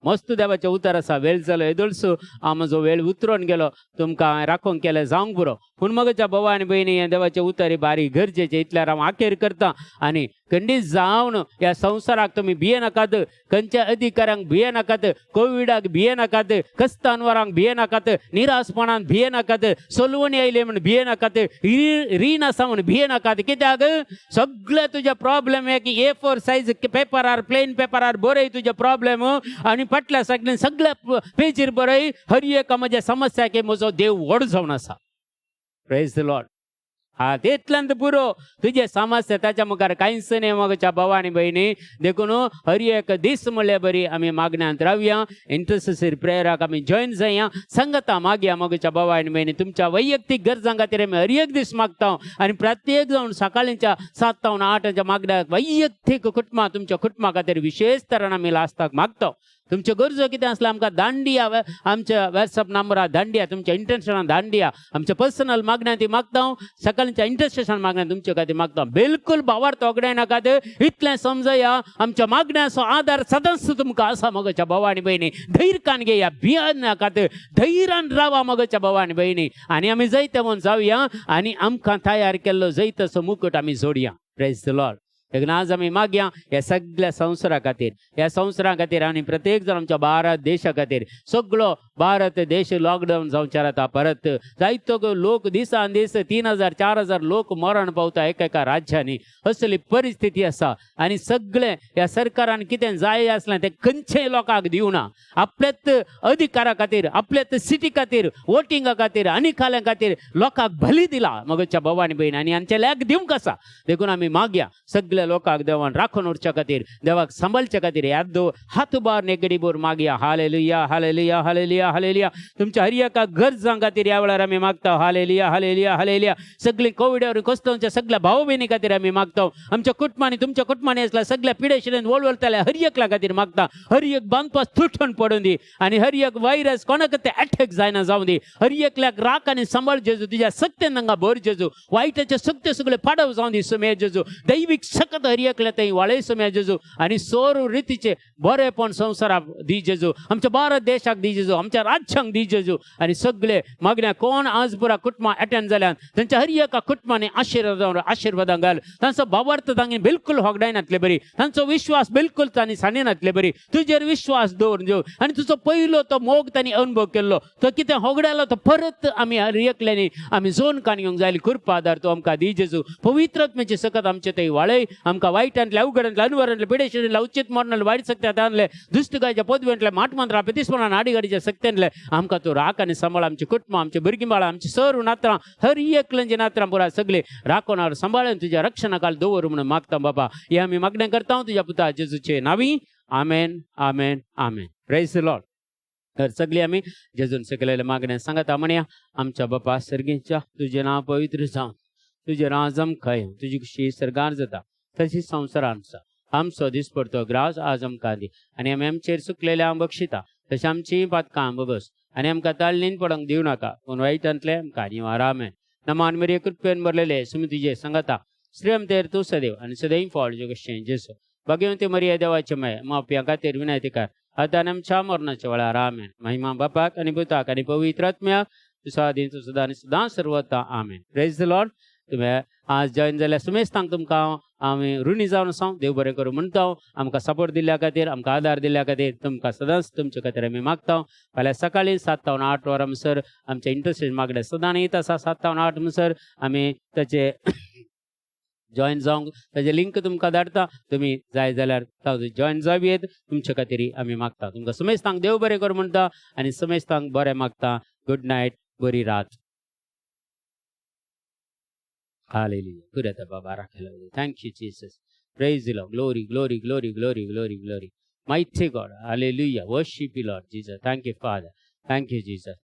Speaker 4: मस्त देवाचें उतर आसा. वेळ जालो येदोळसो हांव म्हजो वेळ उतरोन गेलो, तुमकां हांवें राखोवंक केलें जावंक पुरो. पूण म्हज्या भावा आनी भयणी, हें देवाचें उतर ही बारीक गरजेचें. इतल्यार हांव आखेर करता. आनी खंडीत जावन ह्या संवसाराक तुमी भियेनाकात, खंयच्या अधिकाऱ्यांक भियेनाकात, कोविडाक भियेनाकात, कस्तानवरांक भियेनाकात, निराशपणान भियेनाकात, सोलवणी आयली म्हूण भियेनाकात, रीण आसा म्हूण भियेनाकात. कित्याक सगळे तुजे प्रॉब्लेम एक A4 size पेपरार, प्लेन पेपरार बरय तुजे प्रॉब्लेम आनी फाटल्या सगळे सगळ्या पेजीर बरय, हर एका म्हज्या समस्या की म्हजो देव व्हड जावन आसा. प्रेज the Lord. हा, तितल्यान पुरो. तुजे समस्या ताच्या मुखार कांयच न्ही म्हज्या भावा आनी भयणी. देखून हर एक दीस म्हणल्यार बरी आमी मागण्यांत रावया, इंटरसेसरी प्रेयराक आमी जॉयन जाया, संगता मागया. म्हज्या भावा आनी भयणी, तुमच्या वैयक्तीक गरजां खातीर आमी हर एक दीस मागता आनी प्रत्येक जावन सकाळींच्या 7 जावन 8 मागण्याक वैयक्तीक कुटुंबा, तुमच्या कुटुंबा खातीर विशेष तरान आमी लास्टाक मागता. तुमच्यो गरजो कितें आसल्यार आमकां दांडिया, आमच्या वॉट्सअप नंबरार दांडिया, तुमच्या इंटेन्शनान दांडिया. आमच्या पर्सनल मागण्या ती मागता, सकाळच्या इंटरसेशन मागण्या तुमचे खातीर मागता. बिलकुल भावार्थ होगडायनाकात. इतलें समजया, आमच्या मागण्याचो आदार सदांच तुमकां आसा. म्हज्या भावा आनी भयणी, धैर्य कान घेया, भियेनाकात, धैर्यान रावा म्हज्या भावा आनी भयणी. आनी आमी जैत म्हूण जावया आनी आमकां तयार केल्लो जैताचो मुकुट आमी जोडया. Praise the Lord. देखून आज आमी मागया ह्या सगळ्या संवसारा खातीर, ह्या संवसारा खातीर आनी प्रत्येक जाण आमच्या भारत देशा खातीर. सगळो भारत देश लॉकडावन जावचेर आतां परत. जायतो लोक दिसान दीस 3000 4000 लोक मरण पावता एका एका राज्यांनी. असली परिस्थिती आसा आनी सगळे ह्या सरकारान कितें जाय आसलें तें खंयचेय लोकांक दिवना. आपल्याच अधिकारा खातीर, आपल्याच सिटी खातीर, वोटिंगा खातीर आनी खाल्या खातीर लोकांक बली दिला मगच्या भाव आनी भयण आनी आमचे लेख दिवंक आसा. देखून आमी मागया सगळ्या लोकांक देवान राखून उरच्या खातीर, देवाक सांबाळच्या खातीर ह्या दो हात उबार नेगडी बोर मागया. Hallelujah, hallelujah, hallelujah, hallelujah. तुमच्या हर एका गरजां खातीर ह्या वेळार आमी मागता. Hallelujah, hallelujah, hallelujah. सगळी कोविडावर कोसतोंच्या सगळ्या भाव भयणी खातीर आमी मागता. आमच्या कुटुंबांनी, तुमच्या कुटुंबांनी असल्या सगळ्या पिडेशिडेन वळवळतल्या हर एकल्या खातीर मागता. हर एक बांदपास तुटून पडून दी आनी हर एक व्हायरस कोणाक ते अटॅक जायना जावं दी. हर एकल्याक राख आनी सांबाळ जेजू. तुज्या सक्तेन तांकां भर जेजू. वायटाचे सक्ते सगळे पाडव जावं दी सुम्या जेजू. दैवीक सकत हर एकल्या थंय वाळय सुम्या जेजू आनी सोर रितीचे बरेपण संवसाराक दी जेजू. आमच्या भारत देशाक दी जेजू, आमच्या राज्यांक दी जेजू. आनी सगळे मागण्या कोण आज पुरा कुटुंबां अटेंड जाल्यान तांच्या हर एका कुटुंबांनी आशिर्वाद आशिर्वादां घाल. तांचो भावार्थ तांणी बिलकुल होगडायनातले बरी, तांचो विश्वास बिलकुल तांणी सांडिनातले बरी. तुजेर विश्वास दवरून जेव आनी तुजो पयलो तो मोग तांणी अनुभव केल्लो तो कितें होगडायलो तो परत आमी हर एकल्यांनी आमी जोन कान घेवंक जाय. कृपा आदार तो आमकां दी जेजू. पवित्र आत्म्याची सकत आमचे थंय वाळय. आमकां वायटांतले, अवघडांतले, अनवरांतले, पिडेशिडेंतले, उचित मरणांतले, वायट सक्त्यांतले, दुश्टकायच्या पदवेंतले, माटमंत्रा पितिस्मरण आडीगाडीच्या सक्त्यांतले आमकां तूं राख आनी सांबाळ. आमची कुटुंबां, आमची भुरगीं बाळां, आमची सर्व नात्रां, हर एकल्यांची नात्रां पुरा सगळी राखोनार सांबाळून तुज्या रक्षणाखाल दवर म्हणून मागता बाबा. हे आमी मागणें करता तुज्या पुता जेजूचे नावी. आमेन, आमेन, आमेन. Praise Lord. तर सगळी आमी जेजून सकलेले मागणें सांगता. म्हणया, आमच्या बापा सर्गीच्या, तुजें नांव पवित्र जावं, तुजें राज आमकां येवं, तुजी खुशी सर्गार जाता तशी संवसारान आसा. आमचो दिसपडतो ग्रास आज आमकां दी आनी आमी आमचेर चुकलेले आम बक्षिता तशें आमची पातकां बगस आनी आमकां ताळणीन पडोंक दिवं नाका, पूण वायटांतले आमकां निवार. आमेन. नमान मरिये, कृपेन भरलेले, सुमी तुजे सांगता. श्रीअमतेर तूं सदैव आनी सदैव फॉळ जो कशें जेसो. भाग्यवंती मरिया, देवाचे माय, माप्या खातीर विनंती कर, आतां आनी आमच्या मरणाच्या वेळार. आमेन. महिमा बापाक आनी पुताक आनी पवित्र आत्म्याक, तुजो आदीं तूं सदां आनी सदां सर्वता. आमेन. Praise the Lord. तुमी आज जॉयन जाल्यार सुमेस्तांक तुमकां आमी ऋणी जावन आसा. देव बरें करूं म्हणटा. आमकां सपोर्ट दिल्ल्या खातीर, आमकां आदार दिल्ल्या खातीर तुमकां सदांच तुमचे खातीर आमी मागता. फाल्यां सकाळीं 7 तावन 8 वरां म्हणसर आमचे इंटरसेशन मागणें सदां येत आसा. 7 तावन 8 म्हणसर आमी ताचे जॉयन जावंक ताजे लिंक तुमकां धाडटा. तुमी जाय जाल्यार जॉयन जावयेत. तुमचे खातीर आमी मागता. तुमकां सुमेस्तांक देव बरें करूं म्हणटा आनी सुमेस्तांक बरें मागता. गुड नायट, बरी रात. Hallelujah. Kurata Baba Rakhala. Thank you, Jesus. Praise the Lord. Glory, glory, glory, glory, glory, glory. Mighty God. Hallelujah. Worship you, Lord Jesus. Thank you, Father. Thank you, Jesus.